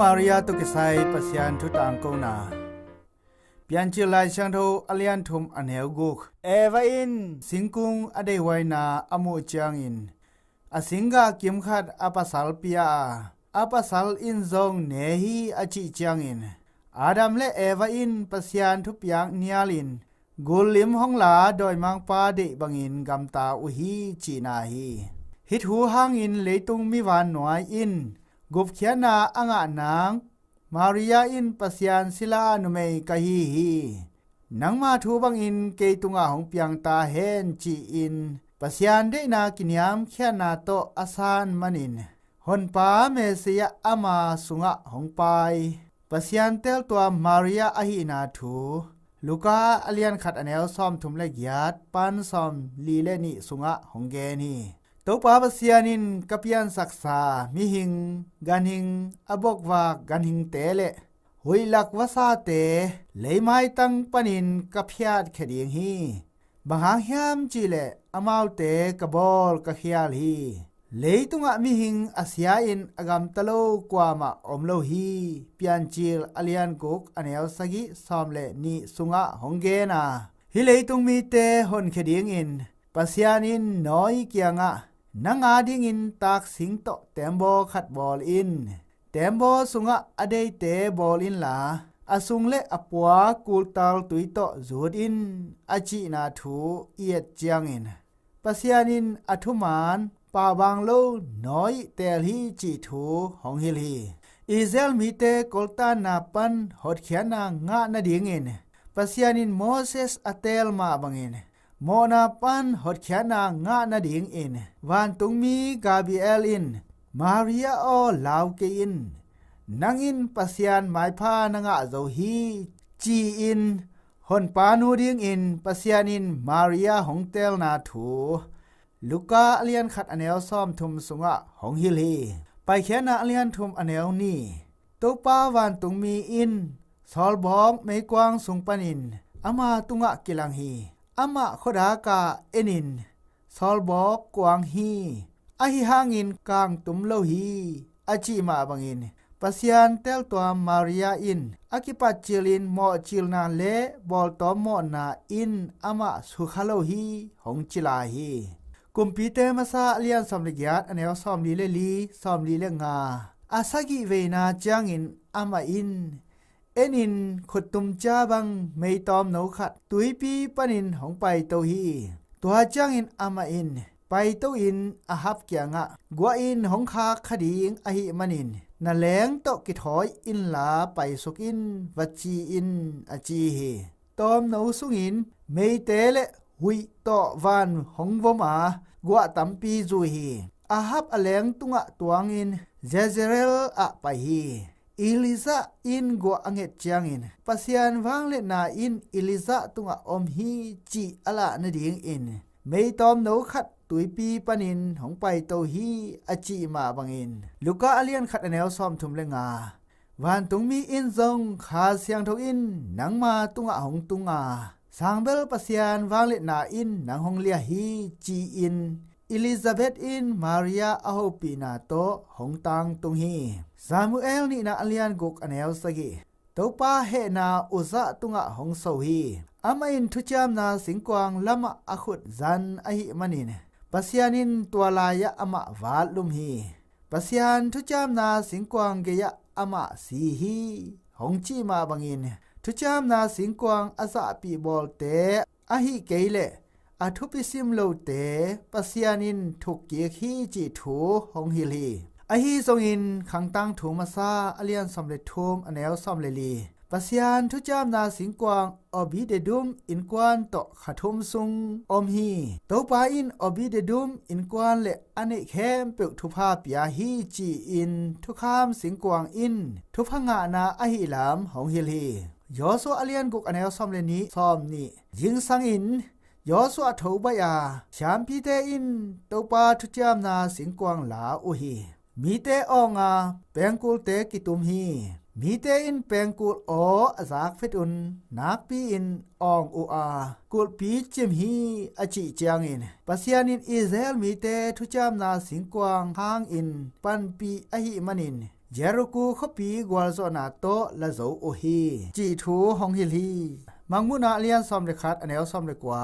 Maria toh kisai Pasian thu tangkona. Piancil Laisiangthou alian thum aneu guk. Eva in singkung adei huaina amu chiangin, asingga kimkhat apasal pia a, apasal in jong ne hi achi chiangin, Adam le Eva in Pasian thupiak nialin, gul lim hongla doimangpa dei bangin gamta uhi china hi. Hithu hangin leitung mi vannuai in gupkhiatna angah nang, Maria in Pasian sila numei kahi hi. Nangma thu bangin keitunga hongpiang tahen chi in, Pasian deina kiniamkhiatna toh asan manin, Honpa Mesia ama sunga hongpai, Pasian teltuam Maria ahina thu, Luka alian khat aneu somthum le giat pan somli le ni sunga honggen hi. Toupa Pasian in kapiansaksa mihing, ganhing, abokvak ganhingte le huihlak vasate, leimaitang panin kaphiat khe ding hi. Banghang hiam chile amaute kabol kakhial hi. Leitunga mihing asia in agamtalou kuama omlou hi. Piancil alian guk aneu sagi somle ni sunga honggena, hi leitung mite honkhe dingin Pasian in Noi kianga, nanga dingin taksing toh tembaw khat bol in. Tembaw sunga adeite bol inla, asung le apua kultal tui toh jut in, achina thu i et chiangin, Pasian in athuman pabanglou Noi tel hi chi thu honghil hi. Israel mite koltanna pan hotkhiatna ngahna dingin, Pasian in Moses atel ma bangin, mohna pan hotkhiatna ngahna dingin, vantungmi Gabriel in, Maria aw, lau kei in, nangin Pasian maipha nangah jou hi, chi in, honpa nu dingin Pasian in Maria hongtelna thu, Luka alian khat aneu somthum sunga honghil hi. Paikhiatna alian thum aneu ni. Toupa vantungmi in, solbawk meikuang sung panin, ama tunga kilang hi. Ama khodaka enin, solbawk kuang hi. Ahi hangin kangtum lou hi, achi ma bangin, Pasian teltuam Maria in, akipatchilin mohchilna le boltommohna in ama sukha lou hi, hongchi lai hi. Kumpite Masa alian somle giat aneu somli le li, somli le nga. Asagi veina chiangin ama in, enin khuttum cha bang meitomnou khat tuipi panin hongpaitou hi. Tua chiangin ama in, paitouvin Ahab kianga, guahin hongkhak kha ding ahi manin, naleng toh kithoi inla paisuk in, vachi in, achi hi. Tomnou sungin meite le huih toh van hongvoma, guah tampi jui hi. Ahab aleng tunga tuangin Jezreel ah pai hi. Elijah in guah anget chiangin, Pasian vangletna in Elijah tunga om hi chi alahna dingin, meitomnou khat tuipi panin hongpaitou hi, achi ma bangin, Luka alian khat aneu somthum le nga. Vantungmi in jong Kha Siangthou in nangma tunga hongtunga, sangbel Pasian vangletna in nang honglia hi, chi in, Elizabeth in Maria ahoupina toh hongtangtung hi. Samuel nihna alian guk aneu sagi. Toupa hehna Uza tunga hongsou hi. Ama in thuchiamna singkuang lama akhut jan ahi manin, Pasian in tua laia ama vatlum hi. Pasian thuchiamna singkuang geia ama si hi, hongchi ma bangin, thuchiamna singkuang ajahpih bolte ahi keile athupi simloute Pasian in thukkik hi chi thu honghil hi. Ahi zongin Khangtangthu Masa alian somle thum aneu somle li. Pasian thuchiamna singkuang Obededum inkuan toh kha thum sung om hi. Toupa in Obededum inkuan le aneih khempeuh thupha pia hi chi in thukham singkuang in thupha ngahna ahi lam honghil hi. Joshua alian guk aneu somle ni, somni. Jingsangin Joshua thoubai a, siampite in Toupa thuchiamna singkuang la uhi. Mite awnga pengkulte kitum hi. Mite in pengkul aw ajak phet un, nakpi in awng uh a, kulhpi chim hi, achi chiangin, Pasian in Israel mite thuchiamna singkuang hangin panpih ahi manin, ເຢຣູກູ ເຂົ້າປີກວາລະໂຈນາໂຕະ ລະໂຈໂອຮີ ຈີ່ທູ ຫົງຮິລຮີ. ມັງມຸນາ ອາລຽນ ຊອມເລກຂັດ ອາແນວ ຊອມເລກວາ.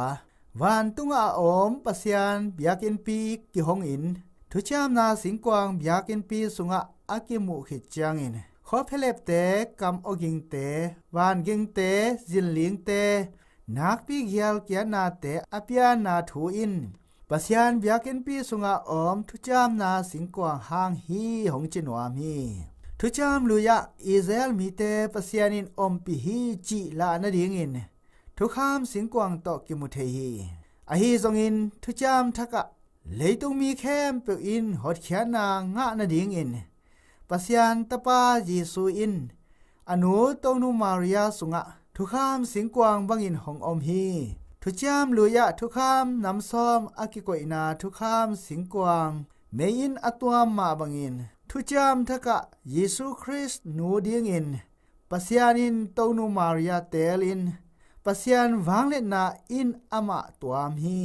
ວານຕຸງອາອົມ ປະຊຽນ ບຽກິນປີ ກິຫົງອິນ ທຸຈາມນາສິງກວາງ ບຽກິນປີ ສຸງະ ອາກິມຸ ເຂດຈຽງອິນ ຂໍເພເລັບເຕ ກຳອົກິງເຕ ວານກິງເຕ ຊິນລິງເຕ ນາກປີກຢຽວ ກຽນນາເຕ ອາປຽນນາທູອິນ ປະຊຽນ ບຽກິນປີ ສຸງະ ອອມ ທຸຈາມນາສິງກວາງ ຫ້າງຮີ ຫົງຈິນວາມີ ທຸຈາມລຸຍະ ອີເຊລມີເຕ ປະຊຽນອິນ ອອມປີຮີ ຈິລານະດິງອິນ ທຸຄາມສິງກວາງ ເຕາະກິມຸເທຮີ ອາຮີຊົງອິນ ທຸຈາມທະກະ ເລີຍຕຸງມີແຄມ ເປີວອິນ ຫົດຂຽນນາ ງະນະດິງອິນ ປະຊຽນ ຕະປາ ເຢຊູອິນ ອະນູ ໂຕນູ ມາຣຽ ສຸງະ ທຸຄາມສິງກວາງ ບັງອິນ ຫົງອົມຮີ ທຸຈາມລຸຍະ ທຸຄາມ ນຳຊອມ ອາກິໂກອິນາ ທຸຄາມສິງກວາງ ເມອິນ ອາຕວມ ມາບັງອິນ ທຸຈາມທະກະ ເຢຊູຄຣິສ ນູດີງອິນ ປະຊຽນອິນ ໂຕນູ ມາຣຽ ເຕລອິນ ປະຊຽນ ວາງເລັດນາອິນ ອາມະ ຕວາມຮີ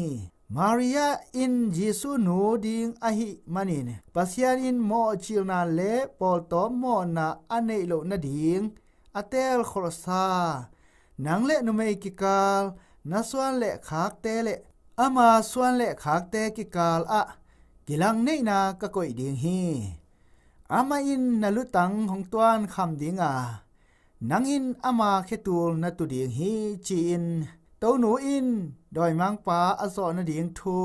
ມາຣຽອິນ ເຢຊູ ນູດີງ ອາຫິມະນິນ ປະຊຽນອິນ ມໍຈິລນາ ເລ ໂປລໂຕ ມໍນາ ອາເນໂລ ນະດີງ ອາເຕລ ໂຄລຊາ ນາງ ເລ ນຸເມກິກາລ ນາຊວນ ເລ ຂາກເຕ ເລ ອາມາຊວນ ເລ ຂາກເຕ ກິກາລ ອະ ກິລັງ ເນນາ ກະໂກຍດີງຮີ ອາມາອິນ ນະລຸຕັງ ຫົງຕວນ ຄຳດີງອາ ນາງອິນ ອາມາເຄຕູລ ນະຕຸດີງຮີ ຈີອິນ ໂຕນູອິນ ດອຍມັງປາ ອະໂສນະດີງທູ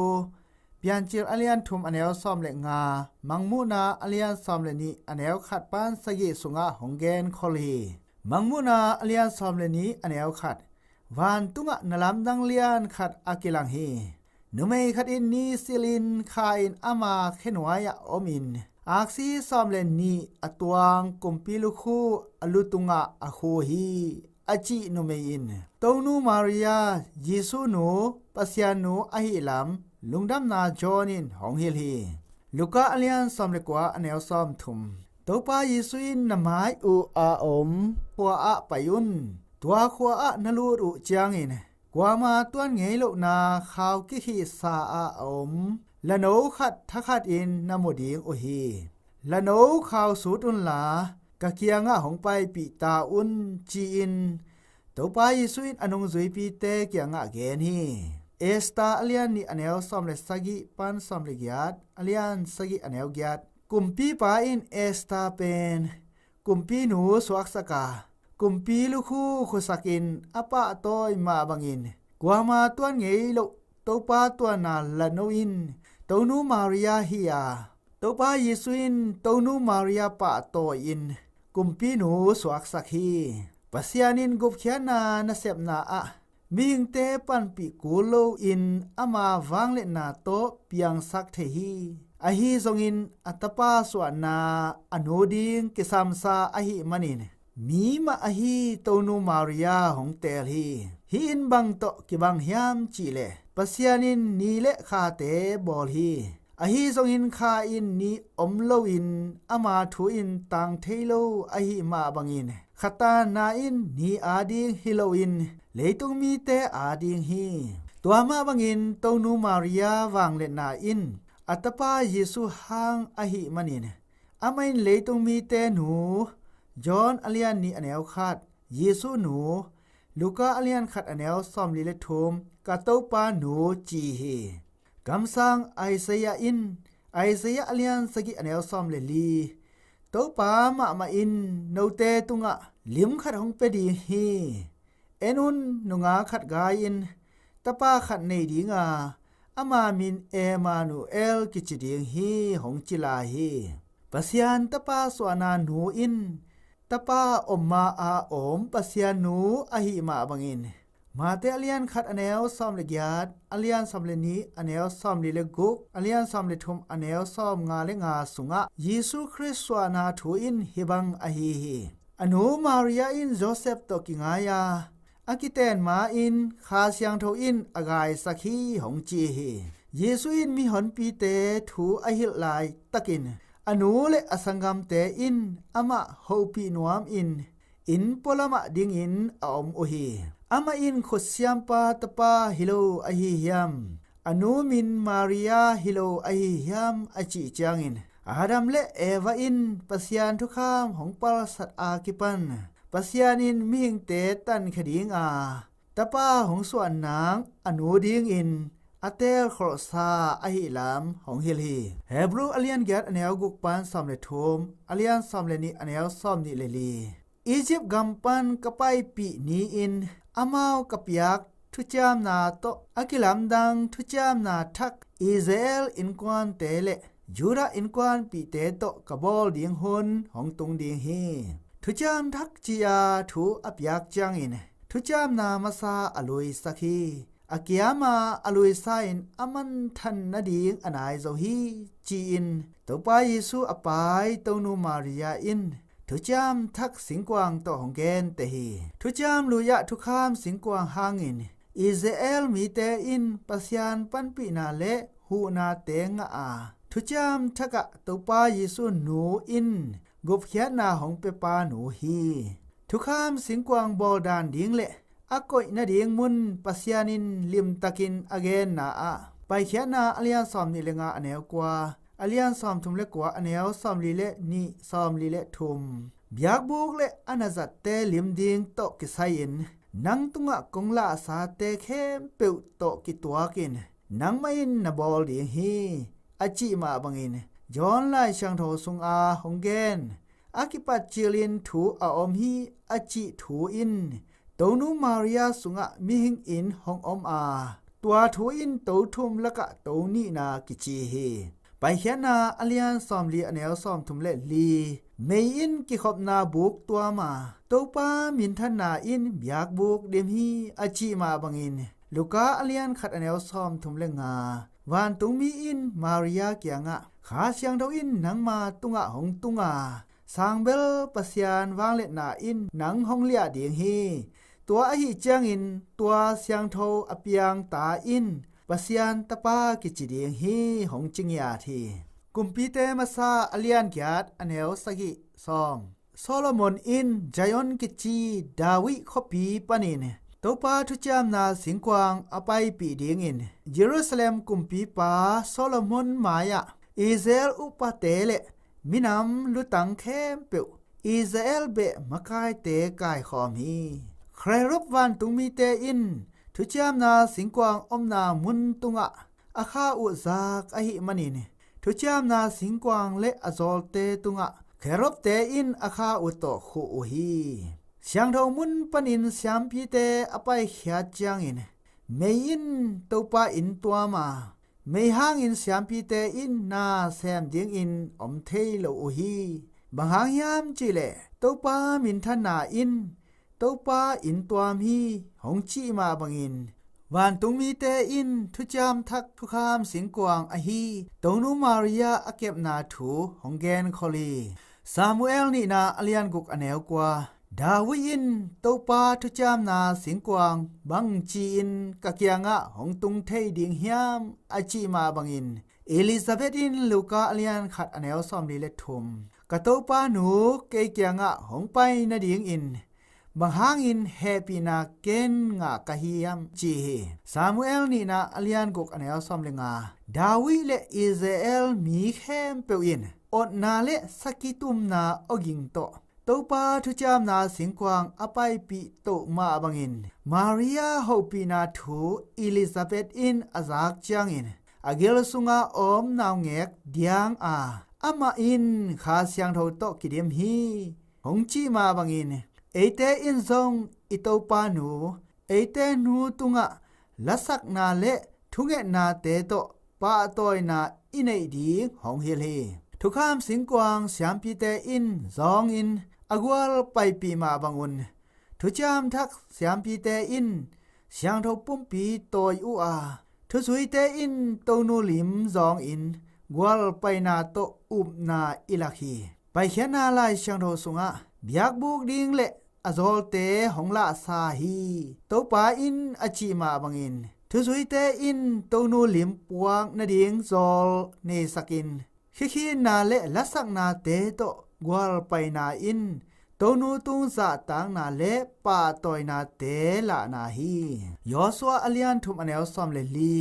ປຽນຈິລ ອາລຽນ ທຸມ ອາແນວ ຊອມເລກງາ ມັງມຸນາ ອາລຽນ ຊອມເລນີ ອາແນວ ຂັດປານສະກິ ສຸງະ ຫົງແກນ ຄໍລີ ມັງມຸນາ ອາລຽນ ຊອມເລນີ ອາແນວ ຂັດ ວານຕຸງອະ ນະລຳ ດັງລຽນ ຂັດ ອາກິລັງຮີ ນຸເມ ຂັດອິນ ນີຊິລິນ ຄາອິນ ອາມາ ເຄນວາຍະ ອົມອິນ ອາກຊີ ຊອມເລນີ ອະຕວງ ກຸມປີລຸຄູ ອະລຸຕຸງອະ ອາຄູຮີ ອາຈິນຸເມອິນ ໂຕນູ ມາຣຽ ເຢຊູ ນູ ປະຊຽນ ນູ ອາຫິລຳ ລຸງດຳນາ ໂຈນິນ ຫົງຮິລຮີ ລູກາ ອາລຽນ ຊອມເລກວາ ອາແນວ ຊອມທຸມ ໂຕປາ ເຢຊູອິນ ນະມາຍ ອູ ອາອົມ ຄົວອະ ປາຍຸນ ຕົວ ຄົວອະ ນະລູດ ອຸ ຈຽງອິນ ກວາມາ ຕວນເງໂລນາ ຄາວ ກິຄີ ສາອາ ອາອົມ ລະໂນ ຂັດ ທະຂັດອິນ ນະໂມດີງ ໂອຮີ ລະໂນ ຄາວ ສູຕຸນລາ ກະກຽງງະ ຫົງໄປ ປີຕາອຸນ ຈີອິນ ໂຕປາ ເຢຊູອິນ ອະນົງ ຈຸຍ ປີເຕ ກຽງງະ ແກນຮີ ເອສຕາ ອາລຽນ ນີ ອາແນວ ຊອມເລສະກິ ປັນ ຊອມເລກຢາດ ອາລຽນ ສະກິ ອາແນວ ກຽດ ກຸມປີປາອິນ ເອສຕາເປນ ກຸມປີ ນູ ສວກສະກາ ກຸມປີ ລຸຄູ ຄຸສັກອິນ ອະປະໂຕຍ ມາບັງອິນ ກວາມາ ຕວນເງໂລ ໂຕປາ ຕວນນາ ລະໂນອິນ ໂຕນູ ມາຣຽ ຮີອາ ໂຕປາ ເຢຊູອິນ ໂຕນູ ມາຣຽ ປະໂຕຍອິນ ກຸມປີ ນູ ສວກສັກຮີ ປະຊຽນອິນ ກຸບຂຽນນາ ນະເຊັບນາອະ ມິງເຕ ປັນ ປີກູໂລອິນ ອາມາ ວາງເລັດນາໂຕ ປຽງສັກເທຮີ ອາຮີຊົງອິນ ອາຕະປາ ສວນາ ອະນູດີງ ກິຊຳຊາ ອາຫິມະນິນ ມີມະ ອາຮີ ໂຕນູ ມາຣຽ ຫົງແຕລຮີ ຮີອິນ ບັງໂຕ ກິບັງ ຫຍາມ ຈີເລ ປະຊຽນອິນ ນີເລ ຄາເຕ ບໍລຮີ ອາຮີຊົງອິນ ຄາອິນ ນີອົມໂລອິນ ອາມາ ທູອິນ ຕັງເທໂລ ອາຫິມະ ບັງອິນ ຂະຕານນາອິນ ນີອາດີງ ຮີໂລອິນ ເລຕຸງມີເຕ ອາດີງຮີ ຕົວມະ ບັງອິນ ໂຕນູ ມາຣຽ ວາງເລັດນາອິນ ອາຕະປາ ເຢຊູ ຫາງ ອາຫິມະນິນ ອາມາອິນ ເລຕຸງມີເຕ ນູ ຢອນ ອາລຽນ ນີ ອາແນວ ຂັດ ເຢຊູ ນູ ລູກາ ອາລຽນ ຂັດ ອາແນວ ຊອມລີ ເລທຸມ ກະໂຕປາ ນູ ຈີຮີ ກຳສັງ ໄອເຊຍະອິນ ໄອເຊຍະ ອາລຽນ ສະກິ ອາແນວ ຊອມເລລີ ໂຕປາ ມະມະອິນ ໂນເຕ ຕຸງອະ ລິມ ຂັດ ຫົງເປດີງຮີ ເອນຸນ ນຸງາ ຂັດ ກາຍອິນ ຕະປາ ຂັດ ເນດີງາ ອາມາມິນ ເອມານູເອລ ກິຈິດີງຮີ ຫົງຈິລາຮີ ປະຊຽນ ຕະປາ ສວນາ ນູອິນ ຕະປາ ອົມມາ ອາອົມ ປະຊຽນ ນູ ອາຫິມະ ບັງອິນ ມາເຕ ອາລຽນ ຂັດ ອາແນວ ຊອມເລກຢາດ ອາລຽນ ຊອມເລນີ ອາແນວ ຊອມລີ ເລກຸກ ອາລຽນ ຊອມເລທຸມ ອາແນວ ຊອມງາ ເລງາ ສຸງະ ເຢຊູຄຣິສ ສວນາ ທູອິນ ຮີບັງ ອາຮີຮີ ອະນູ ມາຣຽອິນ ໂຈເຊັບ ໂຕກິງາຍາ ອາກິແຕນມາອິນ ຄາຊຽງໂທອິນ ອາກາຍສັກຮີ ຫົງຈີຮີ ເຢຊູອິນ ມີຫົນປີເຕ ທູ ອາຫິລາຍ ຕັກກິນ ອະນູ ເລ ອະສັງກຳເຕອິນ ອາມະ ໂຮປີນວມອິນ ອິນ ໂປລະມະ ດິງອິນ ອາອົມ ໂອຮີ ອາມະອິນ ຂຸດຊຽມປາ ຕະປາ ຮີໂລ ອາຮີຮຽມ ອະນູມິນ ມາຣຽ ຮີໂລ ອາຮີຮຽມ ອາຈິຈຽງອິນ ອາດຳ ແລະ ເອວາ ອີນ ປະຊຽນທຸຄາມ ຫົງປາລະສັດ ອາກິປັນ. ປະຊຽນ ອີນ ມິຫິງເຕຕັນ ຂະດີງ ອາ ຕະປາ ຫົງສວນ ນາງ ອະນູ ດີງ ອີນ ອາເຕລ ໂຄຣຊາ ອະຫິລາມ ຫົງ ຮີລ ຮີ. ເຮບຣູ ອາລຽນ ແກດ ອາແນວ ກຸກ ປານ ຊອມ ແລະ ທຸມ ອາລຽນ ຊອມ ແລະ ນິ ອາແນວ ຊອມ ນິ ແລະ ລີ. ອີຢິບ ກຳປັ່ນ ກະໄປ ປີ ນີ ອີນ ອາມາວ ກະປຽກ ທຸຈາມນາ ໂຕະ ອາກິລຳ ດັງ ທຸຈາມນາ ທັກ ອີສຣາເອລ ອິນກວານ ເຕ ແລະ ຢູດາ ອິນກວານ ປີ ເຕ ໂຕະ ກະບົລ ດີງ ຮຸນ ຫົງ ຕຸງ ດີງ ຮີ. ທຸຈາມ ທັກ ຈີອາ ທູ ອາປຽກ ຈຽງ ອີນ ທຸຈາມນາ ມາຊາ ອາລຸຍ ສັກ ຮີ. ອາກຽມາ ອາລຸຍ ຊາ ອີນ ອາມັນທັນ ນາ ດີງ ອານາຍ ໂຊ ຮີ ຈີ ອີນ ໂຕປາ ເຢຊູ ອາປາຍ ໂຕນູ ມາຣຽ ອີນ ທຸຈາມ ທັກ ສິງກວາງ ໂຕ ຫົງແກນ ເຕ ຮີ. ທຸຈາມ ລຸຍະ ທຸຄາມ ສິງກວາງ ຮາງ ອີນ ອີສຣາເອລ ມີ ເຕ ອີນ ປະຊຽນ ປັນ ປີ ນາ ແລະ ຫູ ນາ ເຕ ງະ ອາ. ທຸຈາມ ທັກກະ ໂຕປາ ເຢຊູ ນູ ອີນ ກຸບ ຂຽດ ນາ ຫົງ ເປປາ ນູ ຮີ. ທຸຄາມ ສິງກວາງ ບົລ ດານ ດີງ ແລະ ອາໂກຍ ນາ ດີງ ມຸນ ປະຊຽນ ອີນ ລິມ ຕະກິນ ອາເກນ ນາ ອາ ໄປ ຂຽດ ນາ ອາລຽນ ຊອມ ນິ ແລະ ງາ ອາແນວ ກວາ ອາລຽນ ຊອມ ທຸມ ແລະ ກວາ ອາແນວ ຊອມ ລີ ແລະ ນິ ຊອມ ລີ ແລະ ທຸມ ບຽກ ບຸກ ແລະ ອານາຈັດ ເຕ ລິມ ດີງ ໂຕ ກິໄຊ ອີນ ນັງ ຕຸງ ອາ ກົງ ລາ ສາ ເຕ ແຄມ ເປີວ ໂຕ ກິຕົວ ກິນ ນັງ ມາ ອີນ ນະ ບົລ ດີງ ຮີ ອາຈິ ມາ ບັງ ອີນ ຢອນ ລາຍ ຊຽງ ໂທ ຊຸງ ອາ ຫົງ ແກນ ອາກິປັດ ຈີ ລີນ ທູ ອາ ອົມ ຮີ ອາຈິ ທູ ອີນ ໂຕນູ ມາຣຽ ຊຸງ ອາ ມິ ຮິງ ອີນ ຫົງ ອົມ ອາ ຕົວ ທູ ອີນ ໂຕ ທຸມ ລະກະ ໂຕ ນີ ນາ ກິຈີ ຮີ. ໄປ ຂຽດ ນາ ອາລຽນ ຊອມ ລີ ອາແນວ ຊອມ ທຸມ ແລະ ລີ ເມ ອີນ ກິ ຂອບ ນາ ບຸກ ຕົວ ມາ ໂຕປາ ມິນ ທັນ ນາ ອີນ ບຽກ ບຸກ ເດັມ ຮີ ອາຈິ ມາ ບັງ ອີນ ລູກາ ອາລຽນ ຂັດ ອາແນວ ຊອມ ທຸມ ແລະ ງາ ວານ ຕຸງ ມີ ອີນ ມາຣຽ ກຽງ ອາ ຂາ ຊຽງ ໂທ ອີນ ນັງ ມາ ຕຸງ ອາ ຫົງ ຕຸງ ອາ ຊາງ ເບລ ປະຊຽນ ວາງ ເລດ ນາ ອີນ ນັງ ຫົງ ເລຍ ດຽງ ຮີ ຕົວ ອາ ຮີ ຈຽງ ອີນ ຕົວ ຊຽງ ໂທ ອາ ປຽງ ຕາ ອີນ ປະຊຽນ ຕະປາ ກິຈີ ດຽງ ຮີ ຫົງ ຈິງ ຢາ ທີ. ກຸມ ປີ ເຕ ມາ ຊາ ອາລຽນ ກຽດ ອາແນວ ສະກິ ຊອມ ໂຊໂລມົນ ອີນ ໄຈອອນ ກິຈີ ດາວິ ຂໍ ປີ ປາ ນີນ ໂຕປາ ທຸຈາມນາ ສິງກວາງ ອາໄປ ປີ ດີງ ອີນ ເຢຣູຊາເລັມ ກຸມ ປີ ປາ ໂຊໂລມົນ ມາຍະ ອີສຣາເອລ ອຸປາ ເຕ ແລະ ມິນຳ ລຸຕັງ ແຄມ ເປີວ ອີສຣາເອລ ເບະ ມະກາຍ ເຕ ກາຍ ຂໍ ມີ ແຄຣລົບ ວານ ຕຸງ ມີ ເຕ ອີນ ທຸຈາມນາ ສິງກວາງ ອົມ ນາ ມຸນ ຕຸງ ອາ ອາຄາ ອຸ ຊາກ ອາ ຫິ ມະນີນ ທຸຈາມນາ ສິງກວາງ ແລະ ອາໂຊລ ເຕ ຕຸງ ອາ ແຄຣລົບ ເຕ ອີນ ອາຄາ ອຸ ໂຕ ຄຸ ອຸ ຮີ ຊຽງ ໂທ ມຸນ ປາ ນິນ ຊຽມ ປີ ເຕ ອາໄປ ຂຽດ ຈຽງ ອີນ ເມ ອີນ ໂຕປາ ອີນ ຕົວ ມາ ເມ ຮາງ ອີນ ຊຽມ ປີ ເຕ ອີນ ນາ ແຊມ ດຽງ ອີນ ອົມ ເທ ໂລ ອູ ຮີ ບັງ ຮາງ ຮຽມ ຈີ ແລະ ໂຕປາ ມິນ ທັນ ນາ ອີນ ໂຕປາ ອີນ ຕົວ ມີ ຫົງ ຈິ ມາ ບັງ ອີນ ວານ ຕຸງ ມີ ເຕ ອີນ ທຸຈາມ ທັກ ທຸຄາມ ສິງກວາງ ອາ ຮີ ໂຕນູ ມາຣຽ ອາເກັບ ນາ ທູ ຫົງ ແກນ ຄໍ ລີ ຊາມູແອລ ນິນາ ອາລຽນ ກຸກ ອາແນວ ກວາ ດາວິ ອີນ ໂຕປາ ທຸຈາມນາ ສິງກວາງ ບັງ ຈີ ອີນ ກະກຽງ ອາ ຫົງ ຕຸງ ເທ ດິງ ຮຽມ ອາ ຈິ ມາ ບັງ ອີນ ເອລິຊາເບັດ ອີນ ລູກາ ອາລຽນ ຂັດ ອາແນວ ຊອມ ລີ ແລະ ທຸມ ກະໂຕປາ ນູ ເກ ກຽງ ອາ ຫົງ ໄປ ນາ ດິງ ອີນ ບັງ ຮາງ ອີນ ແຮ ປີ ນາ ເກນ ງາ ກະ ຮຽມ ຈີ ຮີ ຊາມູແອລ ນິນາ ອາລຽນ ກຸກ ອາແນວ ຊອມ ແລະ ງາ ດາວິ ແລະ ອີສຣາເອລ ມີ ແຄມ ເປີວ ອີນ ອົດ ນາ ແລະ ສະກິ ຕຸມ ນາ ອົກ ຍິງ ໂຕ ໂຕປາ ທຸຈາມນາ ສິງກວາງ ອາໄປ ປີ ໂຕ ມາ ອາ ບັງ ອີນ ມາຣຽ ໂຮ ປີ ນາ ທູ ເອລິຊາເບັດ ອີນ ອາຊາກ ຈຽງ ອີນ ອາເກລ ຊຸງ ອາ ອໍມ ນາວ ແງກ ດຽງ ອາ ອາມາ ອີນ ຄາ ຊຽງ ໂທ ໂຕ ກິເດັມ ຮີ ຫົງ ຈິ ມາ ບັງ ອີນ ເອ ເຕ ອີນ ຊົງ ອີ ໂຕປາ ນູ ເອ ເຕ ນູ ຕຸງ ອາ ລະ ສັກ ນາ ແລະ ທຸງ ເອ ນາ ເຕ ໂຕ ປາ ໂຕຍ ນາ ອີ ເນ ດີ ຫົງ ຮີ ຮີ ທຸຄາມ ສິງກວາງ ຊຽມ ປີ ເຕ ອີນ ຊອງ ອີນ ອາ ກວາລ ໄປ ປີ ມາ ບັງ ອຸນ ທຸຈາມ ທັກ ຊຽມ ປີ ເຕ ອີນ ຊຽງ ໂທ ປຸ້ມ ປີ ໂຕຍ ອູ ອາ ທຸ ຊຸຍ ເຕ ອີນ ໂຕ ນູ ລິມ ຊອງ ອີນ ກວາລ ໄປ ນາ ໂຕ ອຸບ ນາ ອີ ລາ ຄີ ໄປ ຂຽນ ນາ ລາຍ ຊຽງ ໂທ ຊຸງ ອາ ບຽກ ບຸກ ດິງ ແລະ ອາໂຊລ ເຕ ຫົງ ລະ ຊາ ຮີ ໂຕປາ ອີນ ອາ ຈິ ມາ ບັງ ອີນ ທຸ ຊຸຍ ເຕ ອີນ ໂຕ ນູ ລິມ ປວກ ນາ ດິງ ໂຊລ ເນ ສະກິນ ຄີ ຄີ ນາ ແລະ ລະ ສັກ ນາ ເຕ ໂຕ ກວາລ ໄປ ນາ ອີນ ໂຕ ນູ ຕຸງ ສະ ຕາງ ນາ ແລະ ປາ ໂຕຍ ນາ ເຕ ລະ ນາ ຮີ ຢໍ ຊວ ອາລຽນ ທຸມ ອາແນວ ຊອມ ແລະ ລີ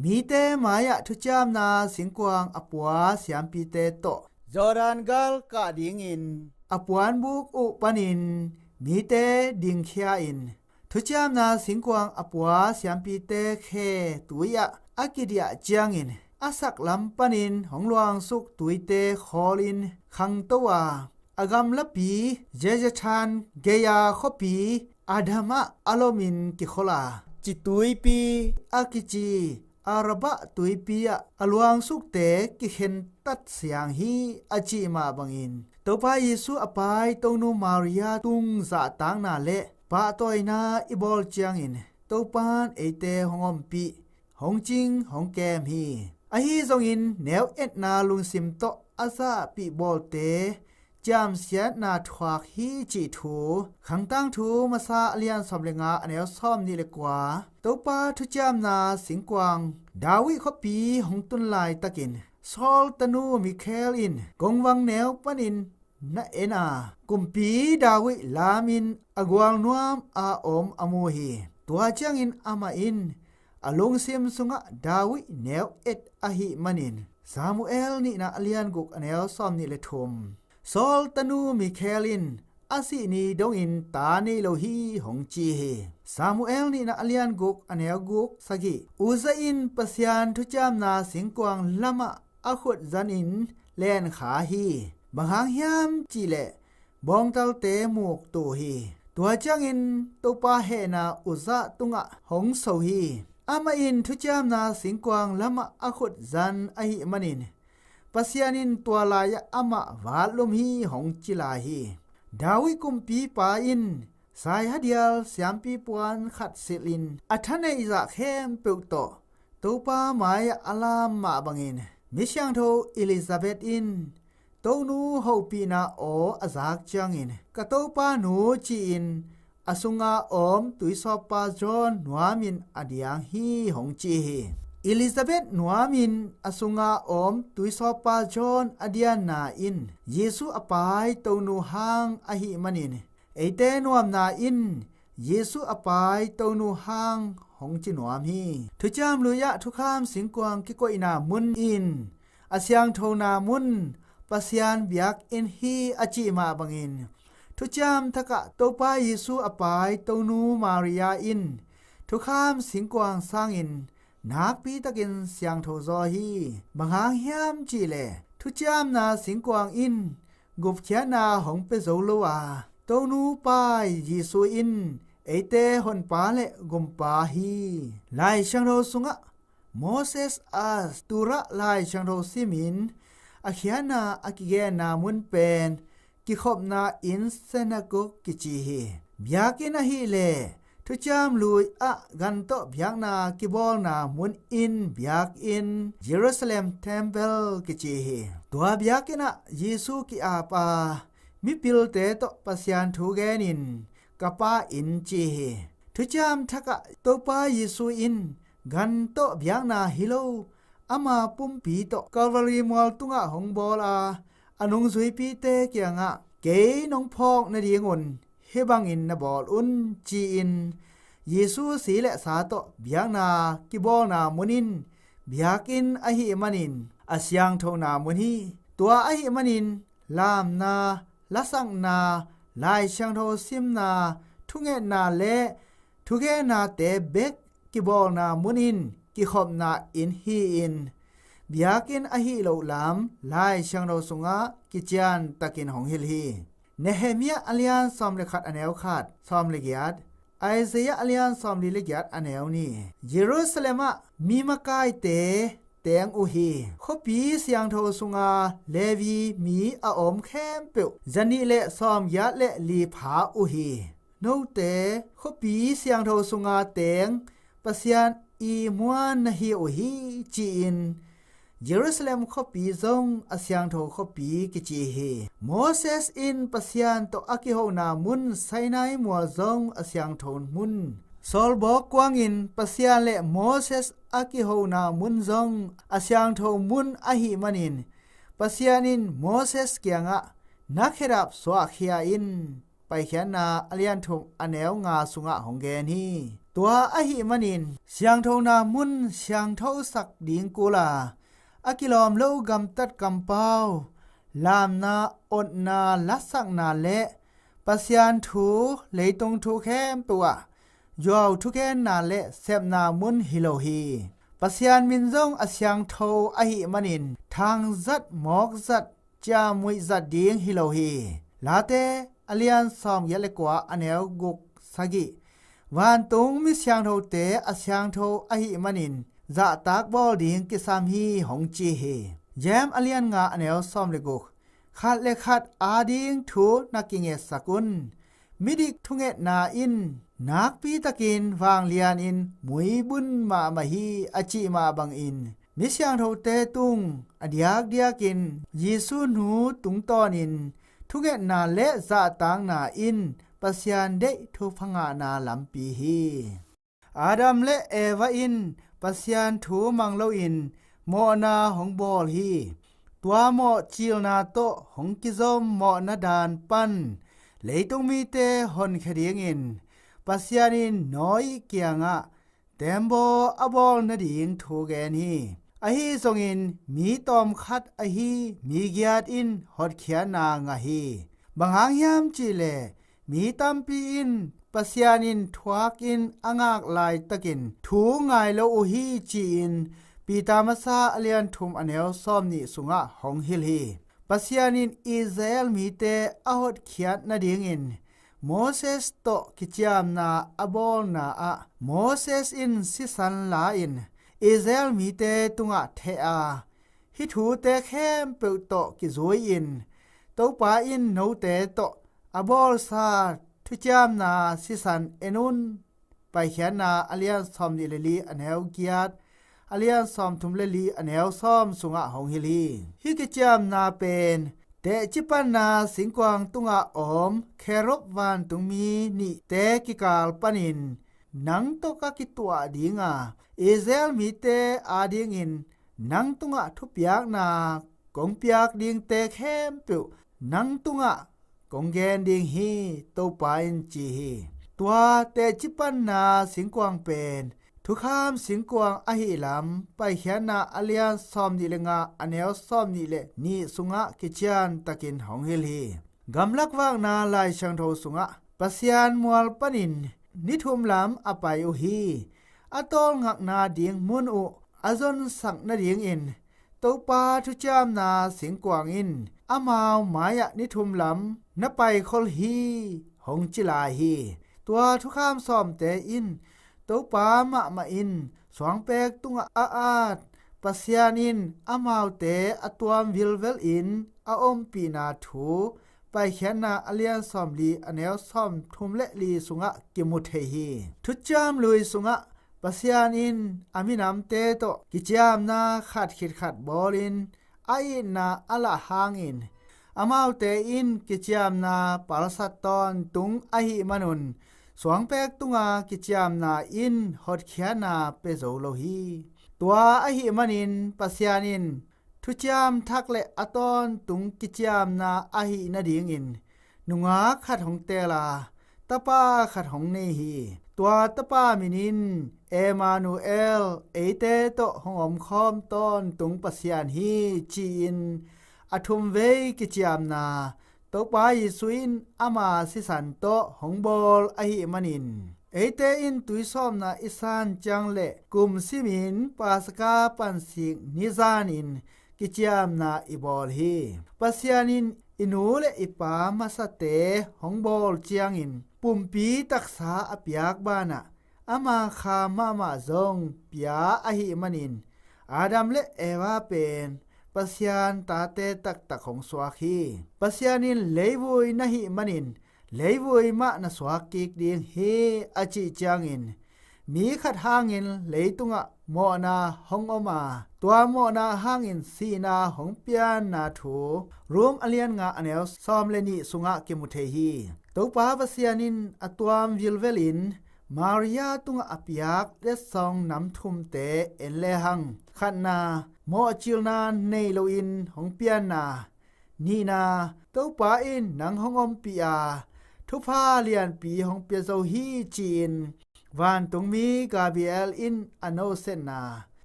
ມີແຕ່ມາຍະທຸຈາມນາສິງກວາງອາປົວສຽມປີເຕໂຕະ Jordan gal kah dingin, ອາປວນບຸກອຸປະນິນ ມີແຕ່ດິງເຄຍອິນ ທຸຈາມນາສິງກວາງອາປົວສຽມປີເຕເຄ ຕຸຍອະ ອາກິດຍະຈຽງອິນ ອາສັກລຳປະນິນ ຫົງລວງສຸກຕຸຍເຕໂຄລິນ ຄັງໂຕວາ ອາກຳລະປີ ເຢຍຈະທານ ເກຍາໂຄປີ ອາດາມະ ອາໂລມິນ ກິໂຄລາ ຈິຕຸຍປີ ອາກິຈີ ອາຣະບະຕຸຍປີອະ ອາລວງສຸກເຕ ກິເຄັນຕັດສຽງຮີ ອາຈິມາບັງອິນ ໂຕປາເຢຊູອາປາຍ ໂຕນູມາຣິຍາ ຕຸງສະຕາງນາເລ ປະຕອຍນາ ອີບອລຈຽງອິນ ໂຕປານເອເຕ ຫົງອອມປິ ຫົງຈິງ ຫົງແກມຮີ ອາຮີຊົງອິນ ແນວເອັດນາລຸງຊິມໂຕ ອາສາປິບອລເຕ ຈາມສຽນນາທວາກຮີຈິທູ ຄັງຕາງທູມາຊາອາລຽນສອມເລງາ ອາແນວສອມນິເລກວາ ໂຕປາທຸຈາມນາສິງກວາງ ດາວິໂຄປີ ຫົງຕຸນລາຍຕະກິນ ຊອລຕະນູມິເຄລອິນ ກົງວັງແນວປະນິນ ນະເອນາ ກຸມປີດາວິລາມິນ ອາກວາງນວມ ອາອົມອາມູຮີ ຕົວຈຽງອິນ ອາມາອິນ ອາລຸງຊິມສຸງະ ດາວິແນວເອັດ ອາຫິມະນິນ ສາມູແອລນິນະ ອາລຽນກຸກ ອາແນວສອມນິເລທຸມ ຊອລຕະນູມິເຄລອິນ ອາຊິນີດົງອິນ ຕານີໂລຮີ ຫົງຈີຮີ ສາມູແອລນິນະ ອາລຽນກຸກ ອາແນວກຸກ ສະກິ ອຸຊາອິນ ປະຊຽນທຸຈາມນາສິງກວາງ ລະມະ ອາຂຸດຈັນອິນ ແລນຂາຮີ ບັງຫາງຫຽມຈີແລ ບອງຕັນເຕ ໝູກຕູຮີ ຕົວຈຽງອິນ ໂຕປາເຮນາ ອຸຊາຕຸງອະ ຫົງໂຊຮີ ອາມາອິນ ທຸຈາມນາສິງກວາງ ລະມະ ອາຂຸດຈັນ ອະຫິມະນິນ ປະຊຽນອິນ ຕົວລາຍະ ອາມະ ວາດລຸມຮີ ຫົງຈິລາຮີ ດາວິກຸມປີປາອິນ ສາຍຫະດຽລ ສຽມປີປວນ ຂັດສິລິນ ອາທະເນຍະ ແຄມເປິກໂຕ ໂຕປາມາຍະ ອາລາມມະບັງອິນ ມິຊຽງໂທ ເອລິຊາເບັດອິນ ໂຕນູໂຮປີນາໂອ ອາຊາກຈຽງອິນ ກະໂຕປານູຈີອິນ ອາສຸງອາໂອມ ຕຸຍຊອບປາຈອນ ນົວມິນ ອາດຽງຮີ ຫົງຈີຮີ ເອລິຊາເບັດ ນົວມິນ ອາສຸງອາໂອມ ຕຸຍຊອບປາຈອນ ອາດຽນນາອິນ ເຢຊູອາປາຍ ໂຕນູຮາງ ອະຫິມະນິນ ເອເຕນວມນາອິນ ເຢຊູອາປາຍ ໂຕນູຮາງ ຫົງຈິນວມຮີ ທຸຈາມລຸຍະ ທຸຄາມສິງກວາງ ກິໂກອິນນາມຸນອິນ ອາຊຽງໂທນາມຸນ ປະຊຽນບຽກອິນຮີ ອາຈິມາບັງອິນ ທຸຈາມທະກະ ໂຕປາເຢຊູອາປາຍ ໂຕນູມາຣິຍາອິນ ທຸຄາມສິງກວາງ ຊາງອິນ ນາກປີຕະກິນ ຊຽງໂທຊໍຮີ ບັງຫາງຫຽມຈີແລ ທຸຈາມນາສິງກວາງອິນ ກຸບຂຽນນາ ຫົງເປໂຊໂລວາ ໂຕນູປາຍ ເຢຊູອິນ ເອເຕຫົນປາ ແລະ ກຸມປາຮີ ລາຍຊຽງໂທສຸງະ ໂມເຊສ ອາສ ຕຸລະ ລາຍຊຽງໂທຊິມິນ ອາຂຽນນາ ອາກິແກນນາມຸນແປນ ກິຄົບນາອິນ ເຊນາໂກ ກິຈີຮີ ບຽກອິນ ອະຫິເລ ທຸຈາມລຸຍອະ ກັນໂຕບຽກນາ ກິບອລນາມຸນອິນ ບຽກອິນ ເຢຣູຊາເລັມ ເທັມເປິລ ກິຈີຮີ ຕົວບຽກອິນອະ ເຢຊູກິອາປາ ມິປິລເຕໂຕ ປະຊຽນທູແກນິນ ກະປາອິນຈີຮີ ທຸຈາມທະກະ ໂຕປາເຢຊູອິນ ກັນໂຕບຽກນາຮີໂລ ອາມາປຸມປີໂຕ ກາວາລີມອລຕຸງອະ ຫົງບໍລາ ອານຸງຊຸຍປີເຕກຽງອະ ເກຍນົງພອກນະດີງົນ ເຮບັງອິນນະບອລອຸນ ຈີອິນ ເຢຊູສີແລະສາໂຕ ບຽກນາ ກິບອລນາມຸນອິນ ບຽກອິນ ອະຫິມະນິນ ອາຊຽງໂທນາມຸນຮີ ຕົວອະຫິມະນິນ ລາມນາ ລະສັງນາ ລາຍຊຽງໂທຊິມນາ ທຸເງດນາແລ ທຸເກນາເຕເບັກ ກິບອລນາມຸນອິນ ກິຄົບນາອິນຮີອິນ ບຽກອິນ ອະຫິໂລລາມ ລາຍຊຽງໂທສຸງອາ ກິຈຽນຕະກິນ ຫົງຮິລຮີ ເນເຮເມຍ ອາລຽນຊອມເລຂັດ ອາແນວຂັດ ຊອມເລກຽດ ໄອເຊຍະ ອາລຽນຊອມລີເລກຽດ ອາແນວນີ ເຢຣູຊາເລັມອະ ມີມະກາຍເຕ ແຕງອຸຮີ ໂຄປີຊຽງໂທສຸງອາ ເລວີ ມີອາອົມແຄມເປິວ ຈະນິເລ ຊອມຢາດ ແລະ ລີພາອຸຮີ ໂນເຕ ໂຄປີຊຽງໂທສຸງອາ ແຕງ ປະຊຽນອີມວນນະຮີໂອຮີ ຈີອິນ ເຢຣູຊາເລັມ ໂຄປີຊົງ ອາຊຽງໂທ ໂຄປີ ກິຈີຮີ ໂມເຊສ ອິນ ປະຊຽນໂຕ ອາກິໂຮນາມຸນ ໄຊນາຍ ມົວຊົງ ອາຊຽງໂທມຸນ ຊອລບອກກວາງອິນ ປະຊຽນ ແລະ ໂມເຊສ ອາກິໂຮນາມຸນຊົງ ອາຊຽງໂທມຸນ ອະຫິມະນິນ ປະຊຽນອິນ ໂມເຊສ ກຽງອະ ນັກເຮັດຮັບ ຊວາຄຽອິນ ໄປຂຽນນາ ອາລຽນທຸມ ອາແນວງາສຸງະ ຫົງແກນຮີ ຕົວອະຫິມະນິນ, ຊຽງໂທນາມຸນ, ຊຽງໂທສັກດິງກູລາ, ອະກິລອມໂລກຳຕັດກຳປາວ, ລາມນາອົດນາລັດສັກນາແລະ ປະຊຽນທູ ເລີຍຕົງທູແຄມເປວະ, ຢວາວທູແຄນນາແລະ ແຊບນາມຸນຫິໂລຮີ, ປະຊຽນມິນຈົ່ງອາຊຽງໂທອະຫິມະນິນ, ທາງຊັດມອກຊັດ ຈາມຸຍຊັດດິງຫິໂລຮີ, ລາເຕ ອາລຽນຊອມຢາເລກວາອະແນວກຸກສະກິ, ວານຕຸງມິຊຽງໂທເຕ ອາຊຽງໂທອະຫິມະນິນ, ຈະຕາກບອລດິງກິສາມຮີ ຫົງຈີເຮ, ແຢມອາລຽນງາອະແນວຊອມເລກຸກ, ຄັດເລຄັດອາດິງທູນາກິເງສະກຸນ, ມິດິກທຸເງດນາອິນ, ນາກປີຕະກິນ ວາງລຽນອິນ, ມຸຍບຸນມາມະຮີ ອາຈິມາບັງອິນ, ມິຊຽງໂທເຕຕຸງ ອາດຽກດຽກິນ, ຢີຊູນູຕຸງຕອນອິນ, ທຸເງດນາແລະ ຈະຕາງນາອິນ, ປະຊຽນເດະທຸພະງານາລຳປີຮີ. ອາດຳ ແລະ ເອວາອິນ, ປະຊຽນທູມັງໂລອິນ, ເໝາະນາຫົງບອລຮີ, ຕົວເໝາະຈິລນາໂຕະ, ຫົງກິຈົ່ມເໝາະນາດານປັນ, ເລີຍຕຸງມີເຕຫົນຂະດິງອິນ, ປະຊຽນອິນ, ໜອຍກຽງອະ, ແຕມບໍອະບອລນາດິງທູແກນຮີ, ອະຮີຊົງອິນ, ມີຕອມຄັດອະຮີ, ມີກຽດອິນ, ຮອດຂຽນນາງະຮີ, ບັງຫາງຫຽມຈີແລ, ມີຕຳປີອິນ, ປະຊຽນອິນ, ທວກອິນ, ອະງາກລາຍຕະກິນ, ທູງາຍໂລອຸຮີຈີອິນ, ປີຕາມາຊາອາລຽນທຸມອະແນວຊອມນິສຸງະ ຫົງຮິລຮີ, ປະຊຽນອິນ, ອີຊາເອລມີເຕ ອະຫົດຂຽດນາດິງອິນ, ໂມເຊສໂຕະກິຈຽມນາອະບອລນາອະ, ໂມເຊສອິນ, ຊິສັນລາອິນ, ອີຊາເອລມີເຕຕຸງອະເທອາ, ຮິທູເຕແຄມເປີໂຕະກິຈຸຍອິນ, ໂຕປາອິນ, ໂນເຕໂຕະ ອະບອລຊາ, ທຸຈຽມນາ, ຊິສັນເອນຸນ, ປາຍຂຽນນາ, ອາລຽນຊອມນິເລລີ, ອະແນວກຽດ, ອາລຽນຊອມທຸມເລລີ, ອະແນວຊອມສຸງະ ຫົງຮິລຮີ, ຮີກິຈຽມນາເປນ, ເຕະຈິປັນນາ, ສິງກວາງຕຸງອະອອມ, ແຄຣົບວານຕຸງມີ, ນິເຕກິກາລປານິນ, ນັງໂຕກະກິຕົວດີງາ, ເອເຊລມີເຕອາດີງອິນ, ນັງຕຸງອະທຸປຽກນາ, ກົງປຽກດີງເຕແຄມປິວ, ນັງຕຸງອະ ກົງແກນດີງຮີ, ໂຕປາອິນຈີຮີ, ຕົວເຕຈິປັນນາ, ສິງກວາງເປນ, ທຸຄາມສິງກວາງອະຫິລຳ, ປາຍຂຽນນາອາລຽນຊອມນິເລງາ, ອະແນວຊອມນິເລນີສຸງະກິຈຽນຕະກິນຫົງຮິລຮີ. ກຳລັກວາກນາລາຍຊຽງໂທສຸງະ, ປະຊຽນມວນປະນິນ, ນິທຸມລຳອະໄປອຸຮີ, ອະໂຕລງັກນາດີງມຸນອຸ, ອະຈົນສັກນາດີງອິນ, ໂຕປາທຸຈາມນາສິງກວາງອິນ, ອະມາວມາຍະນິທຸມລຳ, ນະໄປຄົນຮີ, ຫົງຈິລາຮີ, ຕົວທຸຄາມຊອມເຕອິນ, ໂຕປາມະມະອິນ, ສວາງແປກຕຸງອາອາດ, ປະຊຽນອິນ, ອະມາວເຕ, ອະຕວມວິລເວລອິນ, ອະອົມປີນາທູ, ປາຍຂຽນນາອາລຽນຊອມລີ, ອະແນວຊອມທຸມເລລີສຸງະກິມຸເທຮີ, ທຸຈາມລຸຍສຸງະ, ປະຊຽນອິນ, ອາມິນຳເຕໂຕ, ກິຈາມນາ, ຂາດຂີດຂັດບໍລິນ, ອາອິນນາ, ອະລະຫາງອິນ, ອະມາວເຕອິນ, ກິຈາມນາ, ປາລະສັດຕອນ, ຕຸງອະຫິມະນຸນ, ສວງແປກຕຸງອາ, ກິຈາມນາອິນ, ຮອດຂຽນນາ, ເປໂສໂລຮີ, ຕົວອະຫິມະນິນ, ປະຊຽນອິນ, ທຸຈາມທັກແລະອະຕອນ, ຕຸງກິຈາມນາ, ອະຫິນາດີງອິນ, ນຸງາຂັດຫົງເຕລາ, ຕະປາຂັດຫົງເນຮີ, ຕົວຕະປາມິນິນ, ເອມານູເອລ, ເອເຕໂຕ, ຫົງອົມຄອມຕອນ, ຕຸງປະຊຽນຮີ, ຈີອິນ, ອະທຸມເວຍ, ກິຈາມນາ, ໂຕປາອີຊຸຍນ, ອາມາຊິສັນໂຕ, ຫົງບອລ, ອະຫິມະນິນ, ເອເຕອິນ, ຕຸຍຊອມນາ, ອິຊານ, ຈັງແລະ, ກຸມຊິມິນ, ປາສະກາ, ປັນຊິງ, ນິຊານອິນ, ກິຈາມນາ, ອີບອລຮີ, ປະຊຽນອິນ, ອີນູແລະອີປາ, ມາສະເຕ, ຫົງບອລ, ຈຽງອິນ, ປຸ່ມປີ, ຕັກສາ, ອະປຽກ, ບານະ, ອາມາຄາມາມາຈົງ, ປຽອະຫິມະນິນ, ອາດຳແລະເອວາເປນ, ປະຊຽນຕາເຕຕັກຕະຂົງສວາຄີ, ປະຊຽນນິນ, ເລວຸຍນະຫິມະນິນ, ເລວຸຍມະນະສວາກິກດີງຮີ, ອາຈິຈຽງອິນ, ມີຂັດຫາງອິນ, ເລຕຸງອະ, ເໝາະນາ, ຫົງອອມອາ, ຕົວເໝາະນາຫາງອິນ, ສີນາ, ຫົງປຽນນາທູ, ຣວມອາລຽນງາອະແນວ, ຊອມເລນີສຸງະກິມຸເທຮີ, ໂຕປາປະຊຽນນິນ, ອະຕວມວິລເວລິນ, ມາຣິຍາຕຸງອະປຽກ, ເລດຊອງນຳທຸມເຕ, ເອັນແລຫັງ, ຂັດນາ, ເໝາະຈິລນາ, ເນໂລອິນ, ຫົງປຽນນາ, ນີນາ, ໂຕປາອິນ, ນັງຫົງອົມປີອາ, ທຸພາລຽນປີ, ຫົງປຽໂຊຮີ, ຈີນ, ວານຕຸງມີກາບຣິແອລອິນອະໂນເຊັນນາ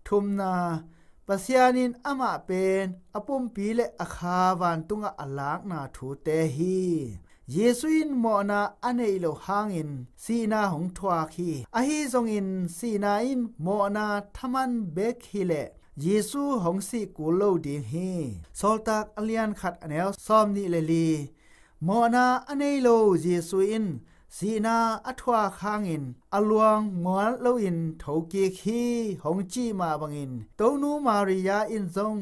ທຸມນາ ປະຊຽນນິນອາມະເປນອະປຸ້ມປີ ແລະ ອາຄາວານຕຸງອະອາລາກນາທູເຕຮີ ເຢຊູອິນມໍນາອະເນໂລຮາງອິນ ຊີນາຫົງທວາຄີ ອາຮີຊົງອິນ ຊີນາອິນມໍນາທະມັນເບກຄີ ແລະ ເຢຊູຫົງຊີກູໂລດີງຮີ ຊໍລຕາກອາລຽນຂັດອາແນວ ຊອມນິເລລີ ມໍນາອະເນໂລ ເຢຊູອິນ ຊີນາອະທວາຄາງອິນ ອາລວງມວນໂລອິນ ໂທກີຄີ ຫົງຈີມາບັງອິນ ໂຕນູມາຣິຍາອິນຊົງ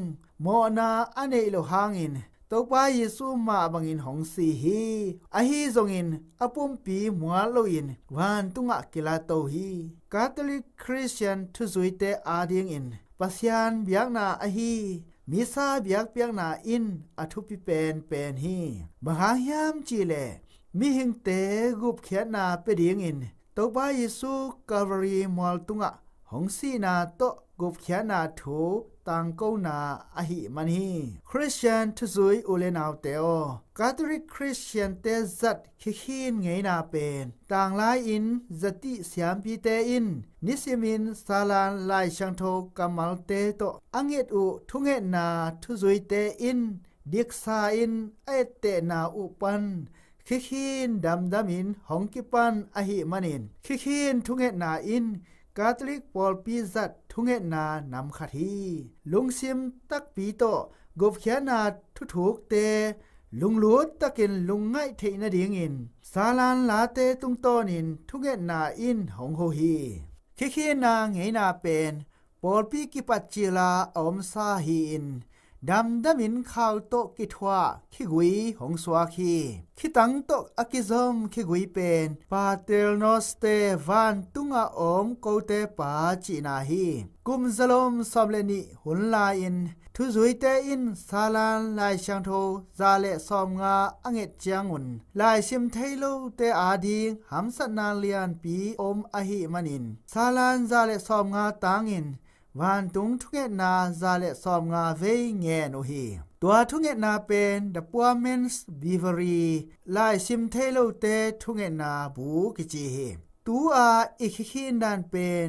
ມໍນາອະເນໂລຮາງອິນ ໂຕປາເຢຊູມາບັງອິນ ຫົງຊີຮີ ອາຮີຊົງອິນ ອະປຸ້ມປີມວນໂລອິນ ວານຕຸງອະກິລາໂຕຮີ ກາໂຕລິກຄຣິສຕຽນທຸຊຸຍເຕອາດີງອິນ ປະຊຽນບຽກນາອາຮີ ມີຊາບຽກປຽກນາອິນ ອະທຸປິແປນແປນຮີ ບາງຫາງຫຽມຈີແລ ມີເຮັງເຕກຸບຂຽນນາເປດີງອິນ ໂຕປາເຢຊູກາວາຣີມອລຕຸງອະ ຫົງຊີນາໂຕະ ກຸບຂຽນນາທູຕາງໂກນາອະຫິມັນຮີ ຄຣິສຕຽນທຸຊຸຍອູເລນາວເຕໂອ ກາໂຕລິກຄຣິສຕຽນເຕຈັດ ຄີຄີນເຫງຍໜາເປນ ຕາງລາຍອິນ ຈະຕິສຽມປີເຕອິນ ນິຊິມິນ ຊາລານລາຍຊຽງໂທກຳມາລເຕໂຕະ ອາເງດອຸ ທຸເຫງຍນາ ທຸຊຸຍເຕອິນ ດິກຊາອິນ ອາເອດເຕນາອຸປັນ ຄີຄີນດຳດຳອິນ ຫົງກິປັນ ອະຫິມະນິນ ຄີຄີນທຸເຫງຍນາອິນ ກາໂຕລິກປອລປີຈັດ ທຸເຫງຍນານຳຄັດຮີ ລຸງຊິມຕັກປີໂຕະ ກຸບຂຽນນາທຸທຸກເຕ ລຸງລູດຕະກິນ ລຸງໄງເທຍນະດີງອິນ ຊາລານລາເຕຕຸງໂຕນິນ ທຸເຫງຍນາອິນ ຫົງໂຮຮີ ຄີຄີນນາເຫງຍໜາເປນ ໂປລປີກິປັດຈີລາອອມຊາຮີອິນ ດຳດຳມິນຄາວໂຕະກິທວາ ຄີກຸຍ ຫົງຊວາຄີ ຄີຕັງໂຕະອາກິຊອມ ຄີກຸຍເປນ ປາເຕລນໍສເຕ ວານຕຸງອາອອມໂກເຕປາຈີນາຮີ ກຸມສະໂລມ ຊອມເລນິ ຫຸນລາອິນ ທຸຊຸຍເຕອິນ ຊາລານລາຍຊຽງໂທ ຈາເລຊອມງາ ອາເງດຈຽງຫຸນ ລາຍຊິມໄທໂລເຕອາດີງ ຫຳສັດນາລຽນປີອົມ ອະຫິມະນິນ ຊາລານຈາເລຊອມງາຕາງອິນ ວານຕຸງທຸເຫງຍນາ ຈາເລຊອມງາເວຍແງໂນຮີ ຕົວທຸເຫງຍນາເປນ ດະປົວເມັນສ ບີເວີຣີ ລາຍຊິມເທໂລເຕທຸເຫງຍນາ ບູກິຈີຮີ ຕູອາອີຄີຄີນດານເປນ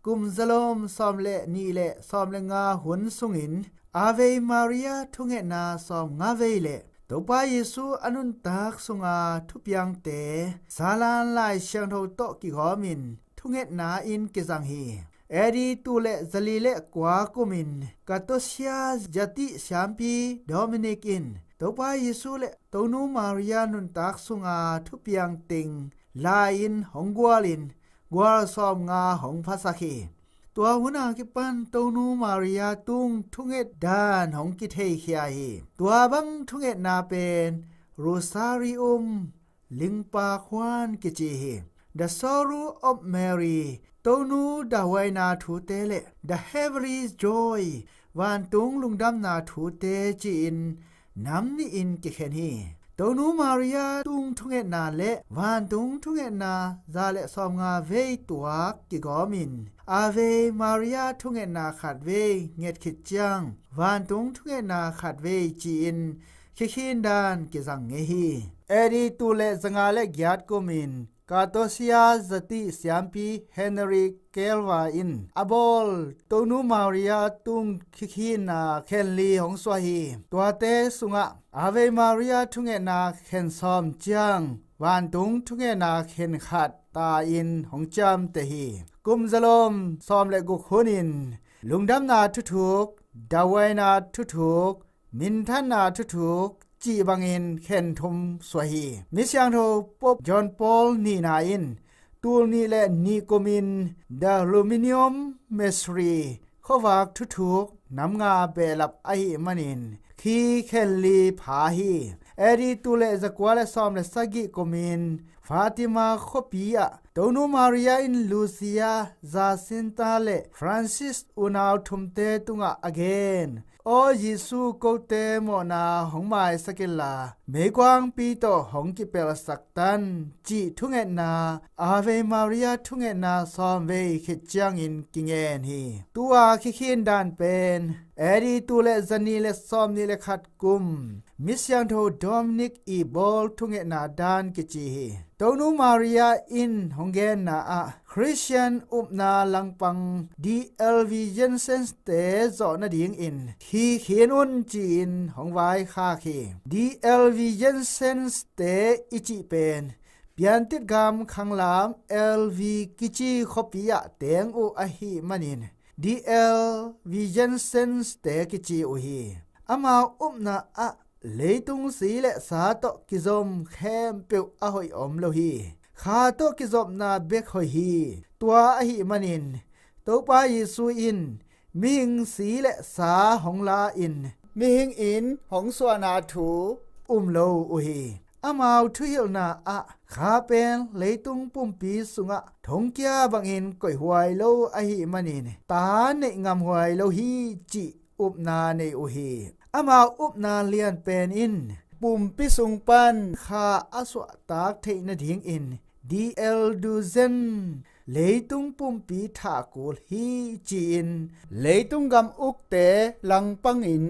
ກຸມສະໂລມ ຊອມເລນີ ແລະ ຊອມເລງາ ຫຸນຊຸງອິນ ອາເວມາຣຽ ທຸເຫງຍນາ ຊອມງາເວຍ ແລະ ໂຕປາເຢຊູອະນຸນຕາກສຸງອາ ທຸປຽງເຕ ຊາລານລາຍຊຽງໂທໂຕະກິກອມອິນ ທຸເຫງຍນາອິນກິຈັງຮີ ເອດີຕູເລຈະລີເລກວາກຸມອິນ ກາໂຕຊຽຈະຕິສຽມປີ ໂດມິນິກອິນ ໂຕປາເຢຊູ ແລະ ໂຕນູມາຣຽ ນຸນຕາກສຸງອາ ທຸປຽງເຕັງ ລາອິນ ຫົງກວາລິນ ກວາລຊອມງາ ຫົງພາສາຄີ ຕົວຫຸນອາກິປັນ ໂຕນູມາຣຽ ຕຸງທຸເຫງຍດານ ຫົງກິເທຍເຄຍຮີ ຕົວບັງທຸເຫງຍນາເປນ ໂຣຊາຣີອຸມ ລິງປາຄວານກິຈີຮີ The Sorrow of Mary ໂຕນູດາໄວນາທູເຕ ແລະ The Heavenly Joy ວານຕຸງລຸງດຳນາທູເຕຈີອິນ ນຳນິອິນກິເຄນຮີ ໂຕນູມາຣຽ ຕຸງທຸເຫງຍນາ ແລະ ວານຕຸງທຸເຫງຍນາ ຈາເລຊອມງາເວຍຕົວກ ກິກອມອິນ ອາເວມາຣຽ ທຸເຫງຍນາຂາດເວຍ ເງດຂິດຈຽງ ວານຕຸງທຸເຫງຍນາຂາດເວຍຈີອິນ ຄີຄີນດານ ກິຈັງເງຮີ ເອດີຕູເລຈະງາເລກຢາດກຸມອິນ ກາໂຕຊຽຈະຕິສຽມປີ ເຮນຣິກ ເກລວາອິນ ອາໂບລ ໂຕນູມາຣຽ ຕຸງຄີຄີນນາ ເຄນລີ ຫົງຊວາຮີ ຕົວເຕສຸງະ ອາເວມາຣຽ ທຸເຫງຍນາເຄນຊອມຈຽງ ວານຕຸງທຸເຫງຍນາເຄນຂາດຕາອິນ ຫົງຈາມເຕຮີ ກຸມຈະໂລມ ຊອມເລກຸກຮຸນອິນ ລຸງດຳນາທຸທຸກ ດາໄວນາທຸທຸກ ມິນທັນນາທຸທຸກ ຈີບັງອິນ ເຄນທຸມສວາຮີ ມິສຍັງໂທ ປົບ ຈອນປອລ ນີນາອິນ ຕູລນີ ແລະ ນີໂກມິນ ດາລູມິນຽມ ເມສຣີ ໂຄວາກທຸທຸກ ນຳງາເບລັບ ອະຫິມະນິນ ຄີເຄນລີ ພາຮີ ເອດີຕູເລຈະກວາ ແລະ ຊອມ ແລະ ຊາກິໂກມິນ ຟາຕິມາ ໂຄປີອະ ໂຕນູມາຣຽ ອິນ ລູເຊຍ ຈາຊິນຕາ ແລະ ຟຣານຊິສ ອູນາວ ທຸມເຕຕຸງອະ ອາເກນ ໂອເຢຊູ ໂກເຕໂມນາ ຫົງມາຍສະກິນລາ ເມກວາງປີໂຕ ຫົງກິເປລສັກຕັນ ຈີທຸເຫງຍນາ ອາເວມາຣຽ ທຸເຫງຍນາ ຊອມເວຍ ເຄດຈຽງອິນ ກິແງນຮີ ຕູອາຄີຄີນດານເປນ AD 220 ແລະ ສອງພັນແປດ Mission ໂທ Dominic E. Ball ທຸເຫງະນາດ້ານກິຈີ. ໂຕນູມາຣຽ Inn ໂຮງແຮມນາອະ Christian ອຸບນາລັງປັງ D.L.V. Jensen ເຕ ເຈາະນາດີງ Inn ທີ່ເຄນອຸນຈີນ ໂຮງວາຍຄາເຄ D.L.V. Jensen ເຕ Ichi Pen ປຽນຕິດກຳຄັງລາມ L.V. Kichi Khopiya Teng U Ahi Manin D.L.V. Jensen ເຕ Kichi Uhi. ອາມາວອຸບນາອະ Leitung si leh sa tawh kizom khempeuh a hoih om lo hi. Kha tawh kizopna bek hoih hi. Tua ahih manin Toupa Jesu in mihing si leh sa hong la in, mihing in hong suahna thu um lo uhi. Amau thuhilhna ah kha pen leitung pumpi sungah thongkia bangin koihhuai lo ahih manin ta neih ngamhuai lo hi cih upna nei uhi. Amau upna lian pen in pumpi sung pan kha a suahtak theihna dingin D.L. Duzen leitung pumpi thah kul hi ci-in leitung gam ukte langpangin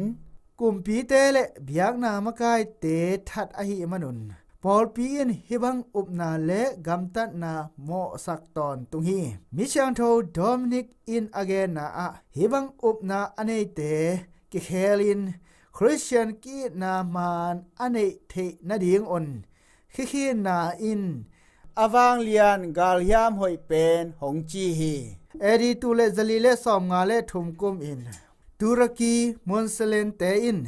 kumpite leh biakna makaite that ahih manun pawlpi in hibang upna leh gamtatna mawhsak tawntung hi. Misiangtho Dominic in a genna ah hibang upna a neite kikhelin Christian ki-itna man a neih theihna dingun khikhinna in a vanglian galhiam hoih pen hong ci hi. A.D. tul leh zali leh sawmnga leh thum kumin Turaki Munselen te in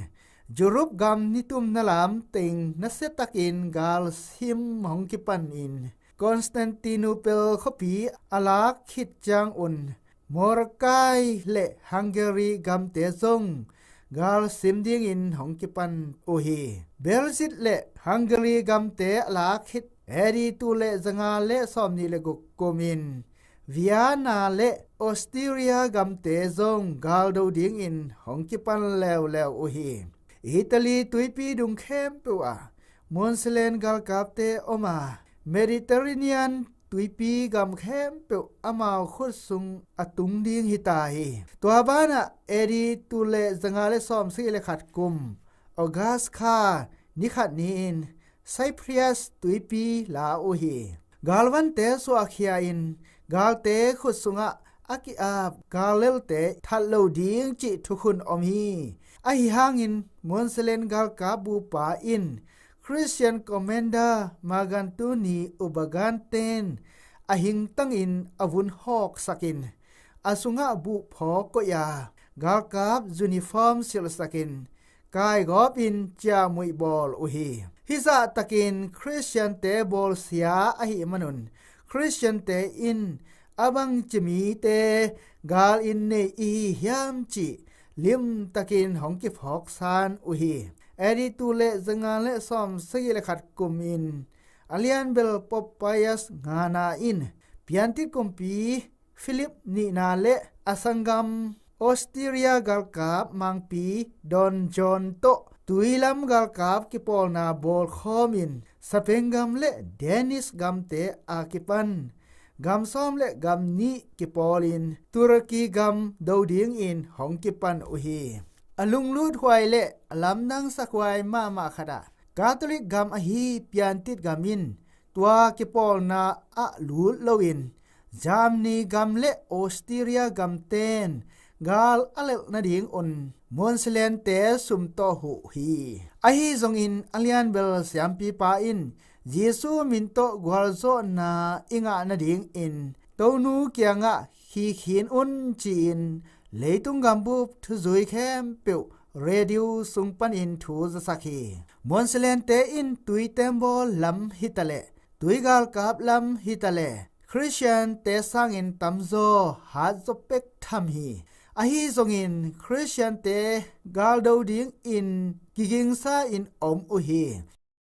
Europe gam nitumna lam teng nasiatakin galsim hong kipanin Constantinople khopi a lak khit chiangun Morocco leh Hungary gamte zong galsim dingin hong kipan uhi. Belgium leh Hungary gamte a lak khit A.D. tul leh zanga leh sawmni leh guk kumin Vienna leh Austria gamte zong galdo dingin hong kipan leuleu uhi. Italy tuipi dung khempeuh ah Munselen galkapte oma Mediterranean tuipi gam khempeuh amau khut sung a tung ding hita hi. Tua banah A.D. tul leh zanga leh sawmsagi leh khat kum August kha ni khat niin Cyprus tuipi la uhi. Galvante suahkhia in galte khut sungah a ki-ap gallelte that lo ding cih thukhun om hi. Ahi hangin Munselen galkap bupa in Christian commander Margantuni Ubaganten a hingtangin a vun hawksakin a sungah buh phaw koih a galkap uniform silhsakin kaigawpin chiamuih bawl uhi. Hizah takin Christian te bawlsia ahih manun Christian te in a bangchi mite galin nei ihi hiam cih limtakin hong kiphawksan uhi. A.D. tul leh zanga leh sawmsagi leh khat kumin a lianbel Pope Pius ngana in piantit kumpi Philip nihna leh a sanggam Austria galkap mangpi Don John tawh tuilam galkap kipawlna bawlkhawmin Spain gam leh Danish gamte a kipan gam sawm leh gam nih kipawlin Turaki gam do dingin hong kipan uhi. A lungluthuai leh a lamdang sakhuai mahmah khatah Catholic gam ahi piantit gamin tua kipawlna ah lut loin Germany gam leh Austria gamten gal a lelhna dingun Munselen te sumtawh huh hi. Ahi zongin a lianbel siampipa in Jesu min tawh gualzawhna i ngahna dingin Tonu kiangah khikhin un ci-in leitung gambup thuzui khempeuh radio sung panin thu zasak hi. Munselen te in tui tembaw lam hitaleh tui galkap lam hitaleh Christian te sangin tamzaw hatzaw pek tham hi. Ahi zongin Christian te galdo dingin kigingsa in om uhi.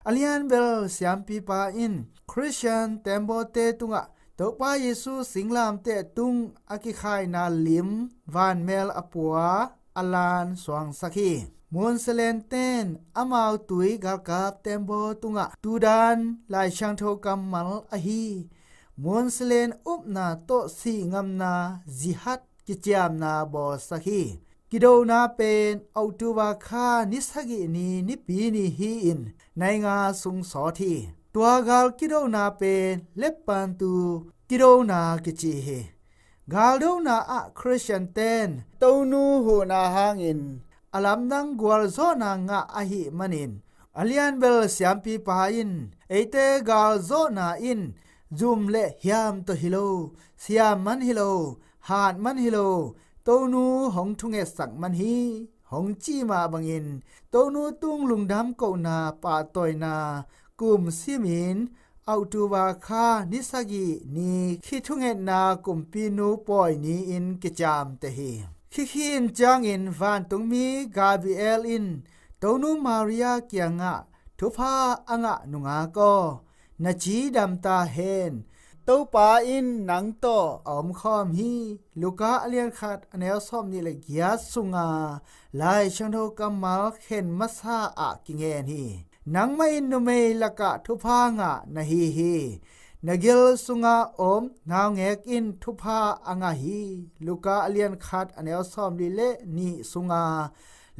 A lianbel siampipa in Christian tembawte tungah Toupa Jesu singlamteh tung a kikhaina lim vanmel a pua a lan suangsak hi. Munselen ten amau tui galkap tembaw tungah tudan Laisiangtho kammal ahi Munselen upna tawh sihngamna jihad kichiamna bawlsak hi. ກິໂດນາເປນ ອອກຕູບາຄາ ນິສະກິນີ ນິປີນີ ຮີອິນ ໃນງາຊຸງສໍທີ. ຕົວການກິໂດນາເປນ ເລັບປານຕູ ກິໂດນາກິຈີຮີ ກາໂດນາອະ ຄຣິສຕຽນເຕນ ໂຕນູໂຫນາຮາງອິນ ອາລຳດັງກວນໂຊນາງະ ອະຫິມະນິນ ອາລຽນເບລ ສຽມປີປາອິນ ເອເຕກາໂຊນາອິນ ຈຸມເລຫຽມໂຕຮິໂລ ສຽມມັນຮິໂລ ຫາດມັນຣິໂລ ໂຕນູ ຫົງທຸເງດສັກມັນຮີ ຫົງຈີມາບັງອິນ ໂຕນູ ຕຸງລຸງດຳ ກົກນາ ປາໂຕຍນາ ກຸມຊີມິນ ອອກຕູບາຄາ ນິສະກິນີ ຄີທຸເງດນາ ກຸມປີນູ ປອຍນີອິນ ກິຈາມເຕຮີ ຄີຄີນຈາງອິນ ຫວານຕຸງມີ ກາບຣິແອລອິນ ໂຕນູ ມາຣິຍາ ກຽງງະ ທຸພາ ອະງະນຸງາກໍ ນະຈີດຳຕາເຮນ ໂຕປາອິນ ນັງໂຕ ອອມຄອມຮີ ລູກາ ອາລຽນຂັດ ອາແນວສອມນິເລກຽດສຸງາ ລາຍເຊີງໂທກຳມາລ ເຂັນມະຊາອະກິແງນຮີ ນັງມະອິນນຸເມ ລະກະທຸພາງະ ນະຮີຮີ ນະກິລສຸງາອົມ ນາວແງກອິນ ທຸພາອະງະຮີ ລູກາ ອາລຽນຂັດ ອາແນວສອມລິເລນີສຸງາ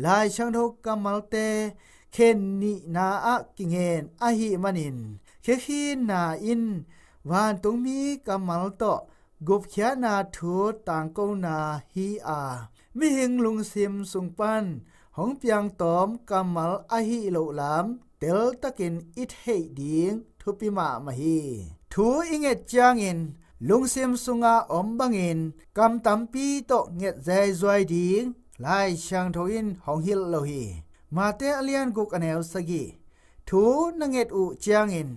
ລາຍເຊີງໂທກຳມາລເຕ ເຂັນນິນາອະກິແງນ ອະຫິມະນິນ ເຄຄີນນາອິນ ຫວານຕຸງມີກຳມາລໂຕ ກຸບເຄຍນາທູຕາງກົງນາຮີອາ ມິຫິງລຸງຊິມສຸງປັນ ຫົງປຽງຕອມ ກຳມາລອະຫິໂລລາມ ເຕັລຕະກິນ ອິດເຮກດີງ ທຸປິມະມະຮີ ທູອິເງດຈຽງອິນ ລຸງຊິມສຸງອາອົມບັງອິນ ກຳຕຳປີໂຕເງດແຈຈວຍດີງ ລາຍຊຽງໂທອິນ ຫົງຮິລໂລຮີ ມາເຕອາລຽນກຸກອະແນວສະກີ ທູນະເງດອຸຈຽງອິນ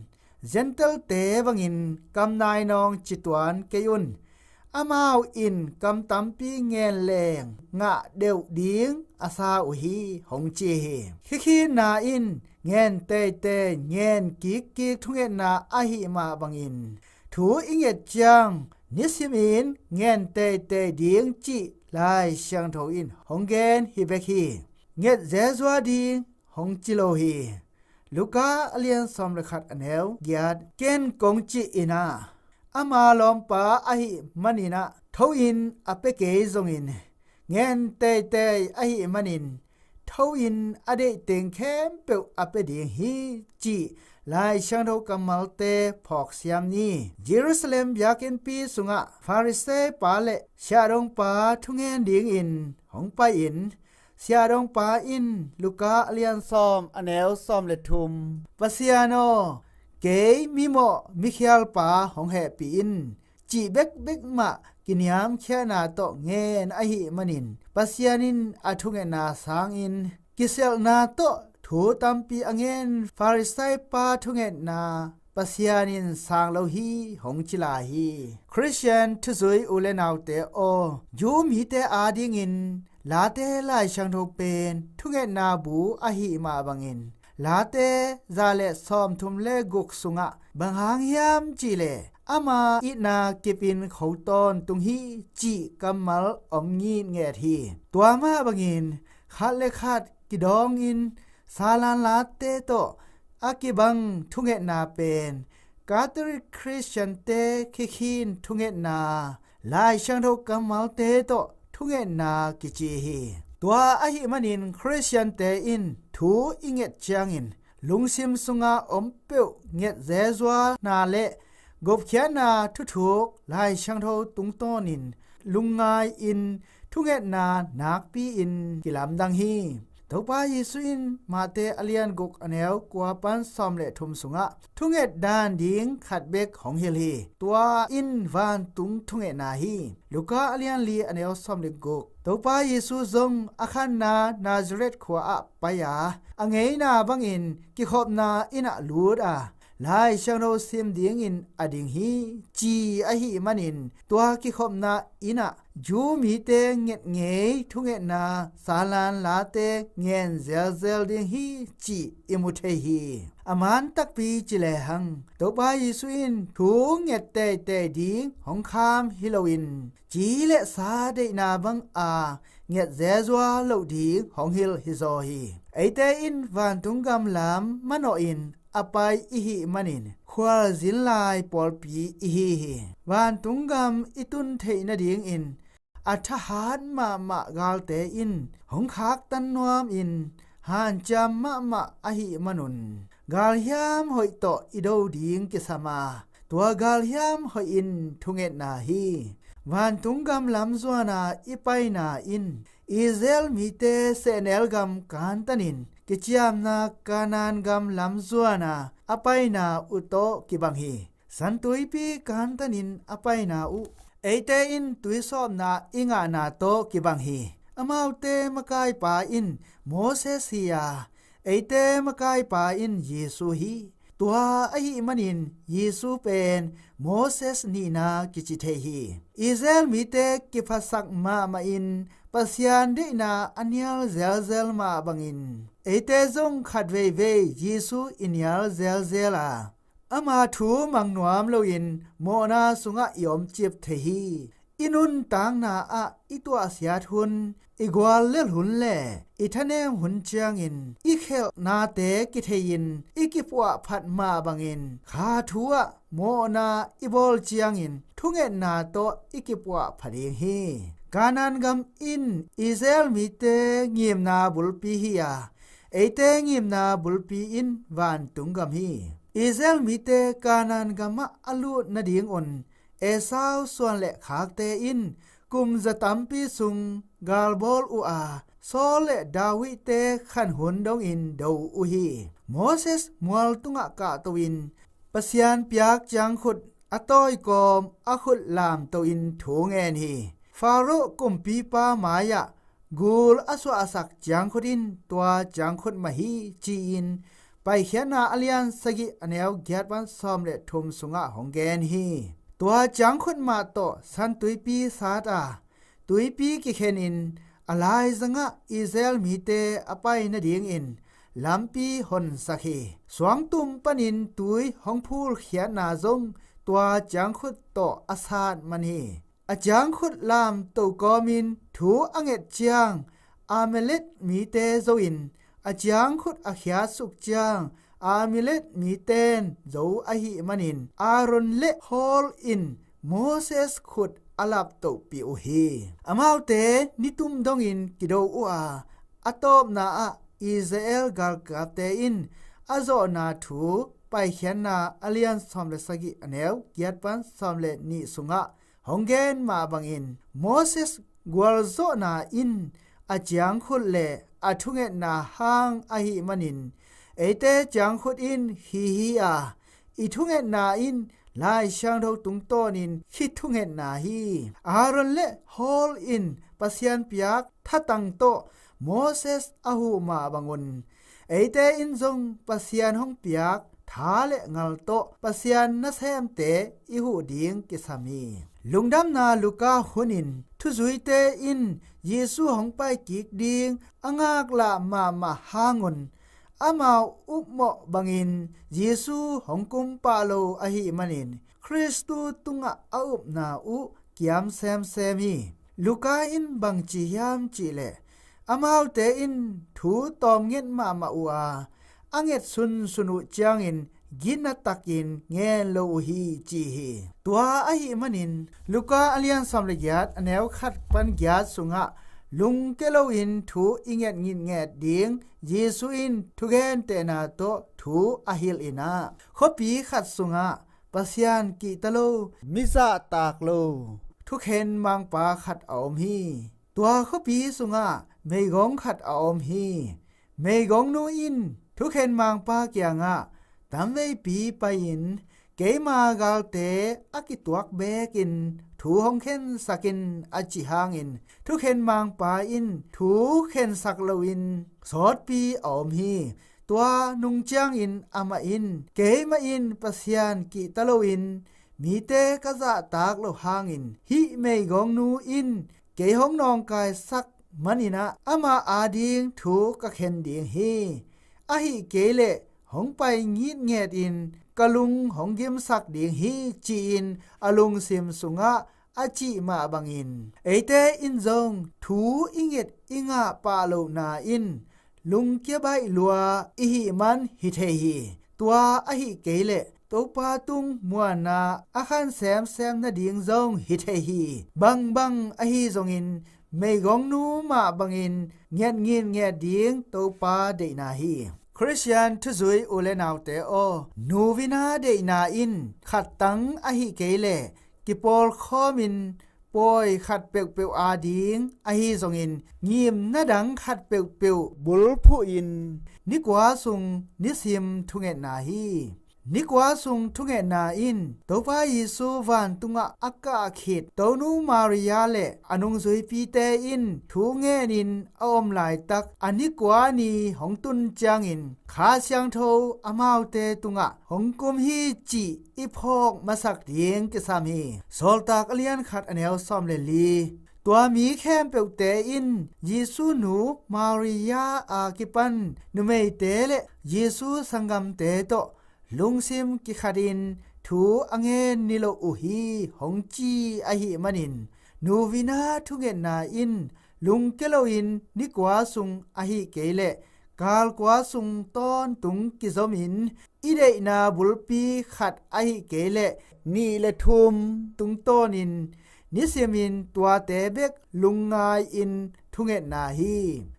ເຢັນເຕັລເຕບັງອິນ ກຳນາຍນອງຈິຕວນເກຍຸນ ອາມາວອິນ ກຳຕຳປີແງນແລງ ງະເດວດີງ ອາຊາອຸຮີ ຫົງຈີຮີ ຄີຄີນນາອິນ ແງນເຕເຕ ແງນກິກກິກ ທຸເງດນາ ອະຫິມະບັງອິນ ທູອິເງດຈຽງ ນິຊິມອິນ ແງນເຕເຕ ດີງຈິ ລາຍຊຽງໂທອິນ ຫົງແກນຮີເບກຮີ ເງດແຈຈວຍດີງ ຫົງຈິໂລຮີ ລູກາ ອາລຽນຊອມລະຂັດ ອາແນວກຽດ ເກນກົງຈິອິນາ ອາມາລອມປາ ອະຫິມະນິນະ ໂທອິນ ອາເປເກຈົງອິນ ແງນເຕເຕ ອະຫິມະນິນ ໂທອິນ ອະເດເຕັງແຄມເປວ ອາເປດີງຮີຈິ ລາຍຊຽງໂທກຳມາລເຕ ພອກສຽມນີ ເຢຣູຊາເລັມ ຢາກິນປີສຸງະ ຟາຣິເຊປາ ແລະ ຊຽດົງປາ ທຸແງນດີງອິນ ຫົງປາອິນ ເຊຍດົງປາອິນ ລູກາ ອາລຽນຊອມ ອາແນວຊອມເລັດທຸມ ປາເຊຍໂນ ເກຍມິໂມ ມິເຄຍລປາ ຫົງແຮປີອິນ ຈິເບັກເບັກມະ ກິນຍາມແຄນາໂຕ ແງນອະຫິມະນິນ ປາເຊຍນິນ ອະທຸເງນາຊາງອິນ ກິເຊລນາໂຕ ທູຕຳປີອະແງນ ຟາຣິໄຊປາ ທຸເງນາ ປາເຊຍນິນ ຊາງໂລຮີ ຫົງຈິລາຮີຄຣິສຕຽນ ທຸຊຸຍອູເລນາວເຕໂອ ຢູມີເຕອາດີງອິນ ລາເຕ ລາຍຊຽງໂທເປນ ທຸເງນາບູ ອະຫິມະບັງອິນ ລາເຕ ຈາເລຊອມທຸມເລກຸກສຸງະ ບັງຮາງຮຽມຈິເລ ອາມາອິນາກິປິນ ເຂົາຕອນຕຸງຮີຈິ ກຳມາລອອງງີດແງດຮີ ຕົວມາບັງອິນ ຄັດເລຄັດ ກິດອງອິນ ຊາລານລາເຕໂຕ ອາກິບັງ ທຸເງນາເປນ ກາໂຕລິກຄຣິສຕຽນເຕ ຄີຄີນ ທຸເງນາ ລາຍຊຽງໂທກຳມາລເຕໂຕ ທຸເງນາກິຈີຮີ ຕົວອະຫິມະນິນ ຄຣິສຕຽນເຕອິນ ທູອິເງດຈຽງອິນ ລຸງຊິມສຸງາອົມເປວ ເງດແຈຈວຍນາເລ ກົບຂຽນນາທຸທຸກ ລາຍຊຽງໂທຕຸງໂຕນິນ ລຸງງາຍອິນ ທຸເງນາ ນາກປີອິນ ກິລຳດັງຮີ ໂຕປາເຢຊູອິນ ມາເຕອາລຽນກຸກອາແນວ ກົວປັນຊອມເລທຸມສຸງະ ທຸເງດດານດີງ ຄັດເບັກ ຫົງເຮລຮີ ຕົວອິນ ຫວານຕຸງ ທຸເງນາຮີ ລູກາອາລຽນລີ ອາແນວຊອມເລກຸກ ໂຕປາເຢຊູຊົງ ອາຄັນນາ ນາຊາເຣດ ຂົວອະ ປາຍາ ອະເງຍນາບັງອິນ ກິຂອບນາອິນອະລູດອາ ລາຍຊຽງໂທຊິມດີງອິນ ອະດິງຮີ ຈີອະຫິມະນິນ ຕົວກິຂອບນາອິນອະ ຢູມີເຕ ເງດເງຍ ທຸເງນາ ສາລານລາເຕ ແງນແຈວແຈວດິງຮີ ຈີອິມຸເທຍຮີ ອາມານຕັກປີຈິແລຫັງ ໂຕປາເຢຊູອິນ ທູເງດເຕເຕດີງ ຫົງຄາມຮີໂລວິນ ຈີເລສາເດນາບັງອາ ເງດແຈຈວຍໂລດີງ ຫົງຮີລຮີໂຊຮີ ເອເຕອິນ ຫວານຕຸງກຳລາມ ມະໂນອິນ ອະປາຍ ອິຫິມະນິນ ຄວາລຈິນລາຍ ປອລປີ ອິຮີຮີ ຫວານຕຸງກຳ ອິຕຸນເທນະດີງອິນ ອະທະຫານມະມະການເຕອິນ ຫົງຄາກຕັນນວມອິນ ຫານຈຳມະມະອະຫິມະນຸນ ການຫຍາມຫົຍໂຕະ ອີໂດດີງກິສະມາ ຕົວການຫຍາມຫົຍອິນ ທຸເຫງເອດນາຮີ ວານຕຸງກຳລຳຈົວນາ ອີໄປນາອິນ ອີເຊລມີເຕ ເຊເນລກຳການຕະນິນ ກິຈຽມນາການານກຳລຳຈົວນາ ອະໄປນາອຸໂຕະ ກິບັງຮີ ສັນຕຸຍປີການຕະນິນ ອະໄປນາອຸ ເອເຕອິນ ຕຸຍຊອບນາ ອີງານາໂຕະ ກິບັງຮີ ອະມາວເຕ ມະກາຍປາອິນ ໂມເຊສຮີອາ ເອເຕ ມະກາຍປາອິນ ເຢຊູຮີ ຕົວອະຫິມະນິນ ເຢຊູເປນ ໂມເຊສນີນາ ກິຈິເທຮີ ອີເຊລມີເຕ ກິຟາສັກມາມາອິນ ປະຊຽນເດນາ ອະນຽລເຊລເຊລມາບັງອິນ ເອເຕຈົງຂັດເວເວ ເຢຊູ ອີນຽລເຊລເຊລາ ອະມາທູມັງນວມໂລອິນ ໂມນາສຸງະ ອີອອມຈິບເທຮີ ອີນຸນຕາງນາອະ ອີຕົວເຊຍທຸນ ອີກວາລເລລຸນແລ ອີທະແນງຮຸນຈຽງອິນ ອີເຄລນາເຕກິເທຢິນ ອີກິປົວພັດມາບັງອິນ ຄາທູອະ ໂມນາ ອີໂບລຈຽງອິນ ທຸເຫງເອດນາໂຕະ ອີກິປົວພະເດງຮີ ການານກຳອິນ ອີເຊລມີເຕ ງີມນາບຸລປີຮີອາ ເອເຕງີມນາບຸລປີອິນ ວານຕຸງກຳຮີ ອີເຊລມີເຕ ການານກຳມະ ອະລູນະດີງອົນ ເອຊາວ ສ່ວນແລະຂາກເຕອິນ ກຸມຈະຕຳປີຊຸງ ກາລໂບລອຸອາ ຊໍແລະດາວິເຕ ຂັນຮຸນດົງອິນ ໂດອຸຮີ ໂມເຊສ ມວລຕຸງະກະໂຕວິນ ປະຊຽນປຽກຈຽງຂຸດ ອະຕ້ອຍກອມ ອະຂຸດລາມໂຕອິນ ໂທແງນຮີ ຟາໂຣກຸມປີປາມາຍະ ກູລອະສຸອາສັກຈຽງຂຸດອິນ ຕົວຈຽງຂຸດມະຮີຈີອິນ ໄປເຄຍນາອາລຽນສະກິອະແນວ ກຽດວັນຊອມແລະທຸມສຸງະ ຫົງແກນຮີ ຕົວຈຽງຂຸດມາໂຕ ສັນຕຸຍປີຊາດອາ ຕຸຍປີກິເຄນອິນ ອາລາຍສະງະ ອີເຊລມີເຕ ອະໄປນະດີງອິນ ລຳປີຫົນສະເຄ ສວງຕຸມປະນິນ ຕຸຍຫົງພູລເຄຍນາຊົງ ຕົວຈຽງຂຸດໂຕ ອາຊາດມັນຮີ ອາຈຽງຂຸດລາມໂຕກອມິນ ທູອາເງດຈຽງ ອາເມເລັດມີເຕໂຊອິນ ອາຈຽງຂຸດອາເຄຍສຸກຈຽງ ອາເມເລັດມີເຕນ ໂຊອະຫິມະນິນ ອາໂຣນເລໂຮລອິນ ໂມເຊສຂຸດອາລັບໂຕປິໂອເຮ ອາມາວເຕ ນິຕຸມດົງອິນ ກິໂດອຸອາ ອາໂຕບນາອະ ອີສະເອລ ກາລກາເຕອິນ ອາໂຊນາທູ ໄປເຄຍນາອາລຽນຊອມແລະສະກິອະແນວ ກຽດວັນຊອມແລະນິສຸງະ ຫົງແກນມາບັງອິນ ໂມເຊສ ກວາລໂຊນາອິນ ອາຈຽງຂຸດແລ ອາທຸເຫງເອດນາຮ່າງອະຫິມະນິນ ເອເຕຈຽງຂຸດອິນ ຮີຮີອາ ອີທຸເຫງເອດນາອິນ ລາຍຊຽງໂທຕຸງໂຕນິນ ຄິດທຸເຫງເອດນາຮີ ອາໂຣນເລໂຮລອິນ ປະຊຽນປຽກ ທະຕັງໂຕ ໂມເຊສ ອາຫູມາບັງອຸນ ເອເຕອິນຊົງ ປະຊຽນຫົງປຽກ ທາແລະງາລໂຕ ປະຊຽນນະແຊມເຕ ອີຫູດີງກິສາມີ ລຸງດຳນາລູກາຮຸນອິນ ທຸຊຸຍເຕອິນ ເຢຊູຫົງໄປກິກດີງ ອາງາກລະມາມະຮາງຸນ ອາມາວອຸບເໝາະບັງອິນ ເຢຊູຫົງກຸມປາໂລ ອະຫິມະນິນ ຄຣິສຕູຕຸງະອະອຸບນາອຸ ກຽມແຊມແຊມີ ລູກາອິນ ບັງຈີຮຽມຈີແລ ອາມາວເຕອິນ ທູຕອມເຫງັດມາມະອຸອາ ອາເຫງັດຊຸນຊຸນຸຈຽງອິນ ກິນນະຕັກກິນ ແງໂລອູຮີຈີຮີ ຕົວອະຫິມະນິນ ລູກາອາລຽນຊອມລະກຽດ ອະແນວຂັດປັນກຽດສຸງະ ລຸງເກໂລອິນ ທູອີແງດງິດແງດດີງ ເຢຊູອິນ ທຸແກນເຕນາໂຕ ທູອະຮິລອິນນາ ໂຄປີຂັດສຸງະ ປະຊຽນກິຕະໂລ ມິຊາຕາກໂລ ທຸເຄນມັງປາຂັດອາອົມຮີ ຕົວໂຄປີສຸງະ ເມກົງຂັດອາອົມຮີ ເມກົງນູອິນ ທຸເຄນມັງປາກຽງະ ຕຳເວຍປີປາອິນ ເກມາກາລເຕ ອາກິຕົວກເບກິນ ທູຫົງເຄນສັກກິນ ອາຈິຮາງອິນ ທຸເຄນມັງປາອິນ ທູເຄນສັກໂລອິນ ສອດປີອອມຮີ ຕົວນຸງຈຽງອິນ ອາມາອິນ ເກມາອິນ ປະຊຽນກິຕະໂລອິນ ມີເຕກະສະຕາກໂລຮາງອິນ ຫິເມກົງນູອິນ ເກຫົງນອງກາຍສັກມະນິນະ ອາມາອາດີງ ທູກະເຄນດີງຮີ ອະຫິເກເລ ຫົງໄປງີດແງດອິນ ກະລຸງຫົງກິມສັກດີງຮີຈີອິນ ອະລຸງຊິມສຸງະ ອາຈິມາບັງອິນ ເອເຕອິນຊົງ ທູອີເງດອີງາປາໂລນາອິນ ລຸງເກຍບາຍລັວ ອີຫິມັນຫິເທຮີ ຕົວອະຫິເກເລ ໂຕປາຕຸງ ມົວນາອາຄານແຊມແຊມນະດິງ ຈົ່ງຫິເທຫີ ບັງບັງອະຫີ ຈົ່ງອິນ ເມຍກົງນູມາບັງອິນ ງຽດງີດງຽດດິງ ໂຕປາເດນາຫີ. ຄຣິສຕຽນທຸຊຸຍອູເລນາວເຕອໍ ນູວິນາເດນາອິນ ຂັດຕັງອະຫິເກເລ ກິໂປລຄໍມິນ ປ່ອຍຂັດເປີກເປີອາດິງ ອະຫິຈົ່ງອິນ ງີມນະດັງຂັດເປີກເປີ ບຸລພຸອິນ ນິກວາຊຸງ ນິຊິມທຸເງດນາຫີ. ນິກວາຊຸງທຸເງດນາອິນ ໂຕປາເຢຊູວານຕຸງອາອາກາເຂດ ໂຕນູມາຣິຍາ ແລະ ອະນຸງຊຸຍປີເຕອິນ ທູເງນິນ ອາອົມລາຍຕັກ ອານິກວານີ ຫົງຕຸນຈຽງອິນ ຄາຊຽງໂທ ອາມາວເຕຕຸງອາ ຫົງກຸມຮີຈີ ອີພອກມາສັກດິງ ກິສາມຮີ ຊໍລຕາກອາລຽນຂັດອາແນວຊອມເລລີ ຕົວມີແຄມເປວເຕອິນ ເຢຊູນູ ມາຣິຍາອາກິປັນ ນຸເມຍເຕ ແລະ ເຢຊູສັງກຳເຕໂຕ ລຸງຊິມກິຂະດິນ ທູອະເງນນິໂລອຸຮີ ຫົງຈີອະຫິມະນິນ ນູວິນາທຸເງດນາອິນ ລຸງເກໂລອິນ ນິກວາຊຸງອະຫິເກ ແລະ ກາລກວາຊຸງຕອນຕຸງກິໂຊມິນ ອີເດນາບຸລປີຂັດອະຫິເກ ແລະ ນີເລທຸມຕຸງໂຕນິນ ນິຊິມິນ ຕົວເຕເບັກ ລຸງງາຍອິນ ທຸເງດນາຮີ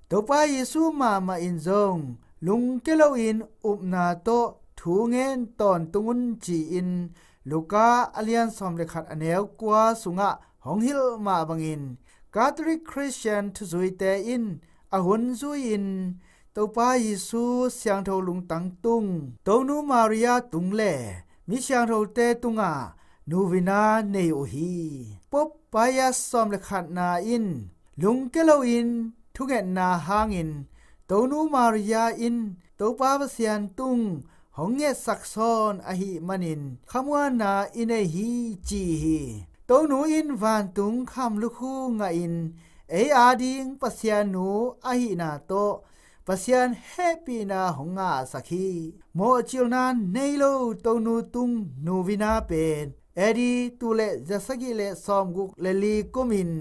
ໂຕປາເຢຊູມາມາອິນຈົ່ງ ລຸງເກໂລອິນ ອຸບນາໂຕ ທູເງນຕອນຕຸງອຸນຈີອິນ ລູກາອາລຽນຊອມເລຂັດອາແນວກວາຊຸງອາ ຫົງຫິລມາບັງອິນ ກາໂຕລິກຄຣິສຕຽນທຸຊຸຍເຕອິນ ອາຮຸນຊູອິນ ໂຕປາເຢຊູ ຊຽງໂທລຸງຕັງຕຸງ ໂຕນູມາຣິຍາຕຸງແລ ມິຊຽງໂທເຕຕຸງອາ ນູວິນາເນໂອຮີ ປົບປາຍາຊອມເລຂັດນາອິນ ລຸງເກໂລອິນ ທຸເງດນາຮາງອິນ ໂຕນູມາຣິຍາອິນ ໂຕປາປະຊຽນຕຸງ ຫົງເງດສັກຊອນອະຫິມະນິນ ຂະມວນນາອິເນຮີຈີຮີ ໂຕນູອິນ ວານຕຸງຄຳລຸຄູງາອິນ ເອອາດິງ ປະຊຽນນູອະຫິນາໂຕ ປະຊຽນແຮປີນາ ຫົງງາສາຄີ ໂມຈິລນານ ເນໂລ ໂຕນູຕຸງ ນູວິນາເປນ ເອດີ ຕູເລ ຢາສະກິເລ ຊອມກຸກເລລີກຸມິນ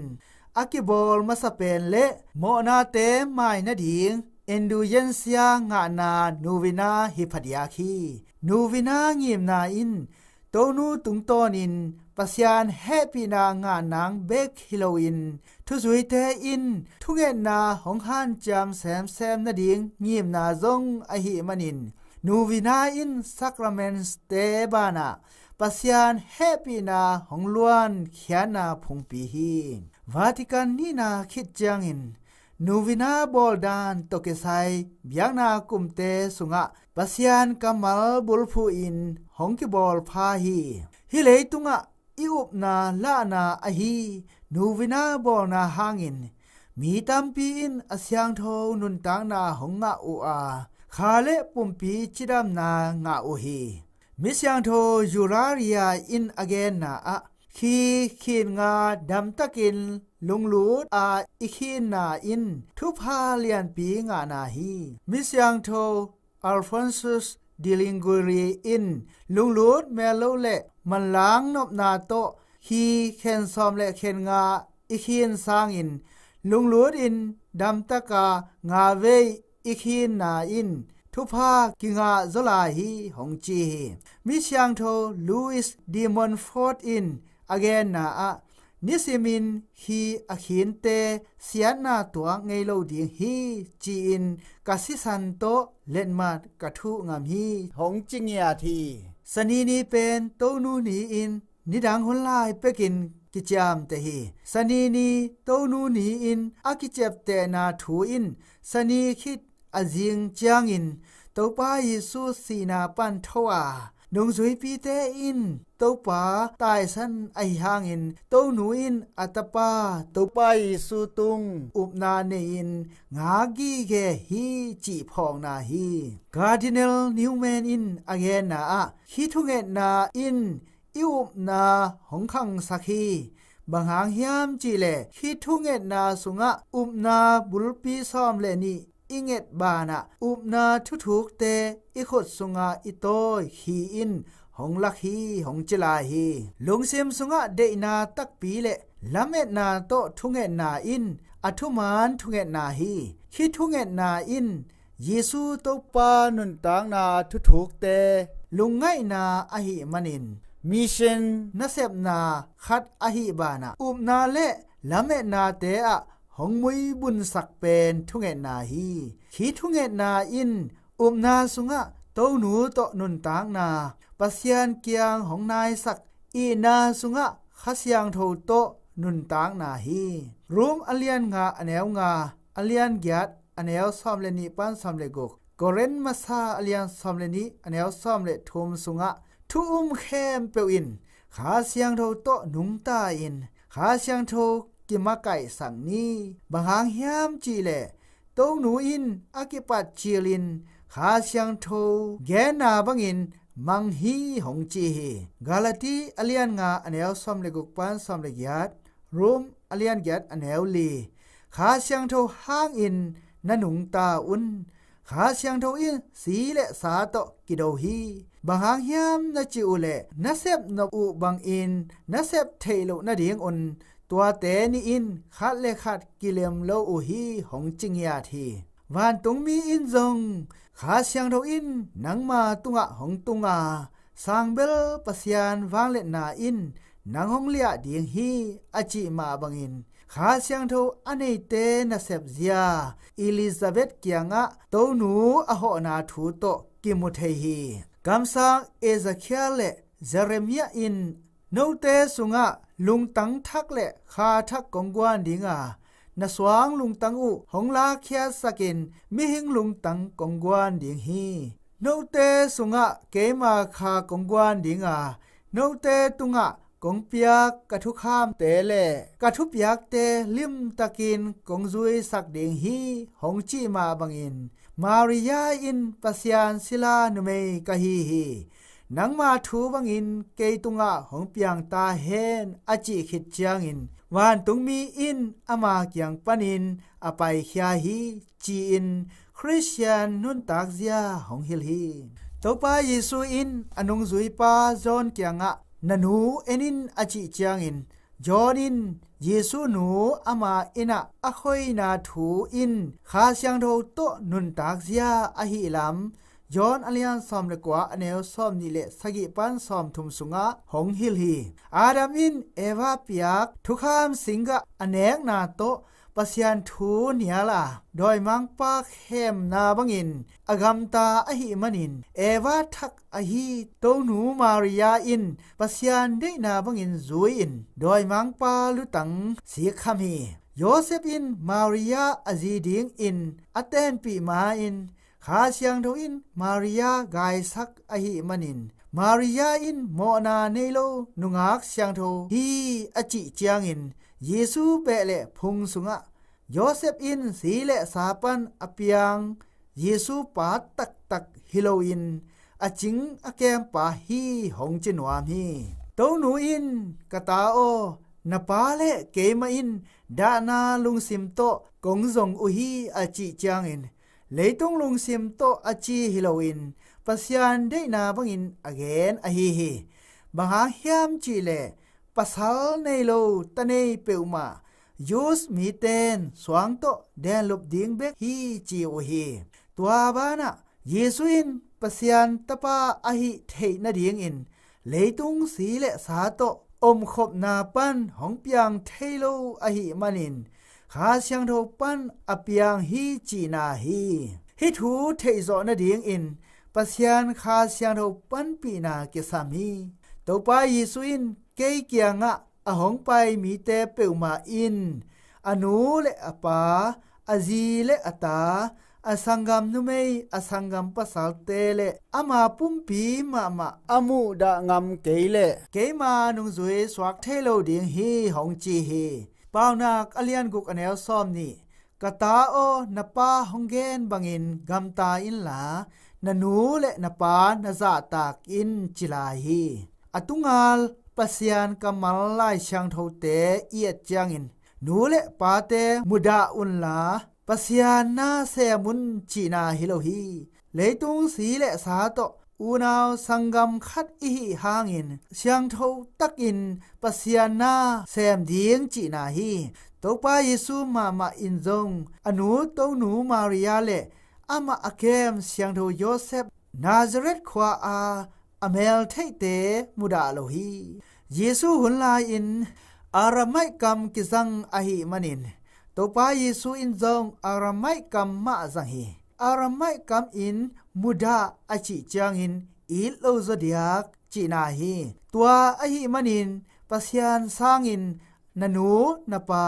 ອາກິບອລມາສະເປນ ແລະ ໂມນາເຕ ມາຍນາດີງ ເອັນດູເຢັນເຊຍ ງານາ ນູວິນາ ຮິພັດຢາຄີ ນູວິນາ ງີມນາອິນ ໂຕນູຕຸງໂຕນິນ ປະຊຽນແຮປີນາ ງານາງເບັກຮີໂລອິນ ທຸຊຸຍເຕອິນ ທຸເງດນາ ຫົງຮານຈາມແຊມແຊມນາດີງ ງີມນາຈົ່ງອະຫິມະນິນ ນູວິນາອິນ ສັກຣາເມນສເຕບານາ ປະຊຽນແຮປີນາ ຫົງລວນຂຽນນາ ພຸງປີຮີ ວາຕິກັນນີນາ ຄິດຈຽງອິນ ນູວິນາ ໂບລດານ ໂຕເກໄຊ ບຽງນາກຸມເຕສຸງະ ປະຊຽນກຳມາລບຸລພູອິນ ຫົງກິໂບລພາຮີ ຮີເລຕຸງະ ອີອຸບນາ ລະນາອະຮີ ນູວິນາ ໂບລນາຮາງອິນ ມີຕຳປີອິນ ອາຊຽງໂທ ນຸນຕາງນາ ຫົງງະອູອາ ຄາເລປຸມປີ ຈິດຳນາ ງາອູຮີ ມິຊຽງໂທ ຢູລາຣິຍາອິນ ອາແກນນາອະ ຄີ ຂີນງາ ດຳຕະກິນ ລຸງລູດອາ ອີຄີນນາອິນ ທຸພາລຽນປີ ງານາຮີ ມິຊຽງໂທ ອາລຟອນຊຸສ ດີລິງກູຣີອິນ ລຸງລູດແມໂລ ແລະ ມັນລາງນົບນາໂຕ ຄີ ເຂັນຊອມ ແລະ ເຂັນງາ ອີຄີນຊາງອິນ ລຸງລູດອິນ ດຳຕະກາ ງາເວຍ ອີຄີນນາອິນ ທຸພາ ກິງາໂຈລາຮີ ຫົງຈີຮີ ມິຊຽງໂທ ລູອິສ ດີມອນຟອດອິນ ອາແກນນາອະ ນິຊິມິນ ຄີ ອາຄີນເຕ ຊຽນນາຕົວ ເງໂລດີງຮີ ຈີອິນ ກາຊິຊັນໂຕ ເລັດມາດ ກະທຸງາມຮີ ຫົງຈິງຍາທີ ຊະນີນີເປນ ໂຕນູນີອິນ ນິດັງຮຸນລາຍ ເປກິນ ກິຈາມເຕຮີ ຊະນີນີ ໂຕນູນີອິນ ອາກິເຈັບເຕນາທູອິນ ຊະນີຄິດ ອາຈິງຈຽງອິນ ໂຕປາເຢຊູ ສີນາປັນໂທອາ ນຸງຊຸຍປີເຕອິນ ໂຕປາຕາຍຊັນ ອາຫິຮາງອິນ ໂຕນູອິນ ອາຕະປາ ໂຕປາເຢຊູຕຸງ ອຸບນາເນອິນ ງາກີເກຮີ ຈີພອງນາຮີ ກາດີເນລ ນິວແມນອິນ ອາແກນນາອະ ຄີທຸເງດນາອິນ ອີອຸບນາ ຫົງຄັງສາຄີ ບັງຫາງຮຽມຈີແລ ຄີທຸເງດນາສຸງະ ອຸບນາ ບຸລປີຊອມແລນີ ອີເງດບານະ ອຸບນາ ທຸທຸກເຕ ອີຄົດສຸງະ ອີໂຕຍ ຄີອິນ ຫົງລັກຮີ ຫົງຈິລາຮີ ລຸງຊິມສຸງະ ເດນາຕັກປີແລ ລຳເອດນາໂຕ ທຸເງດນາອິນ ອາທຸມານ ທຸເງດນາຮີ ຄີທຸເງດນາອິນ ເຢຊູໂຕປານຸນຕາງນາທຸກໆແຕ່ ລຸງໄງນາອະຫິມະນິນ ມີເຊັ່ນ ນະເຊັບນາ ຂັດອະຫິບານະ ອຸບນາ ແລະ ລະເມນາເຕອະ ຫົງມຸຍບຸນສັກເປນທຸເງດນາຮີ ຄີທຸເງດນາອິນ ອຸບນາສຸງະ ໂຕໜູໂຕະນຸນຕາງນາ ປະຊຽນກຽງຫົງນາຍສັກ ອີນາສຸງະ ຄາຊຽງໂທໂຕະນຸນຕາງນາຮີ ຣູມອະລຽນງາອະແນວງາ ອະລຽນກຽດ ອະແນວຊອມເລນິປານຊອມເລກຸກ ໂກເຣັນມາຊາອະລຽນຊອມເລນິ ອະແນວຊອມເລທຸມສຸງະ ທຸອຸມແຄມເປວອິນ ຄາຊຽງໂທໂຕະນຸງຕາອິນ ຄາຊຽງໂທກິມາໄກສັງນີ ບາງຫາງຫຽມຈີແລ ໂຕໜູອິນ ອາກິປັດຈີລິນ ຄາຊຽງໂທ ແກນນາບັງອິນ ມັງຮີຫົງຈີຮີ ກາລາຕີອະລຽນງາອະແນວຊອມເລກຸກປານຊອມເລກຽດ ໂຣມອາລຽນແກດອະແນວລີ ຄາຊຽງໂທຫ້າງອິນ ນະໜຸງຕາອຸນ ຄາຊຽງໂທອິນ ສີແລະສາໂຕະກິໂດຮີ ບາງຫາງຫຽມນະຈິອຸແລ ນະເຊັບນົບອຸບັງອິນ ນະເຊັບເທໂລນະດິງອຸນ ຕົວເຕນີອິນ ຄັດແລະຄັດກິເລັມໂລອຸຮີ ຫົງຈິງຍາທີ ວານຕຸງມີອິນຈົງ ຄາຊຽງໂທອິນ ນັງມາຕຸງະ ຫົງຕຸງາ ຊາງເບລ ປະຊຽນ ວາງເລັດນາອິນ ນາງຫົງເລຍ ດຽງຮີ ອາຈິມາບັງອິນ ຄາຊຽງໂທ ອະເນເຕ ນະເຊັບເຊຍ ອີລິຊາເບັດ ກຽງອະ ໂຕໜູ ອະໂຫນາທູໂຕະ ກິມຸເທຮີ ກຳສາງ ເອຊາຄຽລ ແລະ ເຢເຣມຍາອິນ ໂນເຕສຸງະ ລຸງຕັງທັກ ແລະ ຄາທັກກົງກວານດິງອາ ນະສວາງລຸງຕັງອຸ ຫົງລາຄຽສະກິນ ມິຫິງລຸງຕັງກົງກວານດິງຮີ ໂນເຕສຸງະ ເກມາຄາກົງກວານດິງອາ ໂນເຕຕຸງະ ກົງປຽກ ກະທຸຄາມເຕແລ ກະທຸປຽກເຕ ລິມຕະກິນ ກົງຊຸຍສັກດິງຮີ ຫົງຈິມາບັງອິນ ມາຣິຍາອິນ ປະຊຽນ ສິລານຸເມຍ ກະຮີຮີ ນາງມາທູບັງອິນ ເກຍຕຸງອາ ຫົງປຽງຕາເຮນ ອາຈິ ຂິດຈຽງອິນ ວານຕຸງມີອິນ ອາມາກຽງປານິນ ອາໄປຄຽຮີ ຈີອິນ ຄຣິສຕຽນ ນຸນຕາກເຊຍ ຫົງຮິລຮີ ໂຕປາເຢຊູອິນ ອານຸງຊຸຍປາ ຢອນກຽງອະ ນະໜູເອນິນ ອາຈິຈຽງອິນ ຢອນອິນ ເຢຊູໜູ ອາມາອິນອະ ອາໂຄຍນາທູອິນ ຄາຊຽງໂທໂຕະ ນຸນຕາກເຊຍ ອະຫິລຳ ຢອນອາລຽນຊອມເລກວາ ອະແນວຊອມນິເລ ສະກິປານຊອມທຸມສຸງະ ຫົງຮິລຮີ ອາດຳອິນ ເອວາປຽກ ທຸຄາມສິງກະ ອະແນກນາໂຕະ ປະຊຽນທູເນຍລາ ດອຍມັງປາແຄມນາບັງອິນ ອາກຳຕາ ອະຫິມະນິນ ເອວາທັກ ອະຮີ ໂຕໜູມາຣິຍາອິນ ປະຊຽນເດນາບັງອິນ ຊູຍອິນ ດອຍມັງປາລຸຕັງ ສີຄຳຮີ ໂຢເຊັບອິນ ມາຣິຍາ ອາຊີດິງອິນ ອາແຕນປີມາອິນ ຄາຊຽງໂທອິນ ມາຣິຍາ ກາຍສັກ ອະຫິມະນິນ ມາຣິຍາອິນ ໂມນາເນໂລ ນຸງາກຊຽງໂທຮີ ອາຈິຈຽງອິນ ເຢຊູແບະແລະ ພຸງສຸງະ ໂຢເຊັບອິນ ສີແລະສາປັນ ອາປຽງ ເຢຊູປາຕັກຕັກ ຮີໂລອິນ ອາຈິງ ອາແກມປາຮີ ຫົງຈິນວາມຮີ ໂຕໜູອິນ ກະຕາໂອ ນະປາແລະ ເກມາອິນ ດານາ ລຸງຊິມໂຕະ ກົງຊົງອຸຮີ ອາຈິຈຽງອິນ ເລຕຸງລຸງຊິມໂຕະ ອາຈິ ຮີໂລອິນ ປະຊຽນເດນາບັງອິນ ອາແກນ ອະຮີຮີ ບາຫາງຫຽມຈີແລ ປາຊາລ ເນໂລ ຕະເນຍເປວມາ ຢູສ ມີເຕນ ສວາງໂຕະ ແດນລຸບດິງເບັກ ຮີຈີໂອຮີ ຕົວບານະ ເຢຊູອິນ ປະຊຽນຕະປາ ອະຫິເທນະດິງອິນ ເລຕຸງສີແລະສາໂຕະ ອົມຄົບນາປັນ ຫົງປຽງເທໂລ ອະຫິມະນິນ ຄາຊຽງໂທປັນ ອາປຽງ ຮີຈີນາຮີ ຮີທູເທໂຊນະດິງອິນ ປະຊຽນ ຄາຊຽງໂທປັນ ປີນາເກສາມຮີ ໂຕປາເຢຊູອິນ ເກຍກຽງອະ ອາຫົງໄປມີແຕ່ເປວມາອິນ ອານູແລະອາປາ ອາຊີແລະອາຕາ ອາສັງກຳນຸເມຍ ອາສັງກຳປະສາເຕແລະ ອາມາປຸມປີມະມະ ອາມຸດະງຳເກຍແລະ ເກຍມານຸງຊຸຍສວາກເທໂລດິງຮີ ຫົງຈີຮີ ປາວນາກອາລຽນກຸກອາແນວຊອມນີ ກະຕາໂອ ນະປາ ຫົງແກນບັງອິນ ກຳຕາອິນລາ ນະນູແລະນະປາ ນະຈາຕາກອິນ ຈິລາຮີ ອາຕຸງາລ ປະຊຽນກຳມາລລາຍຊຽງໂທເຕ ອຽດຈຽງອິນ ນູແລະປາເຕ ມຸດາອຸນລາ ປະຊຽນນາແຊມຸນ ຈີນາຮີໂລຮີ ເລຕຸງສີແລະສາໂຕະ ອູນາວສັງກຳຄັດ ອີຫິຮາງອິນ ຊຽງໂທຕັກອິນ ປະຊຽນນາແຊມດີງ ຈີນາຮີ ໂຕປາເຢຊູມາມະອິນຈົງ ອານູ ໂຕໜູມາຣິຍາແລະ ອາມະອາແກມ ສຽງໂທໂຢເຊັບ ນາຊາເຣັດຂວາອາ ອາແມວໄທເຕມຸດາໂລຮີ. ເຢຊູຮຸນລາອິນ ອາຣາໄມກຳກິຊັງອະຫິມະນິນ ໂຕປາເຢຊູອິນຈົ່ງ ອາຣາໄມກຳມະຈັງຮີ ອາຣາໄມກຳອິນ ມຸດາອາຈິຈຽງອິນ ອີໂລໂຊດຽກ ຈິນາຮີ ຕົວອະຫິມະນິນ ປະຊຽນຊາງອິນ ນະນູ ນະປາ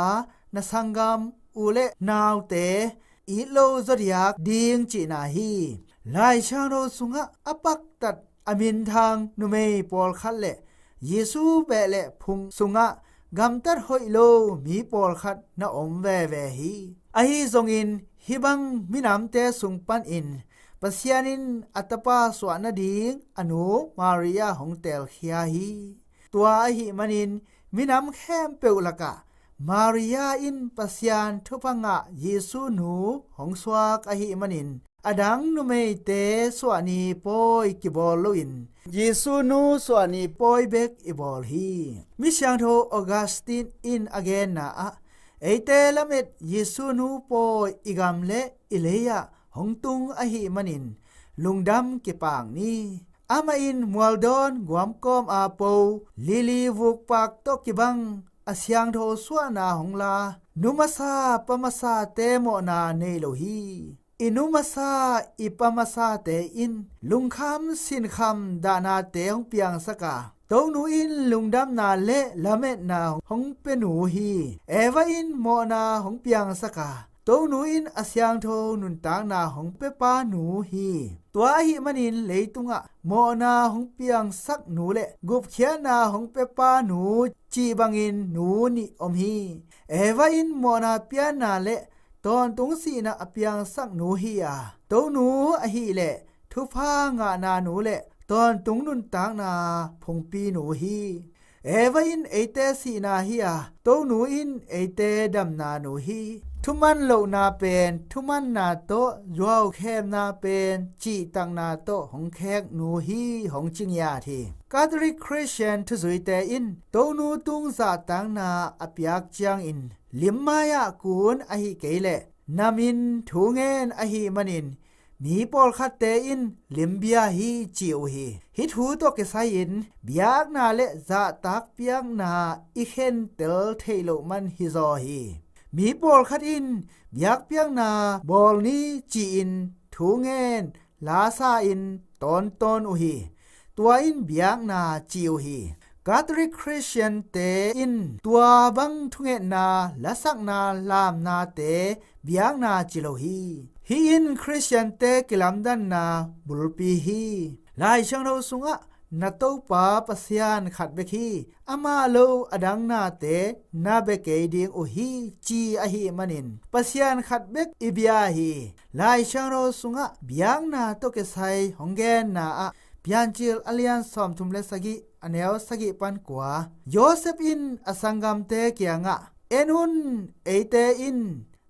ນະສັງກຳ ອູເລ ນາວເຕ ອີໂລໂຊດຽກ ດິງຈິນາຮີ ລາຍຊາໂຣຊຸງະ ອາປັກຕັດ ອາມິນທາງ ນຸເມຍ ປອລຄັດ ແລະ ເຢຊູແບະ ແລະ ພຸງຊຸງະ ກຳຕັດ ໂຮຍໂລ ມີປອລຄັດ ນະອົມ ແວແວຮີ ອາຮີຊົງອິນ ຮີບັງ ມິນຳເຕຊຸງປັນອິນ ປະຊຽນອິນ ອາຕະປາ ສວະນະດິງ ອະນູ ມາຣິຍາ ຫົງແຕລເຄຍຮີ ຕົວອະຫິມະນິນ ມິນຳແຄມເປີລະກະ ມາຣິຍາອິນ ປະຊຽນ ທຸພະງະ ເຢຊູນູ ຫົງສວາກອະຫິມະນິນ ອະດັງນຸເມຍເຕ ສວະນີໂປຍກິໂບລໂລອິນ ເຢຊູນູ ສວະນີໂປຍເບັກ ອີໂບລຮີ ມິຊຽງໂທ ອອກກາສຕິນອິນ ອາເກນນາອະ ເອຍເຕລາເມັດ ເຢຊູນູໂປຍ ອີກຳ ແລະ ອີເລຍາ ຫົງຕຸງອະຫິມະນິນ ລຸງດຳ ກິປາງນີ ອາມະອິນ ມວລດອນ ກວມກອມອາໂປ ລີລີ ວຸກປາກ ໂຕະກິບັງ ອາຊຽງໂທ ສວະນາ ຫົງລາ ນຸມະຊາ ປະມະຊາ ເຕໂມະນາ ເນໂລຮີ ອີນຸມະຊາ ອີປະມະຊາ ເຕອິນ ລຸງຄຳ ສິນຄຳ ດານາເຕ ຫົງປຽງສະກາ ໂຕງນູອິນ ລຸງດຳນາ ແລະ ລາເມັດນາ ຫົງເປນູຮີ ແອວາອິນ ເມາະນາ ຫົງປຽງສະກາ ໂຕງນູອິນ ອາຊຽງໂທ ນຸນຕາງນາ ຫົງເປປານູຮີ ຕົວອະຫິມະນິນ ເລຕຸງອະ ເມາະນາ ຫົງປຽງສັກນູ ແລະ ກຸບເຄຍນາ ຫົງເປປານູ ຈີບັງອິນ ນູນິອົມຮີ ແອວາອິນ ເມາະນາ ປຽນນາ ແລະ ຕອນຕຸງສີນາ ອາປຽງສັກນູຮີອາ ໂຕງນູອະຫິ ແລະ ທຸພາງະນານູ ແລະ ຕອນຕຸງນຸນຕາງນາ ຜົງປີນູຮີ ເອວາອິນ ເອຍເຕສີນາຮີອາ ໂຕງນູອິນ ເອຍເຕດຳນານູຮີ ທຸມັນໂລນາເປນ ທຸມັນນາໂຕະ ຢວາວແຄມນາເປນ ຈີຕັງນາໂຕະ ຫົງແຂກນູຮີ ຫົງຈິງຍາທີ ກາໂຕລິກຄຣິສຕຽນ ທຸຊຸຍເຕອິນ ໂຕງນູຕຸງສະຕາງນາ ອາປຽກຈຽງອິນ ລິມມາຍະ ກູນອະຫິເກຍ ແລະ ນຳມິນ ທູເງນ ອະຫິມະນິນ ມີປອລຄັດເຕອິນ ລິມເບຍຮີ ຈີອຸຮີ ຮີທູໂຕເກໄຊອິນ ບຽກນາ ແລະ ຈະຕາກປຽກນາ ອີເຄນເຕັລ ເທໂລມັນ ຮີໂຊຮີ ມີປອລຄັດອິນ ບຽກປຽກນາ ບອລນີ ຈີອິນ ທູເງນ ລາຊາອິນ ຕອນຕອນອຸຮີ ຕົວອິນບຽກນາ ຈີອຸຮີ ກາໂຕລິກຄຣິສຕຽນເຕອິນ ຕົວບັງທຸເງນນາ ລະສັກນາ ລາມນາເຕ ບຽກນາ ຈີໂລຮີ ຮີອິນຄຣິສຕຽນເຕ ກິລຳດັນນາ ບຸລປີຮີ ລາຍຊຽງໂທຊຸງອະ ນະໂຕປາ ປະຊຽນຂັດເບັກຮີ ອາມາໂລ ອະດັງນາເຕ ນາເບເກຍດິງອຸຮີ ຈີອະຫິມະນິນ ປະຊຽນຂັດເບັກ ອີເບຍຮີ ລາຍຊຽງໂທຊຸງອະ ບຽກນາໂຕເກໄຊ ຫົງແກນນາອະ ປຽນຈິລ ອາລຽນ ຊອມທຸມ ແລະ ສະກິ ອາແນວສະກິປັນກວາ ໂຢເຊັບອິນ ອາສັງກຳເຕ ກຽງອະ ເອນຸນ ເອຍເຕອິນ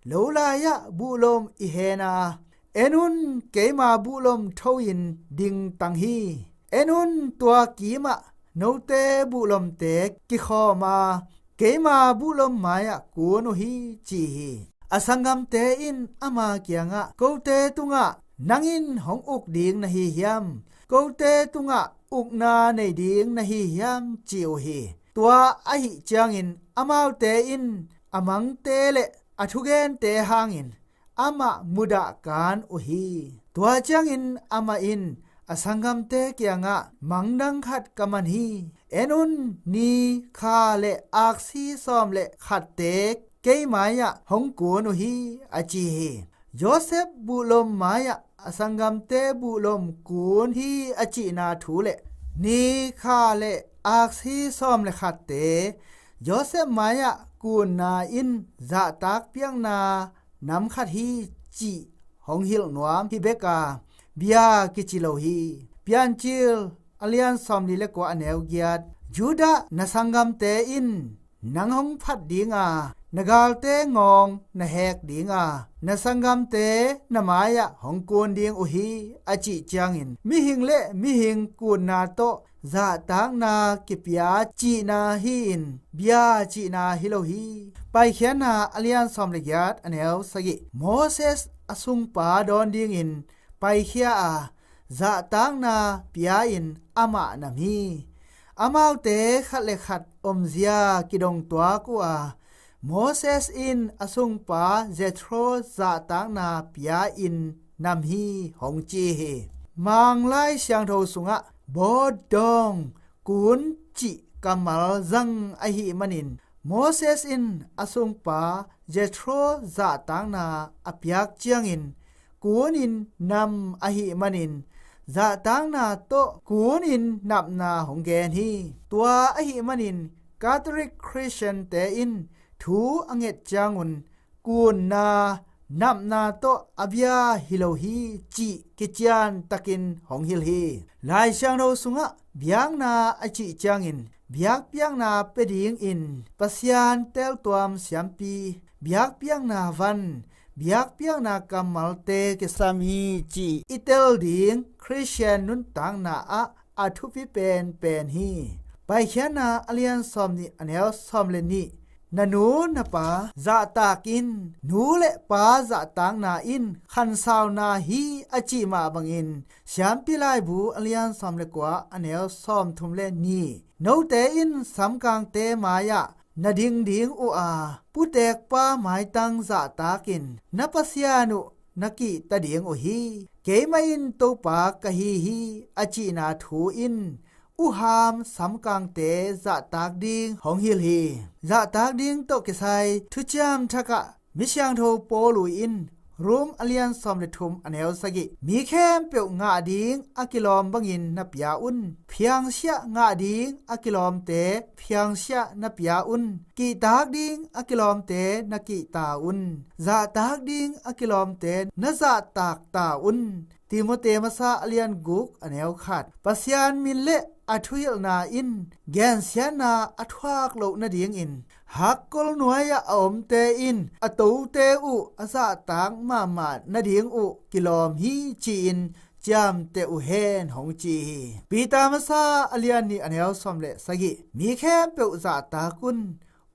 ໂລລາຍະ ບຸລົມ ອີເຮນາ ເອນຸນ ເກຍມາ ບຸລົມ ໂທອິນ ດິງຕັງຮີ ເອນຸນ ຕົວກີມະ ໂນເຕ ບຸລົມເຕ ກິຄໍມາ ເກຍມາ ບຸລົມມາຍະ ກູນອຸຮີ ຈີຮີ ອາສັງກຳເຕອິນ ອາມາກຽງອະ ໂກເຕຕຸງອະ ນັງອິນ ຫົງອຸກດິງນະຮີຮຽມ ໂກເຕຕຸງອະ ອຸກນາເນຍດິງນະຮີຮຽມ ຈີອຸຮີ ຕົວອະຫິຈຽງອິນ ອາມາວເຕອິນ ອາມັງເຕ ແລະ ອະທຸເກນເຕຮາງອິນ ອາມະມຸດະການອຸຮີ ຕົວຈຽງອິນ ອາມາອິນ ອາສັງກຳເຕ ກຽງອະ ມັງດັງຂັດກຳມັນຮີ ເອນຸນ ນີຄາ ແລະ ອາກຊີຊອມ ແລະ ຂັດເຕ ເກຍມາຍະ ຫົງກູນອຸຮີ ອາຈີຮີ ໂຢເຊັບ ບຸລົມມາຍະ ອາສັງກຳເຕ ບຸລົມ ກູນຮີ ອາຈີນາທູ ແລະ ນີຄາ ແລະ ອາກຊີຊອມ ແລະ ຂັດເຕ ໂຢເຊັບມາຍະ ກູນນາອິນ ຈະຕາກປຽກນາ ນຳຂັດຮີ ຈີ ຫົງຮິລນວມ ຮີເບກາ ເບຍ ກິຈິໂລຮີ ປຽນຈິລ ອາລຽນ ຊອມລີ ແລະ ກວາອາແນວກຽດ ຢູດາ ນາສັງກຳເຕອິນ ນັງຫົງພັດດີງາ ນະກາລເຕງອງ ນະແຮກດີງາ ນາສັງກຳເຕ ນະມາຍະ ຫົງກູນດີງອຸຮີ ອາຈິຈຽງອິນ ມິຫິງ ແລະ ມິຫິງ ກູນນາໂຕະ ຈະຕາກນາ ກິປຽ ຈີນາຮີອິນ ເບຍ ຈີນາຮີໂລຮີ ປາຍຄຽນນາ ອາລຽນ ຊອມລະກຽດ ອາແນວສະກິ ໂມເຊສ ອະຊຸງປາດອນດິງອິນ ໄປເຄຍອາ ຈະຕາກໜ້າປຽອິນອາມານຳຮີ. ອາມາວເຕຂັດເລຂັດອົມເຈຍກິດົງຕົວະກຸອາ ໂມເຊສອິນອະຊຸງປາເຈໂທຣ ຈະຕາກໜ້າປຽອິນນຳຮີ ຫົງຈີເຮ. ມາງລາຍຊຽງໂທສຸງອະ ໂບດອງ ກຸນຈິກຳມາລຈັ່ງອະຫິມະນິນ ໂມເຊສອິນອະຊຸງປາເຈໂທຣ ຈະຕາກໜ້າອະປຽກຈຽງອິນ ກຸນອິນນຳອະຫິມະນິນ ຈະຕາກໜ້າໂຕະ ກຸນອິນນັບໜ້າຫົງແກນຮີ. ຕົວອະຫິມະນິນ ກາໂຕລິກຄຣິສຕຽນເຕອິນ ທູອາເງດຈຽງອຸນ ກຸນນາ ນັບໜ້າໂຕະ ອາບຽຮີໂລຮີ ຈິກິຈຽນຕະກິນ ຫົງຮິລຮີ. ລາຍຊຽງໂທສຸງອະ ບຽກໜ້າອາຈິຈຽງອິນ ບຽກປຽກໜ້າເປດິງອິນ ປະຊຽນເຕວຕວມສຽມປີ ບຽກປຽກໜ້າວັນ ບຽກປຽກໜ້າກຳມາລເຕເກສາມີ ຈິອິເຕລດິງ ຄຣິສຕຽນນຸນຕາງໜ້າອະ ອາທຸພິເປນເປນຮີ. ໄປຂຽນໜ້າອາລຽນສອມນິ ອາແນວສອມເລນນິ ນະໜູນະປາ ຈະຕາກອິນ ໜູ ແລະ ປາ ຈະຕາກໜ້າອິນ ຄັນຊາວນາຮີ ອາຈິມະບັງອິນ ສຽມປີລາຍບູ ອາລຽນສອມເລກວາ ອາແນວສອມທຸມເລນນີ ໂນເຕອິນ ສຳກາງເຕມາຍະ ນະດິງດິງອຸອາ ປຸແຕກປາມາຍຕັງ ຈະຕາກອິນ ນະປະຊຽນຸ ນະກິຕະດິງອຸຮີ ເກມາອິນໂຕປາກະຮີຮີ ອາຈິນາທູອິນ ອຸຮາມ ສຳກາງເຕ ຈະຕາກດິງ ຫົງຮິລຮີ ຈະຕາກດິງໂຕເກໄຊ ທຸຈຽມທະກະ ມິຊຽງໂທໂປລູອິນ ຣູມອາລຽນສອມເລທຸມ ອາແນວສະກິ ມີແຄມເປວງະດິງ ອາກິລອມບັງອິນ ນະປຽອຸນ ພຽງເຊຍງະດິງ ອາກິລອມເຕ ພຽງເຊຍ ນະປຽອຸນ ກິຕາກດິງ ອາກິລອມເຕ ນະກິຕາອຸນ ຈະຕາກດິງ ອາກິລອມເຕ ນະຈະຕາກຕາອຸນ ຕີໂມເຕມາຊາ ອາລຽນກຸກ ອາແນວຂັດ ປະຊຽນມິນເລ ອາທຸເຮລນາອິນ ແກນຊຽນນາ ອາທວາກໂລກນະດິງອິນ ຮັກກົລໜວຍ ອາອົມເຕອິນ ອາໂຕເຕອຸ ອາສະຕາງມາມານ ນະດິງອຸ ກິລອມຮີຈີອິນ ຈຽມເຕອຸເຮນ ຫົງຈີ ປີຕາມາຊາ ອາລຽນນີ ອາແນວສອມເລສະກິ ມີແຄມເປວຈະຕາກຸນ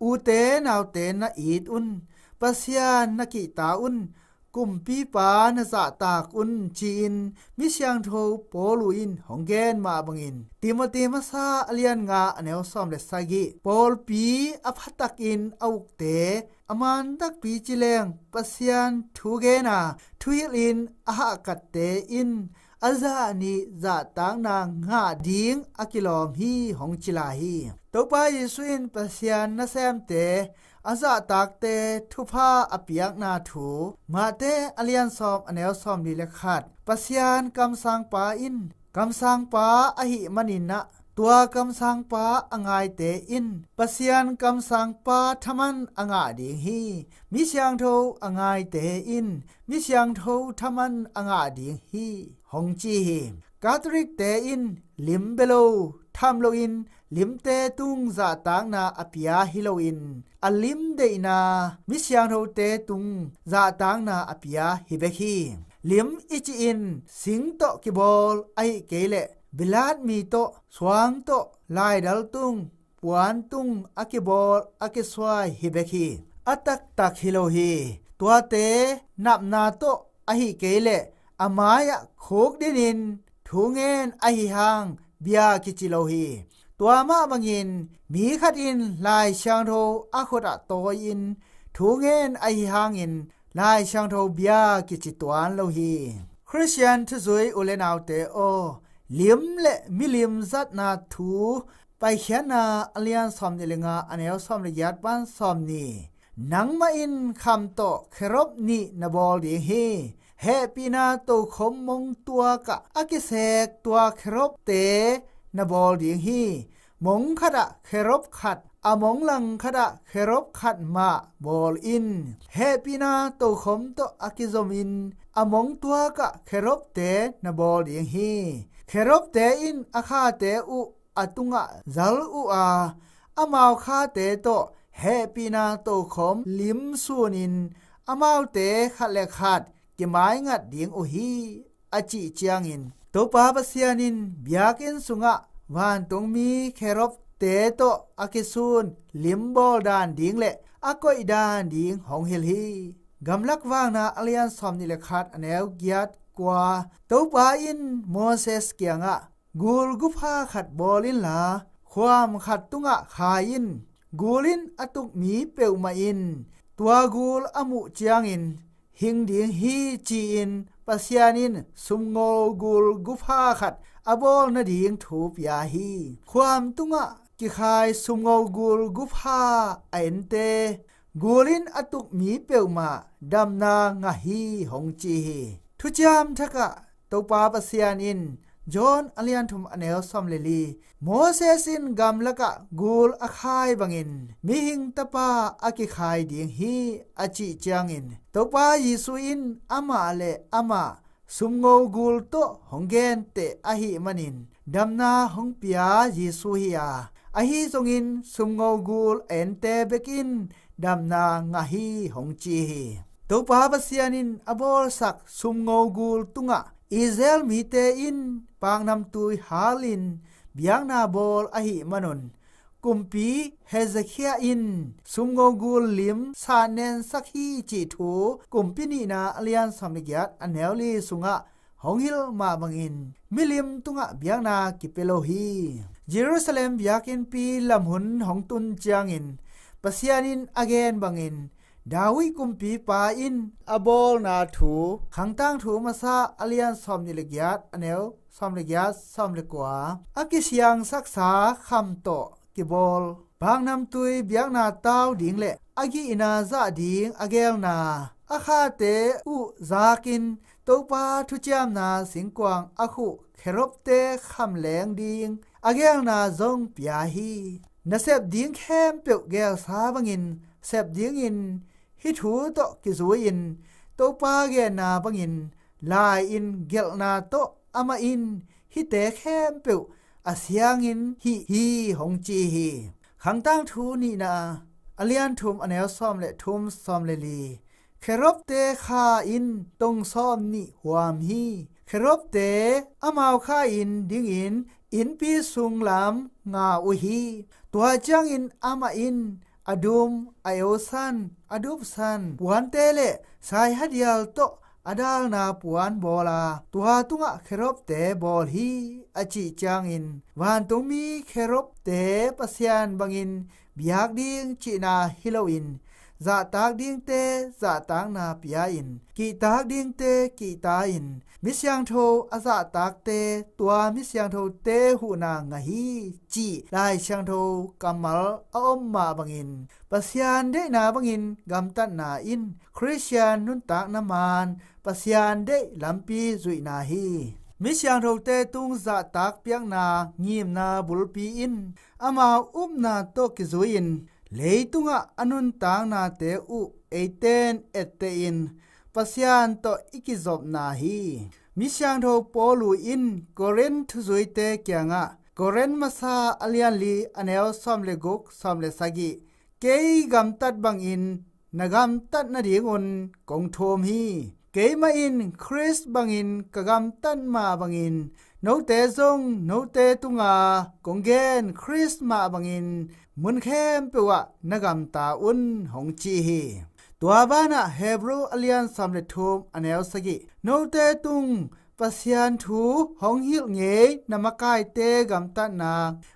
ອູເຕນາວເຕນນະອີດອຸນ ປະຊຽນນະກິຕາອຸນ ກຸມປີປານະຈະຕາກອຸນຈີນ ມິຊຽງໂທໂປລູອິນ ຫົງແກນມາບັງອິນ ຕີໂມເຕມາຊາ ອາລຽນງາ ອາແນວສອມເລສະກິ ໂປລປີ ອາພັດຕັກອິນ ອາອຸກເຕ ອາມານຕັກປີຈິແລງ ປະຊຽນທູເກນາ ທູເຮລອິນ ອາຫະກັດເຕອິນ ອາຈານີ ຈະຕາກໜາງາດີງ ອາກິລອມຮີ ຫົງຈິລາຮີ ໂຕປາເຢຊູອິນ ປະຊຽນນະແຊມເຕ ອາຈາຕາກເຕ ທຸພາ ອາປຽກນາທູ ມາເຕ ອາລຽນຊອມ ອາແນວຊອມລີເລຂັດ ປະຊຽນກຳສາງປາອິນ ກຳສາງປາ ອະຫິມະນິນນະ ຕົວກຳສາງປາ ອາງາຍເຕອິນ ປະຊຽນກຳສາງປາ ທະມັນ ອາງາດີງຮີ ມິຊຽງໂທ ອາງາຍເຕອິນ ມິຊຽງໂທ ທະມັນ ອາງາດີງຮີ ຫົງຈີຮີ ກາໂຕລິກເຕອິນ ລິມເບໂລ ທຳໂລອິນ ລິມເຕຕຸງ ຈະຕາກໜາອາປຽຮີໂລອິນ ອາລິມເດອິນນາ ມິຊຽງໂທເຕຕຸງ ຈະຕາກໜາອາປຽຮີເບຄີ ລິມອີຈິອິນ ສິງໂຕະກິໂບລ ອາຫິເກເລ ບິລາດມີໂຕະ ສວາງໂຕະ ລາຍດັລຕຸງ ປວນຕຸງ ອາກິໂບລ ອາກິຊວາຍ ຮີເບຄີ ອາຕັກຕັກຮີໂລຮີ ຕົວເຕ ນັບນາໂຕະ ອາຫິເກເລ ອາມາຍະ ໂຄກດິນິນ ທູເງນ ອາຫິຮາງ ເບຍກິຈິໂລຮີ ຕົວມະບັງອິນ ມີຄັດອິນ ລາຍຊຽງໂທ ອາໂຄຕະໂຕຍອິນ ທູເງນ ອາຫິຮາງອິນ ລາຍຊຽງໂທ ເບຍກິຈິຕວນໂລຮີ ຄຣິສຕຽນ ທຸຈຸຍ ອູເລນາວເຕໂອ ລິມ ແລະ ມິລິມ ຈັດນາທູ ໄປຂຽນນາ ອາລຽນຊອມນິເລງາ ອາແນວຊອມລະຢາດ ບ້ານຊອມນີ ນັງມະອິນ ຄຳໂຕ ເຄລົບນິ ນະໂບລດີງຮີ ແຮປີນາໂຕຄົມມົງຕົວກະ ອາກິເສກ ຕົວເຄລົບເຕ ນະໂບລດີງຮີ ມົງຄະດະ ເຄລົບຂັດ ອາມົງລັງຄະດະ ເຄລົບຂັດມະ ໂບລອິນ ແຮປີນາໂຕຄົມໂຕ ອາກິຈົ່ມອິນ ອາມົງຕົວກະ ເຄລົບເຕ ນະໂບລດີງຮີ ເຄລົບເຕອິນ ອາຄາເຕອຸ ອາຕຸງອະ ຈັລອຸອາ ອາມາວຄາເຕໂຕ ແຮປີນາໂຕຄົມ ລິມຊູນິນ ອາມາວເຕ ຄັດແລະຄັດ ກິມາຍງັດດີງອຸຮີ ອາຈິຈຽງອິນ ໂຕປາປະຊຽນອິນ ບຽກອິນສຸງອະ ຫວານຕົງມີ ເຄລົບເຕໂຕ ອາກິຊູນ ລິມໂບລດານດີງ ແລະ ອາກົຍດານດີງ ຫົງເຮລຮີ ກຳລັກວາງນາອາລຽນສອມນີ້ແຫຼະຄັດ ອາແນວກຽດກວ່າ ໂຕປາອິນໂມເຊສກຽງອະ ກູລກຸບພາຂັດບອລລິນລາ ຄວາມຂັດຕຸງອະຄາຍອິນ ກູລລິນອະຕຸກມີເປວມາອິນ ຕົວກູລອະມຸຈຽງອິນ ຫິງດີງຮີຈີອິນ ປະຊຽນອິນ ຊຸມໂງກູລກຸບພາຂັດ ອະບອລນະດີງທູປຽຮີ ຄວາມຕຸງອະ ກິຄາຍຊຸມໂງກູລກຸບພາອາເອັນເຕ ກູລລິນອະຕຸກມີເປວມາ ດຳນາງະຮີຫົງຈີຮີ ທຸຈາມທະກະ ໂຕປາປະຊຽນອິນ ຢອນອາລຽນທຸມອາແນວສອມເລລີ ໂມເຊຊິນກຳລະກະກູລອາຄາຍບັງອິນ ມີຫິງຕະປາອາກິຄາຍດີງຮີອາຈິຈຽງອິນ ໂຕປາເຢຊູອິນ ອາມາແລະອາມາ ຊຸມໂງກູລໂຕຫົງແກນເຕອະຫິມະນິນ ດຳນາຫົງປຽເຢຊູຮີອາ ອາຮີຊົງອິນ ຊຸມໂງກູລເອັນເຕເບກອິນ ດຳນາງະຮີຫົງຈີຮີ ໂຕປາປະຊຽນອິນ ອະບອລສັກ ຊຸມໂງກູລຕຸງອະ ອີເຊລມີເຕອິນ ປາງນຳຕຸຍຮາລິນ ບຽງນາບອລອະຫິມະນຸນ ກຸມປີເຮເຊຄຽອິນ ຊຸມໂງກູລລິມ ສາແນນສັກຮີຈີທູ ກຸມປີນີນາອາລຽນສອມລິກຍັດ ອາແນວລີຊຸງອະ ຫົງຫິລມາບັງອິນ ມິລິມຕຸງອະບຽງນາກິເປໂລຮີ ເຢຣູຊາເລັມບຽກອິນ ປີລຳຫຸນຫົງຕຸນຈຽງອິນ ປະຊຽນອິນອາແກນບັງອິນ ດາວິດກຸມປີປາອິນ ອະບອລນາທູ ຄັງຕາງທູມາຊາອາລຽນສອມນິລິກຍັດ ອາແນວສອມລິກຍັດ ສອມລິກວາ ອາກິຊຽງສັກສາຄຳໂຕ ກິບອລ ບາງນຳຕຸຍບຽກນາຕາວດິງ ແລະ ອາກິອິນາຈະດິງອາແກວນາ ອາຄາເຕອຸຈາກິນ ໂຕປາທຸຈຽມນາສິງກວາງອາຄຸ ເຄໂຣບເຕຄຳແລງດິງ ອາແກວນາຈົງປຽຮີ ນະເຊັບດິງແຄມເປີວແກວຊາບັງອິນ ເຊັບດິງອິນ ຫິທູໂຕກິຊູອິນ ໂຕປາແກນາບັງອິນ ລາຍອິນເກລນາໂຕອາມາອິນ ຫິເຕແຄມເປີວ ອາຊຽງອິນ ຫິຮີຫົງຈີຮີ ຄັງຕາງທູນີນາ ອາລຽນທຸມອາແນວຊອມ ແລະ ທຸມຊອມເລລີ ເຄໂຣບເຕຄາອິນ ຕົງຊອມນິຫວາມຮີ ເຄໂຣບເຕ ອາມາວຄາອິນ ດິງອິນ ອິນປີຊຸງລຳ ງາອຸຮີ ຕົວຈຽງອິນ ອາມາອິນ ອະດຸມ ອາເອວຊັນ ອະດຸບຊັນ ປວນເຕ ແລະ ຊາຍຮະດຽລໂຕ ອະດາລນາປວນບໍລາ ຕົວຕຸງອະເຄໂຣບເຕບໍລຮີ ອາຈິຈຽງອິນ ຫວານຕຸງມີເຄໂຣບເຕປະຊຽນບັງອິນ ບຽກດິງຈິນາຫິໂລອິນ ຈະຕາກດິງເຕ ຈະຕາກນາປຽອິນ ກິຕາກດິງເຕ ກິຕາອິນ ມິດສຽງໂທ ອາຈະຕາກເຕ ຕົວມິດສຽງໂທເຕຫູນາງະຮີ ຈິ ລາຍສຽງໂທ ກຳມາລ ອາອົມມາບັງອິນ ປະຊຽນເດນາບັງອິນ ກຳຕັດນາອິນ ຄຣິສຕຽນນຸນຕາກນະມານ ປະຊຽນເດລຳປີຈຸຍນາຮີ ມິດສຽງໂທເຕຕຸງ ຈະຕາກປຽກນາ ງີມນາບຸລປີອິນ ອາມາວອຸບນາໂຕກິຈຸຍອິນ ເລຍຕຸງອະອະນຸນຕາງນາເຕອຸ ເອເຕນ ເອດເຕອິນ ປະຊຽນໂຕອິກິຈົບນາຮີ ມິດສຽງໂທໂປລູອິນ ໂກເຣນທຸຈຸຍເຕກຽງອະ ໂກເຣນມາຊາອາລຽນລີ ອາແນວຊອມເລກຸກ ຊອມເລຊາກິ ເກຍກຳຕັດບັງອິນ ນະກຳຕັດນະດີງຸນ ກົງໂທມຮີ ເກຍມາອິນ ຄຣິສບັງອິນ ກະກຳຕັດມາບັງອິນ ໂນເຕຈົງ ໂນເຕຕຸງອາ ກົງແກນ ຄຣິສມາບັງອິນ ມຸນແຄມເປວະ ນະກຳຕາອຸນ ຫົງຈີຮີ ຕົວບານະເຮບຣູອາລຽນສຳເລັດທຸມ ອາແນວສະກິ ໂນເຕຕຸງ ປະຊຽນທູ ຫົງຫິລເງຍ ນະມະກາຍເຕກຳຕັດນາ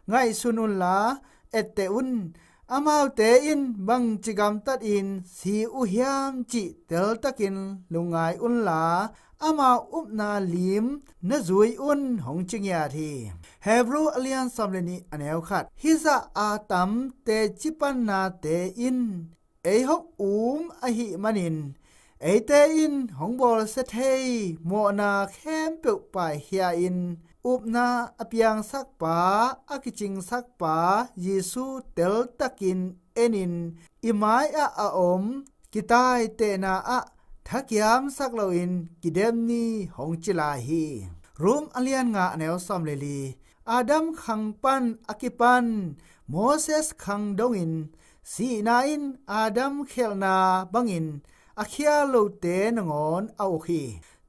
ໄງຊຸນອຸນລາ ເອດເຕອຸນ ອາມາວເຕອິນ ບັງຈິກຳຕັດອິນ ຊີອຸຮຽມຈິເຕັລຕະກິນ ລຸງງາຍອຸນລາ ອາມາວອຸບນາລີມ ນະຈຸຍອຸນ ຫົງຈິງຍາທີ ເຮບຣູອາລຽນສຳເລັດນິ ອາແນວຂັດ ຫິຈະອາຕຳ ເຕຈິປັນນາເຕອິນ ເອຫົກອູມ ອະຫິມະນິນ ເອເຕອິນ ຫົງບໍລເຊເທຍ ໂມນາແຄມເປີວປາຍເຮຍອິນ ອຸບນາອະປຽງສັກປາ ອາກິຈິງສັກປາ ເຢຊູເຕັລຕະກິນ ເອນິນ ອິມມາຍອະອາອົມ ກິຕາຍເຕນາອະ ທະກຽມສັກໂລອິນ ກິເດັມນີ ຫົງຈິລາຮີ ຣູມອາລຽນງາ ອາແນວຊອມເລລີ ອາດຳຄັງປັນ ອາກິປັນ ໂມເຊສຄັງດົງອິນ ສີນາອິນ ອາດຳເຄລນາບັງອິນ ອາເຄຍໂລເຕນະງອນ ອາໂອຄີ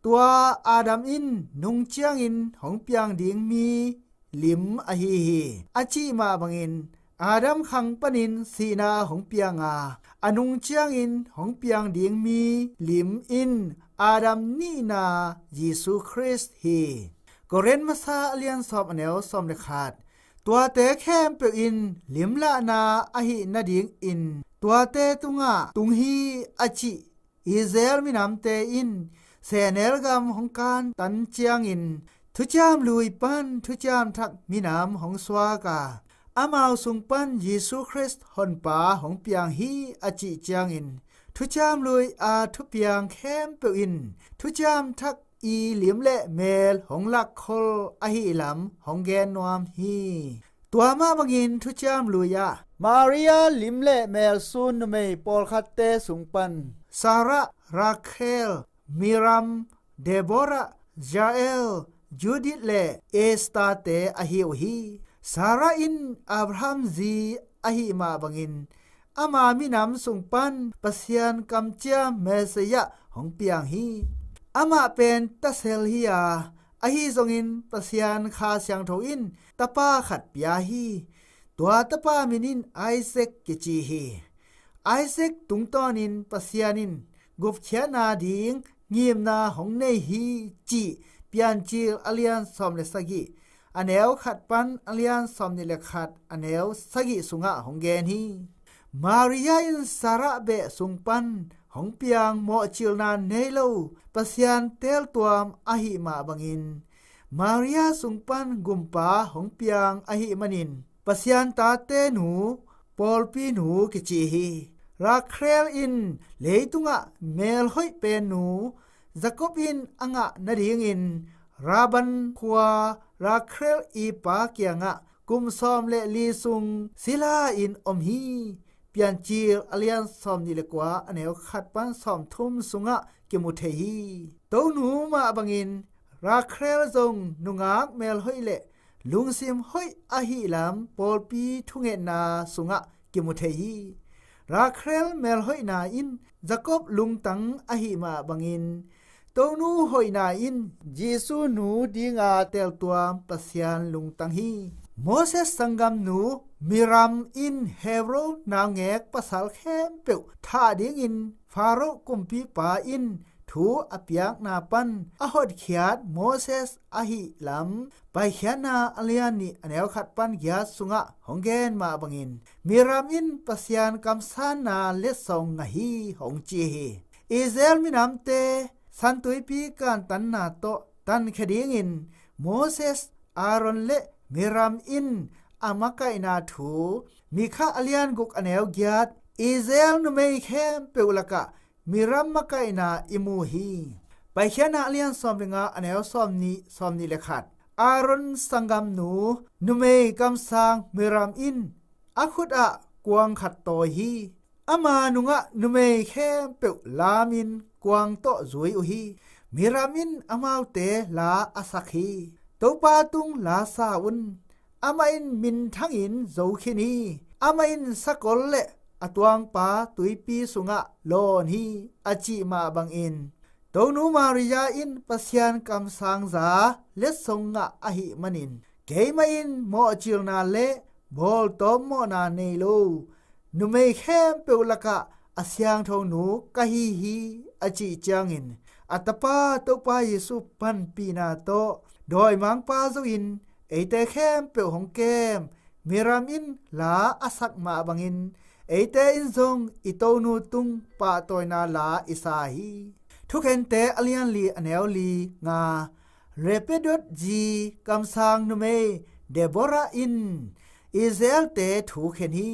ຕົວອາດຳອິນ ນຸງຈຽງອິນ ຫົງປຽງດິງມີ ລິມ ອາຮີຮີ ອາຈິມາບັງອິນ ອາດຳຂັງປະນິນສີໜ້າຫົງປຽງອາ, ອະນຸງຈຽງອິນຫົງປຽງດິງມີລິມອິນອາດຳນີນາເຢຊູຄຣິສຮີ. ໂກເຣິນມາຊາອາລຽນຊອບອາແນວຊອມເລຂາດ, ຕົວເຕແຄມເປີວອິນລິມລະນາອະຫິນະດິງອິນ, ຕົວເຕຕຸງອາຕຸງຮີອາຈິ ອີເສລມີນຳເຕອິນ, ແສແນລກຳຫົງການຕັນຈຽງອິນ, ທຸຈາມລຸຍປັນ ທຸຈາມທັກມີນຳຫົງຊວາກາ, ອາມາວຊຸງປັນເຢຊູຄຣິສຫົນປາຫົງປຽງຮີອາຈິຈຽງອິນ, ທຸຈາມລຸຍອາທຸປຽງແຄມເປີວອິນ, ທຸຈາມທັກ ອີລິມແລະແມລຫົງລັກໂຄລອະຫິລຳຫົງແກນນວມຮີ. ຕົວມາບັງອິນທຸຈາມລຸຍອາ, ມາເຣຍລິມແລະແມລຊູນນຸເມປອລຄັດເຕຊຸງປັນ, ຊາຣະ, ຣາເຄລ, ມີຣຳ, ເດໂບຣະ, ຢາເອລ, ຢູດິດ ແລະ ເອສຕາເຕອະຫິວຮີ. ຊາຣະອິນອາບຣາຮັມຈີອະຫິມາບັງອິນ, ອາມາມີນຳຊຸງປັນປະຊຽນກຳຈຽມເມເຊຍະຫົງປຽງຮີ. ອາມາເປັນຕະເຊລຮີອາອະຫິຊົງອິນປະຊຽນຄາຊຽງໂທອິນຕະປາຂັດປຽຮີ. ຕົວຕະປາມິນອິນໄອເຊັກເກຈີຮີ. ໄອເຊັກຕຸງຕອນອິນປະຊຽນອິນ ກຸບຂຽນນາດີງ ງີມນາຫົງເນຍຮີຈີ ປຽນຈີລອາລຽນຊອມເລສະກິ ອາແນວຂັດປັນອາລຽນຊອມນິເລຂັດ ອາແນວສະກິສຸງະຫົງແກນຮີ. ມາເຣຍອິນສາຣະເບະຊຸງປັນ ຫົງປຽງເມາະຈິລນາເນໂລ ປະຊຽນເຕລຕວມອະຫິມາບັງອິນ. ມາເຣຍຊຸງປັນກຸມປາຫົງປຽງອະຫິມະນິນ ປະຊຽນຕາເຕໜູ ໂປລປີໜູເກຈີຮີ. ຣາເຄລອິນເລຕຸງອະເມລຫົຍເປນໜູ. ຢາກົບອິນອະງະນະດີງອິນ ລາບັນຄົວ. ຣາເຄລອີປາກຽງອະ ກຸມຊອມເລລີຊຸງ ສີລາອິນອົມຮີ. ປຽນຈີລອາລຽນຊອມນິເລກວາ ອາແນວຂັດປັນຊອມທຸມສຸງະເກມຸເທຮີ. ໂຕໜູມາບັງອິນ ຣາເຄລຊົງນຸງາກແມລຫົຍເລ ລຸງຊິມຫົຍອະຫິລຳ ໂປລປີທຸເງນາສຸງະເກມຸເທຮີ. ຣາເຄລແມລຫົຍນາອິນ ຢາກົບລຸງຕັງອະຫິມາບັງອິນ. ໂຕໜູຫົຍນາອິນ ເຢຊູໜູດີງາເຕລຕວມປະຊຽນລຸງຕັງຮີ. ໂມເຊສສັງກຳໜູ ມີຣຳອິນເຮໂຣນາວແງກປະຊາລແຄມເປີວ ທາດີງອິນ ຟາໂຣກຸມປີປາອິນ ທູອາປຽກນາປັນ ອາຫົດຂຽດໂມເຊສອະຫິລຳ ໄປຂຽນນາອາລຽນນີ ອາແນວຂັດປັນກຽດສຸງະ ຫົງແກນມາບັງອິນ. ມີຣຳອິນປະຊຽນກຳຊານນາເລັດຊົງງະຮີ ຫົງຈີຮີ. ອີເສລມີນຳເຕ ຊັນຕຸຍປີການຕັນນາໂຕະ ຕັນຂະດີງອິນ ໂມເຊສ ອາໂຣນ ເລະ ມີຣຳອິນ ອາມາໄກນາທູ ມີຄະອາລຽນກຸກອາແນວກຽດ ອີເສລນຸເມຍແຄມເປີວລະກະ ມີຣຳມາໄກນາອິມູຮີ. ໄປຂຽນນາອາລຽນຊອມເລງາ ອາແນວຊອມນິ ຊອມນິເລຂັດ ອາໂຣນສັງກຳໜູ ນຸເມຍກຳຊາງ ມີຣຳອິນ ອາຄຸດອະກວາງຂັດໂຕຍຮີ. ອາມານຸງະນຸເມຍແຄມເປີວລາມິນ ກວາງໂຕະຈຸຍອຸຮີ. ມີຣາມິນອາມາວເຕລາອາສັກຮີ. ໂຕປາຕຸງລາຊາອຸນ. ອາມາອິນມິນທັງອິນໂຈຄີນຮີ. ອາມາອິນສະກົນເລ ອາຕວງປາຕຸຍປີສຸງະໂລນຮີ ອາຈິມາບັງອິນ. ໂຕໜູມາຣິຍາອິນປະຊຽນກຳຊາງຈາ ເລັດຊົງງະອະຫິມະນິນ. ເກມາອິນເມາະຈິລນາເລ ໂບລໂຕມເມາະນາເນໂລ. ນຸເມຍແຄມເປີວລະກະ ອາຊຽງໂທງໜູກະຮີຮີ ອາຈິຈຽງອິນ. ອາຕະປາໂຕປາເຢຊູປັນປີນາໂຕ ດອຍມາງປາໂຈອິນ ເອຍແຕແຄມເປີວຫົງແກມ ເມຣາມອິນລາອາສັກມາບັງອິນ ເອຍແຕອິນຊົງ ອີໂຕນູຕຸງປະໂຕຍນາລາອີສາຮີ. ທຸກເຫັນແຕອາລຽນລີອາແນວລີງາ ເຣເປໂດດຈີ ກຳຊາງນຸເມ ເດໂບຣາອິນ ອີເສລເຕ ທູເຂນຮີ.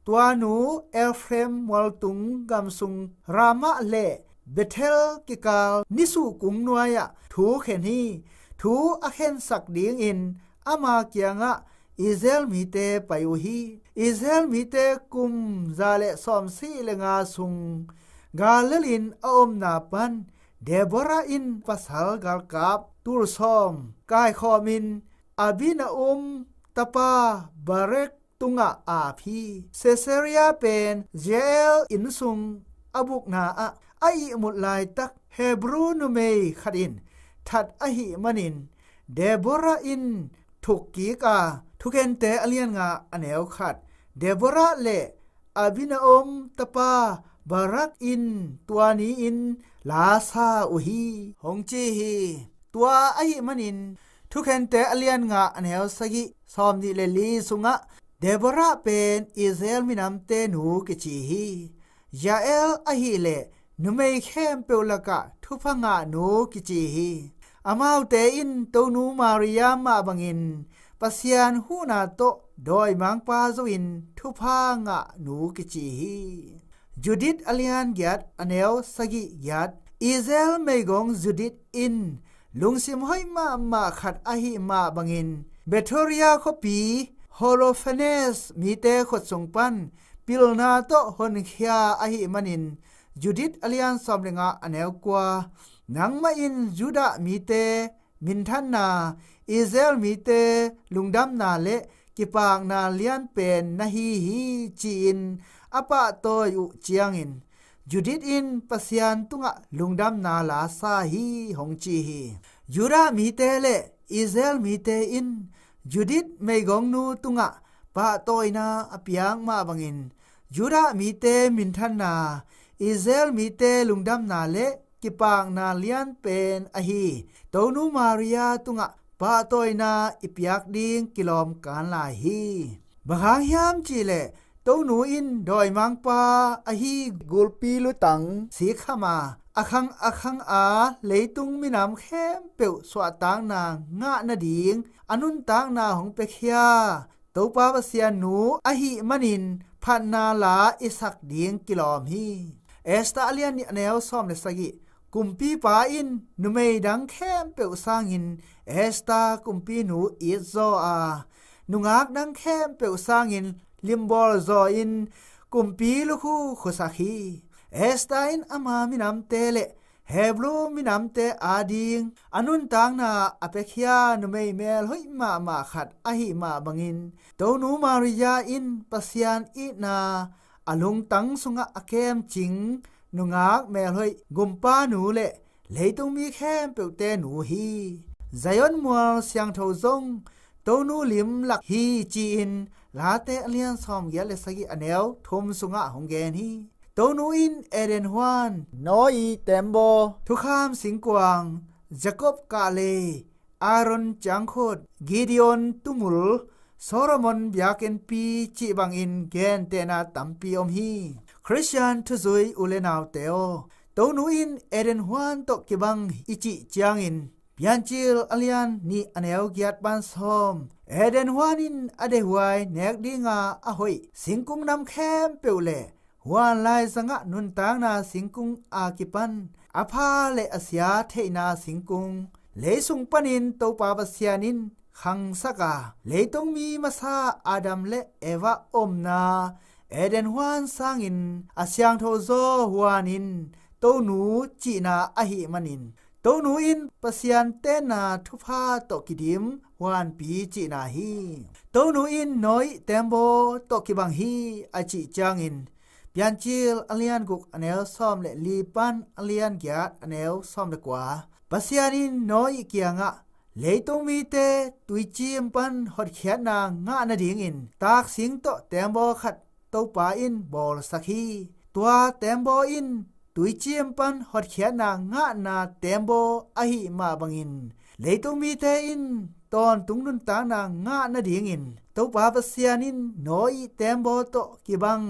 ຕົວໜູ ເອຟເຣມ ມວລຕຸງ ກຳຊຸງ ຣາມະ ແລະ ເບເທລ ກິກາລ ນິສຸກຸງນວຍ ທູເຂນຮີ. ທູອາເຂນສັກດີງອິນ ອາມາກຽງອະ ອີເສລມີເຕ ໄປອຸຮີ. ອີເສລມີເຕ ກຸມຢາ ແລະ ຊອມຊີ ແລະ ງາຊຸງ ກາເລລິນ ອາອົມນາປັນ ເດໂບຣາອິນ ປະຊາລກາລກາບ ຕູລຊອມ ກາຍຄອມອິນ ອາບິນາອຸມ ຕະປາ ບາເຣັກ ຕຸງອະອາພີ ເຊເຊເຣຍເປນ ເຈເອລ ອິນຊຸງ ອະບຸກນາອະ ອາອິມຸດລາຍຕັກ ເຮບຣູນູເມ ຂັດອິນ ທັດອະຫິມະນິນ ເດໂບຣາອິນ ທຸກກີກາ ທຸກເຫັນແຕອາລຽນງາ ອາແນວຂັດ ເດໂບຣາ ແລະ ອະບິໂນໂອມ ຕະປາ ບາຣັກ ອິນ ຕົວນີອິນ ລາຊາອຸຮີ ຫົງຈີຮີ ຕົວອາຫິມະນິນ ທຸແຄນແຕອາລຽນງະ ອາແນວສະກິ ຊອມນິ ແລະ ລີຊຸງະ ເດໂບຣາ ເປນ ອິເຊລ ມິນຳເຕນູກິຈີຮີ ຢາແອລ ອາຫິ ແລະ ນຸເມຍແຄມເປວລະກະ ທຸພະງະນູກິຈີຮີ ອາມາວເຕອິນ ໂຕນູມາຣິຍາມະບັງອິນ ປະຊຽນຫູນາໂຕ ດອຍມາງປາໂຈອິນ ທຸພາງະນູກິຈີຮີ ຢູດິດ ອາລຽນ ຢາດ ອາແນວສະກິ ຢາດ ອີເຊລ ເມຍກົງ ຢູດິດ ອິນ ລຸງຊິມ ຫອຍມະມະ ຂັດ ອາຫິມະບັງອິນ ເບໂທຣຽ ໂຄປີ ໂຮໂລເຟເນສ ມີເຕ ຂົດສົງປັນ ປິລນາໂຕ ຫົນເຄຍ ອາຫິມະນິນ ຢູດິດ ອາລຽນ ຊອມເລງະ ອາແນວກວ່າ ນັງມະອິນ ຢູດາ ມີເຕ ມິນທັນນາ ອີເຊລ ມີເຕ ລຸງດຳນາ ແລະ ກິປາກນາ ລຽນເປນ ນະຮີຮີ ຈີອິນ ອະປະໂຕຍອຸ ຈຽງອິນ ຢູດິດ ອິນ ປະຊຽນຕຸງະ ລຸງດຳນາ ລາຊາຮີ ຫົງຈີຮີ ຢູດາ ມີເຕ ແລະ ອີເຊລ ມີເຕ ອິນ ຢູດິດ ເມຍກົງນູ ຕຸງະ ປະໂຕຍນາ ອະປຽງມະບັງອິນ ຢູດາ ມີເຕ ມິນທັນນາ ອີເຊລ ມີເຕ ລຸງດຳນາ ແລະ ກິປາກນາ ລຽນເປນ ອາຮີ ໂຕນູມາຣິຍາ ຕຸງະ ປະໂຕຍນາ ອິປຽກດິງ ກິລອມ ການລາຍຮີ ບາຄາງຮຽມຈີ ແລະ ໂຕນູອິນ ດອຍມາງປາ ອາຮີ ກຸລປີລຸຕັງ ສີຂະມາ ອາຄັງ ອາຄັງອາ ເລຍຕຸງ ມີນຳແຄມເປວ ສວະຕາງນາ ງະນະດິງ ອະນຸນຕາງນາ ຫົງເປເຄຍ ໂຕປາປະຊຽນນູ ອາຫິມະນິນ ພັນນາລາ ອິສັກດິງ ກິລອມຮີ ເອສຕາ ອາລຽນ ອາແນວ ຊອມ ແລະ ສະກິ ກຸມປີປາອິນ ນຸເມຍດັງແຄມເປວ ຊາງອິນ ເອສຕາ ກຸມປີນູ ອິດໂຊອາ ນຸງາກດັງແຄມເປວ ຊາງອິນ ລິມບໍລໂຊອິນ ກຸມປີລູຄູ ໂຄຊາຄີ ເອສຕາອິນ ອາມາ ມີນຳເຕ ແລະ ເຮບຣູ ມີນຳເຕ ອາດິງ ອະນຸນຕາງນາ ອາເປເຄຍ ນຸເມຍແມລຫົຍມະມະ ຂັດ ອາຫິມະບັງອິນ ໂຕນູມາຣິຍາອິນ ປະຊຽນ ອິນາ ອະລຸງຕັງ ສຸງະ ອາແຄມຈິງ ນຸງາກແມລຫົຍ ກຸມປານູ ແລະ ເລຍຕຸງ ມີແຄມເປວ ເຕນູຮີ ໄຊຢອນ ມວນ ຊຽງໂທຊົງ ໂຕນູລິມ ລັກຮີ ຈີອິນ ລາເຕ ອາລຽນ ຊອມ ກຽດ ແລະ ສະກິ ອາແນວ ທຸມ ສຸງະ ຫົງແກນຮີ ໂຕນູອິນ ເອເດນຫວານ ໂນອີ ແຕມໂບ ທຸຄາມ ສິງກວາງ ຢາກົບ ກາເລ ອາຣອນ ຈາງໂຄດ ກີດີອອນ ຕຸມຸລ ໂຊໂລມອນ ບຽເກັນປີ ຈິບັງອິນ ແກນເຕນາ ຕຳປີອົມຮີ ຄຣິສຕຽນ ທຸຊຸຍ ອູເລນາວເຕໂອ ໂຕນູອິນ ເອເດນຫວານ ໂຕະກິບັງ ອິຈິ ຈຽງອິນ ປຽນຈີລ ອາລຽນ ນີ ອາແນວ ກຽດ ບານຊອມ ເອເດນຫວານອິນ ອາເດຫວາຍ ແນກດີງາ ອາຫົຍ ສິງກຸງ ນຳແຄມເປວ ແລະ ຫວານລາຍສະຫງະ ນຸນຕາງນາ ສິງກຸງ ອາກິປັນ ອາພາ ແລະ ອາເຊຍ ເທນາ ສິງກຸງ ເລຍສຸງ ປານິນ ໂຕປາປະຊຽນອິນ ຄັງສະກາ ເລຍຕຸງ ມີມາຊາ ອາດຳ ແລະ ເອວາ ອົມນາ ເອເດນຫວານ ຊາງອິນ ອາຊຽງໂທໂຊ ຫວານອິນ ໂຕນູ ຈິນາ ອາຫິມະນິນ ໂຕນູອິນ ປະຊຽນ ເຕນາ ທຸພາ ໂຕະກິດິມ ຫວານປີ ຈິນາຮີ ໂຕນູອິນ ໂນອີ ແຕມໂບ ໂຕະກິບັງຮີ ອາຈິ ຈາງອິນ ປຽນຈີລ ອາລຽນ ກຸກ ອາແນວ ຊອມ ແລະ ລີປັນ ອາລຽນ ກຽດ ອາແນວ ຊອມ ແລະ ກວາ ປະຊຽນອິນ ໂນອີ ກຽງະ ເລຍຕຸງ ມີເຕ ຕຸຍຈິມປັນ ຮອດຂຽດນາ ງະນະດິງອິນ ຕາກສິງ ໂຕະ ແຕມໂບ ຂັດ ໂຕປາອິນ ບໍລສະຄີ ຕົວ ແຕມໂບອິນ ຕຸຍຈິມປັນ ຮອດຂຽດນາ ງະນາ ແຕມໂບ ອາຫິມະບັງອິນ ເລຍຕຸງ ມີເຕອິນ ຕອນຕຸງ ນຸນຕາງນາ ງະນະດິງອິນ ໂຕປາປະຊຽນອິນ ໂນອີ ແຕມໂບ ໂຕະ ກິບັງ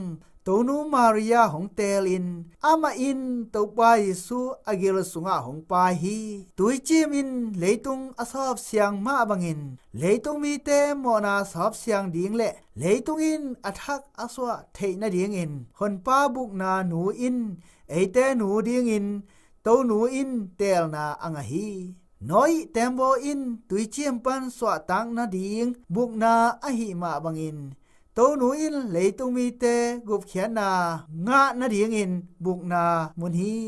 ໂຕນູມາຣິຍາ ຫົງເຕລອິນ ອາມາອິນ ໂຕປາເຢຊູ ອາກິລສຸງະ ຫົງປາຍຮີ ຕຸຍຈິມອິນ ເລຍຕຸງ ອາຊອບຊຽງ ມະບັງອິນ ເລຍຕຸງ ມີເຕ ມໍນາ ຊອບຊຽງ ດິງ ແລະ ເລຍຕຸງອິນ ອາທັກ ອາຊວະ ເທນະດິງອິນ ຫົນປາບຸກນາ ນູອິນ ເອເຕນູດິງອິນ ໂຕນູອິນ ເຕລນາ ອາງາຮີ ໂນອີ ແຕມໂບອິນ ຕຸຍຈິມປັນ ຊວະຕັງນາດິງ ບຸກນາ ອາຫິມະບັງອິນ ໂຕນູອິນ ເລຍຕຸງ ມີເຕ ກຸບຂຽນນາ ງະນາດິງອິນ ບຸກນາ ມຸນຮີ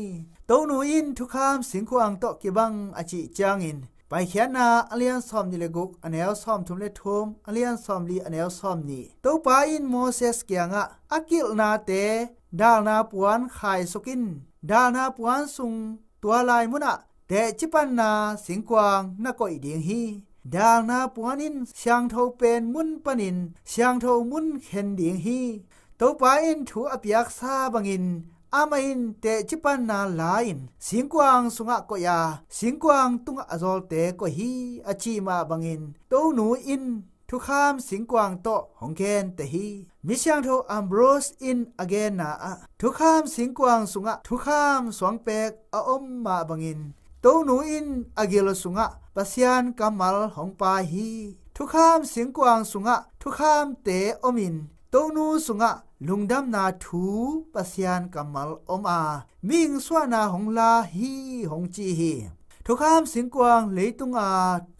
ໂຕນູອິນ ທຸຄາມ ສິງຂວາງ ໂຕະ ກິບັງ ອາຈິ ຈາງອິນ ປາຍຂຽນນາ ອາລຽນ ຊອມ ນີ ແລະ ກຸກ ອາແນວ ຊອມ ທຸມ ແລະ ທຸມ ອາລຽນ ຊອມ ລີ ອາແນວ ຊອມ ນີ ໂຕປາອິນ ໂມເຊສ ກຽງະ ອາກິລນາເຕ ດາລນາປວນ ຂາຍ ໂຊກິນ ດາລນາປວນ ຊຸງ ຕົວລາຍ ມຸນອະ ແຕະ ຈິປັນນາ ສິງກວາງ ນະກົຍ ດິງຮີ ढालना पुहानिन स्याङ्ठौ पेन मुन पनिन स्याङ्ठौ मुन खेन दिंहि। तौपाइन थु अपियाक्सा बङिन आमाइन तेचिपन ना लाइन सिंक्वाङ सुङा कोया सिंक्वाङ तुङा अजोलते कोहि अचिमा बङिन तौनुइन थुखाम सिंक्वाङ तो होङकेन तेहि। मिस्याङ्ठौ अम्ब्रोस इन अगेन ना आ थुखाम सिंक्वाङ सुङा थुखाम स्वाङपेक अ ओम मा बङिन तौनुइन अगिल सुङा पसियान कमल होङपाहि। थुखाम सिंक्वाङ सुङा थुखाम ते ओमिन तौनु सुङा लुङडमना थु पसियान कमल ओम आ मिङसुअना होङलाहि होङचिहि। थुखाम सिंक्वाङ लेइतुङा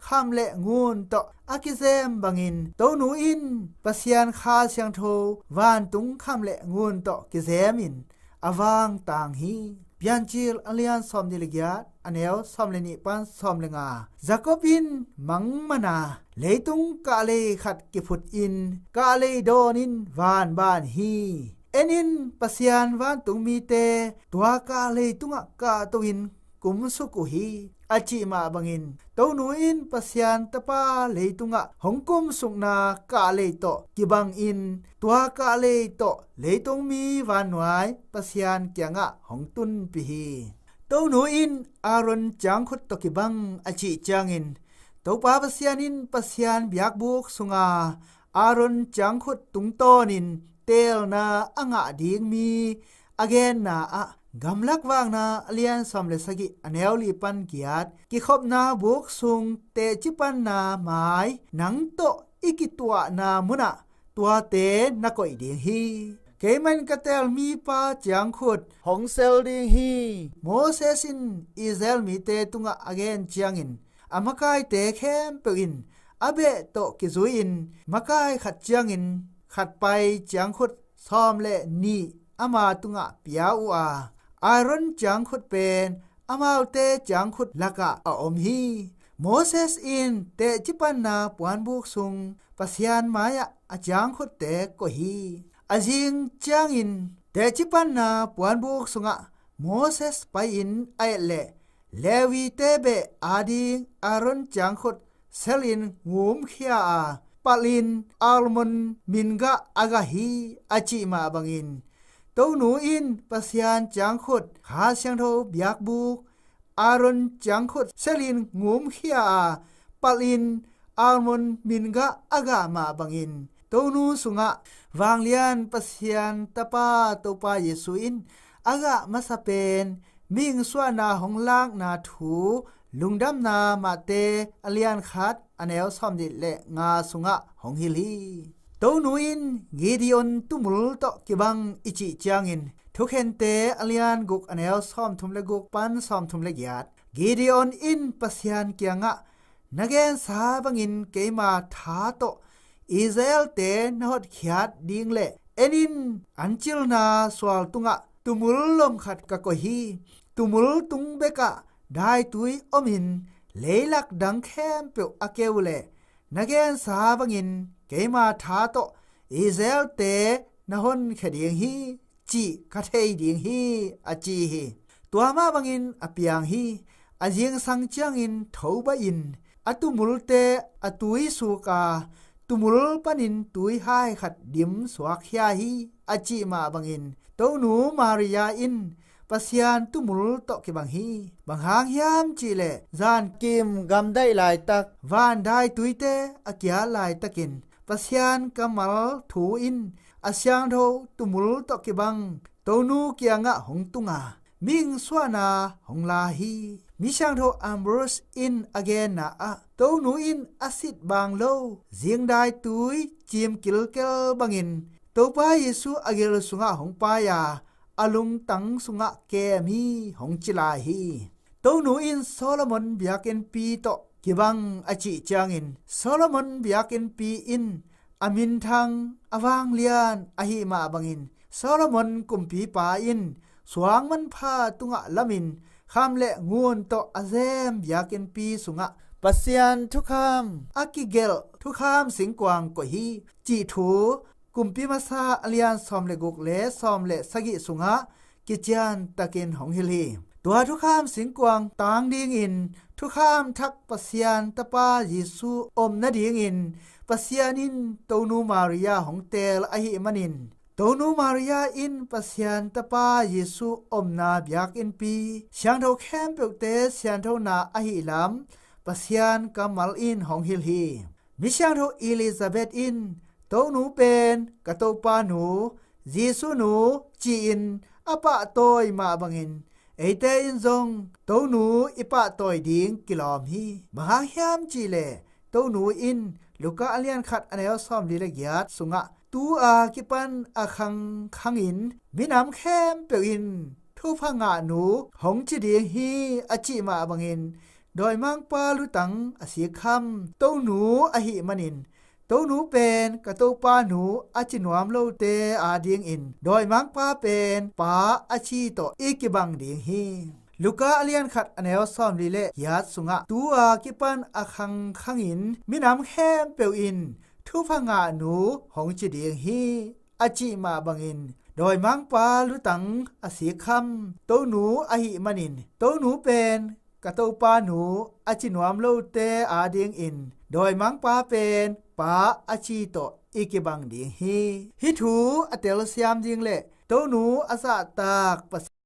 खाम ले गुन तो अकिजेम बङिन तौनुइन पसियान खा स्याङ्ठौ वानतुङ खाम ले गुन तो किजेमिन अवाङ ताङहि। प्यानचिल अलियान सोम निलगियात अनेउ सोम ले निपन सोम ले ङा। जाकोबिन मङमना लेइतुङ कालेइ खत किफुत इन कालेइ दोनिन वान बानहि। एनिन पसियान वानतुङ मिते तुवा कालेइ तुङा कातुङिन कुमसुकुहि अचिमा बङिन तौनुइन पसियान तपा लेइतुङा होङकुमसुकना कालेइ तो किबङिन तुवा कालेइ तो लेइतुङ मि वान नुवाइ पसियान कियाङा होङतुन पिहि। तौनुइन आरोन च्याङखुत तो किबङ अचि च्याङिन तौपा पसियानिन पसियान बियाकबुक सुङा आरोन च्याङखुत तुङतोनिन तेलना अङा दिङ मि अगेन ना आ गमलक वाङना अलियान सोम ले सगि अनेउ लिपन कियात किखोपना बुक सुङ तेचिपन ना माइ नङ तो इकितुअना मुना तुवाते नकोइ दिंहि। केइमन कतेल मिपा च्याङखुत होङसेल दिंहि। मोसेसिन इजेल मिते तुङा अगेन च्याङिन अमकाइते खेमपेउइन अबे तो किजुइन मकाइ खत च्याङिन खत पाइ च्याङखुत सोम ले नि अमा तुङा पियाउआ आरोन च्याङखुत पेन अमाउते च्याङखुत लका अ ओमहि। मोसेस इन तेचिपन ना पुहान बुक सुङ पसियान माया अच्याङखुत ते कोहि। अजिङ च्याङिन तेचिपन ना पुहान बुक सुङा मोसेस पाइन अयले लेविते बे आदिङ आरोन च्याङखुत सेलिन गुमखिया आ पलिन आलमोन मिनगा अगाहि अचिमा बङिन तौनुइन पसियान च्याङखुत खा स्याङ्ठौ बियाकबुक आरोन च्याङखुत सेलिन गुमखिया आ पलिन आलमोन मिनगा अगामा बङिन तौनु सुङा वाङलियन पसियान तपा तौपा येसुइन अगा मसापेन मिङसुअना होङलाकना थु लुङडमना माते अलियान खत अनेउ सोम निले ङा सुङा होङहिलि। तौनुइन गिदिओन तुमुल तो किबङ इचि च्याङिन थुखेनते अलियान गुक अनेउ सोम थुम ले गुक पन सोम थुम ले गियात। गिदिओन इन पसियान कियाङा नगेन सा बङिन केइमा था तो इजेलते नहोत खियात दिङले एनिन अनचिलना सुवाल तुङा तुमुल लोम खत ककोहि। तुमुल तुङ बेका दाइतुइ ओमिन लेइलक दङ खेमपेउ अकेउले नगेन सा बङिन केइमा था तो इजेलते नहोन खे दिंहि चि कथेइ दिंहि अचिहि। तुवा मा बङिन अपियाङहि। अजिङ सङ च्याङिन थौबइन अतुमुलते अतुइ सुका तुमुल पनिन तुइ हाइ खत दिम सुवाक खियाहि अचिमा बङिन तौनु मारिया इन पसियान तुमुल तो किबङहि। बङहाङ हियाम चिले जान किम गमदाइ लाइतक वान दाइतुइते अकिया लाइतकिन पसियान कमल थुइन अस्याङ्ठौ तुमुल तो किबङ तौनु कियाङा होङतुङा मिङसुअना होङलाहि। मिस्याङ्ठौ अम्ब्रोस इन अगेन ना आ तौनुइन असित बाङलो जिङ दाइतुइ चिम किलकेल बङिन तौपा येसु अगिल सुङा होङपाया अलुङतङ सुङा केमि होङचिलाहि। तौनुइन सोलोमोन बियाकिन पि तो किबङ अचि च्याङिन सोलोमोन बियाकिन पि इन अमिनथाङ अवाङलियन अहिमा बङिन सोलोमोन कुम्पिपा इन सुवाङ मनफा तुङा लमिन खाम ले गुन तो अजेम बियाकिन पि सुङा पसियान थुखाम अकिगेल थुखाम सिङक्वाङ कोहि चिथु कुम्पि मसा अलियान सोम ले गुक ले सोम ले सगि सुङा किच्यान तकिन होङहिलि। Tua thukham singkuang tang dingin, thukham thak Pasian Tapa Jesu omna dingin, Pasian in Tounou Maria hong tel ahihmanin, Tounou Maria in Pasian Tapa Jesu omna biakin pi, siangthou khempeuhte sianthouna ahilam, Pasian kammal in hong hil hi. Misiangthou Elizabeth in, Tounou pen ka Toupa nu, Jesu nu, chi-in a pahtawi mah bangin, eite in zong Tounou i pahtawi ding kilawm hi. Bang hang hiam chih leh, Tounou in Luka alian khat aneu sawmli le giat sungah, Tua kipan a khangkhangin minam khempeuh in Thupha Ngahnu hong chi ding hi, a chih mah bangin, dawimangpa lutang a sikkham Tounou ahihmanin, Tounou pen ka Toupa nu a chi nuam lote adingin, dawimangpa pen Pa a chi tawh i kibang ding hi. Luka alian khat aneu sawmli le giat sungah, Tua kipan a khangkhangin minam khempeuh in Thupha Ngahnu hong chi ding hi, a chih mah bangin, dawimangpa lutang a sikkham Tounou ahihmanin, Tounou pen ka Toupa nu a chi nuam lote adingin, dawimangpa pen Pa a chi tawh i kibang ding hi. Hih thu a telsiam ding le Tounou a zahtak Pasian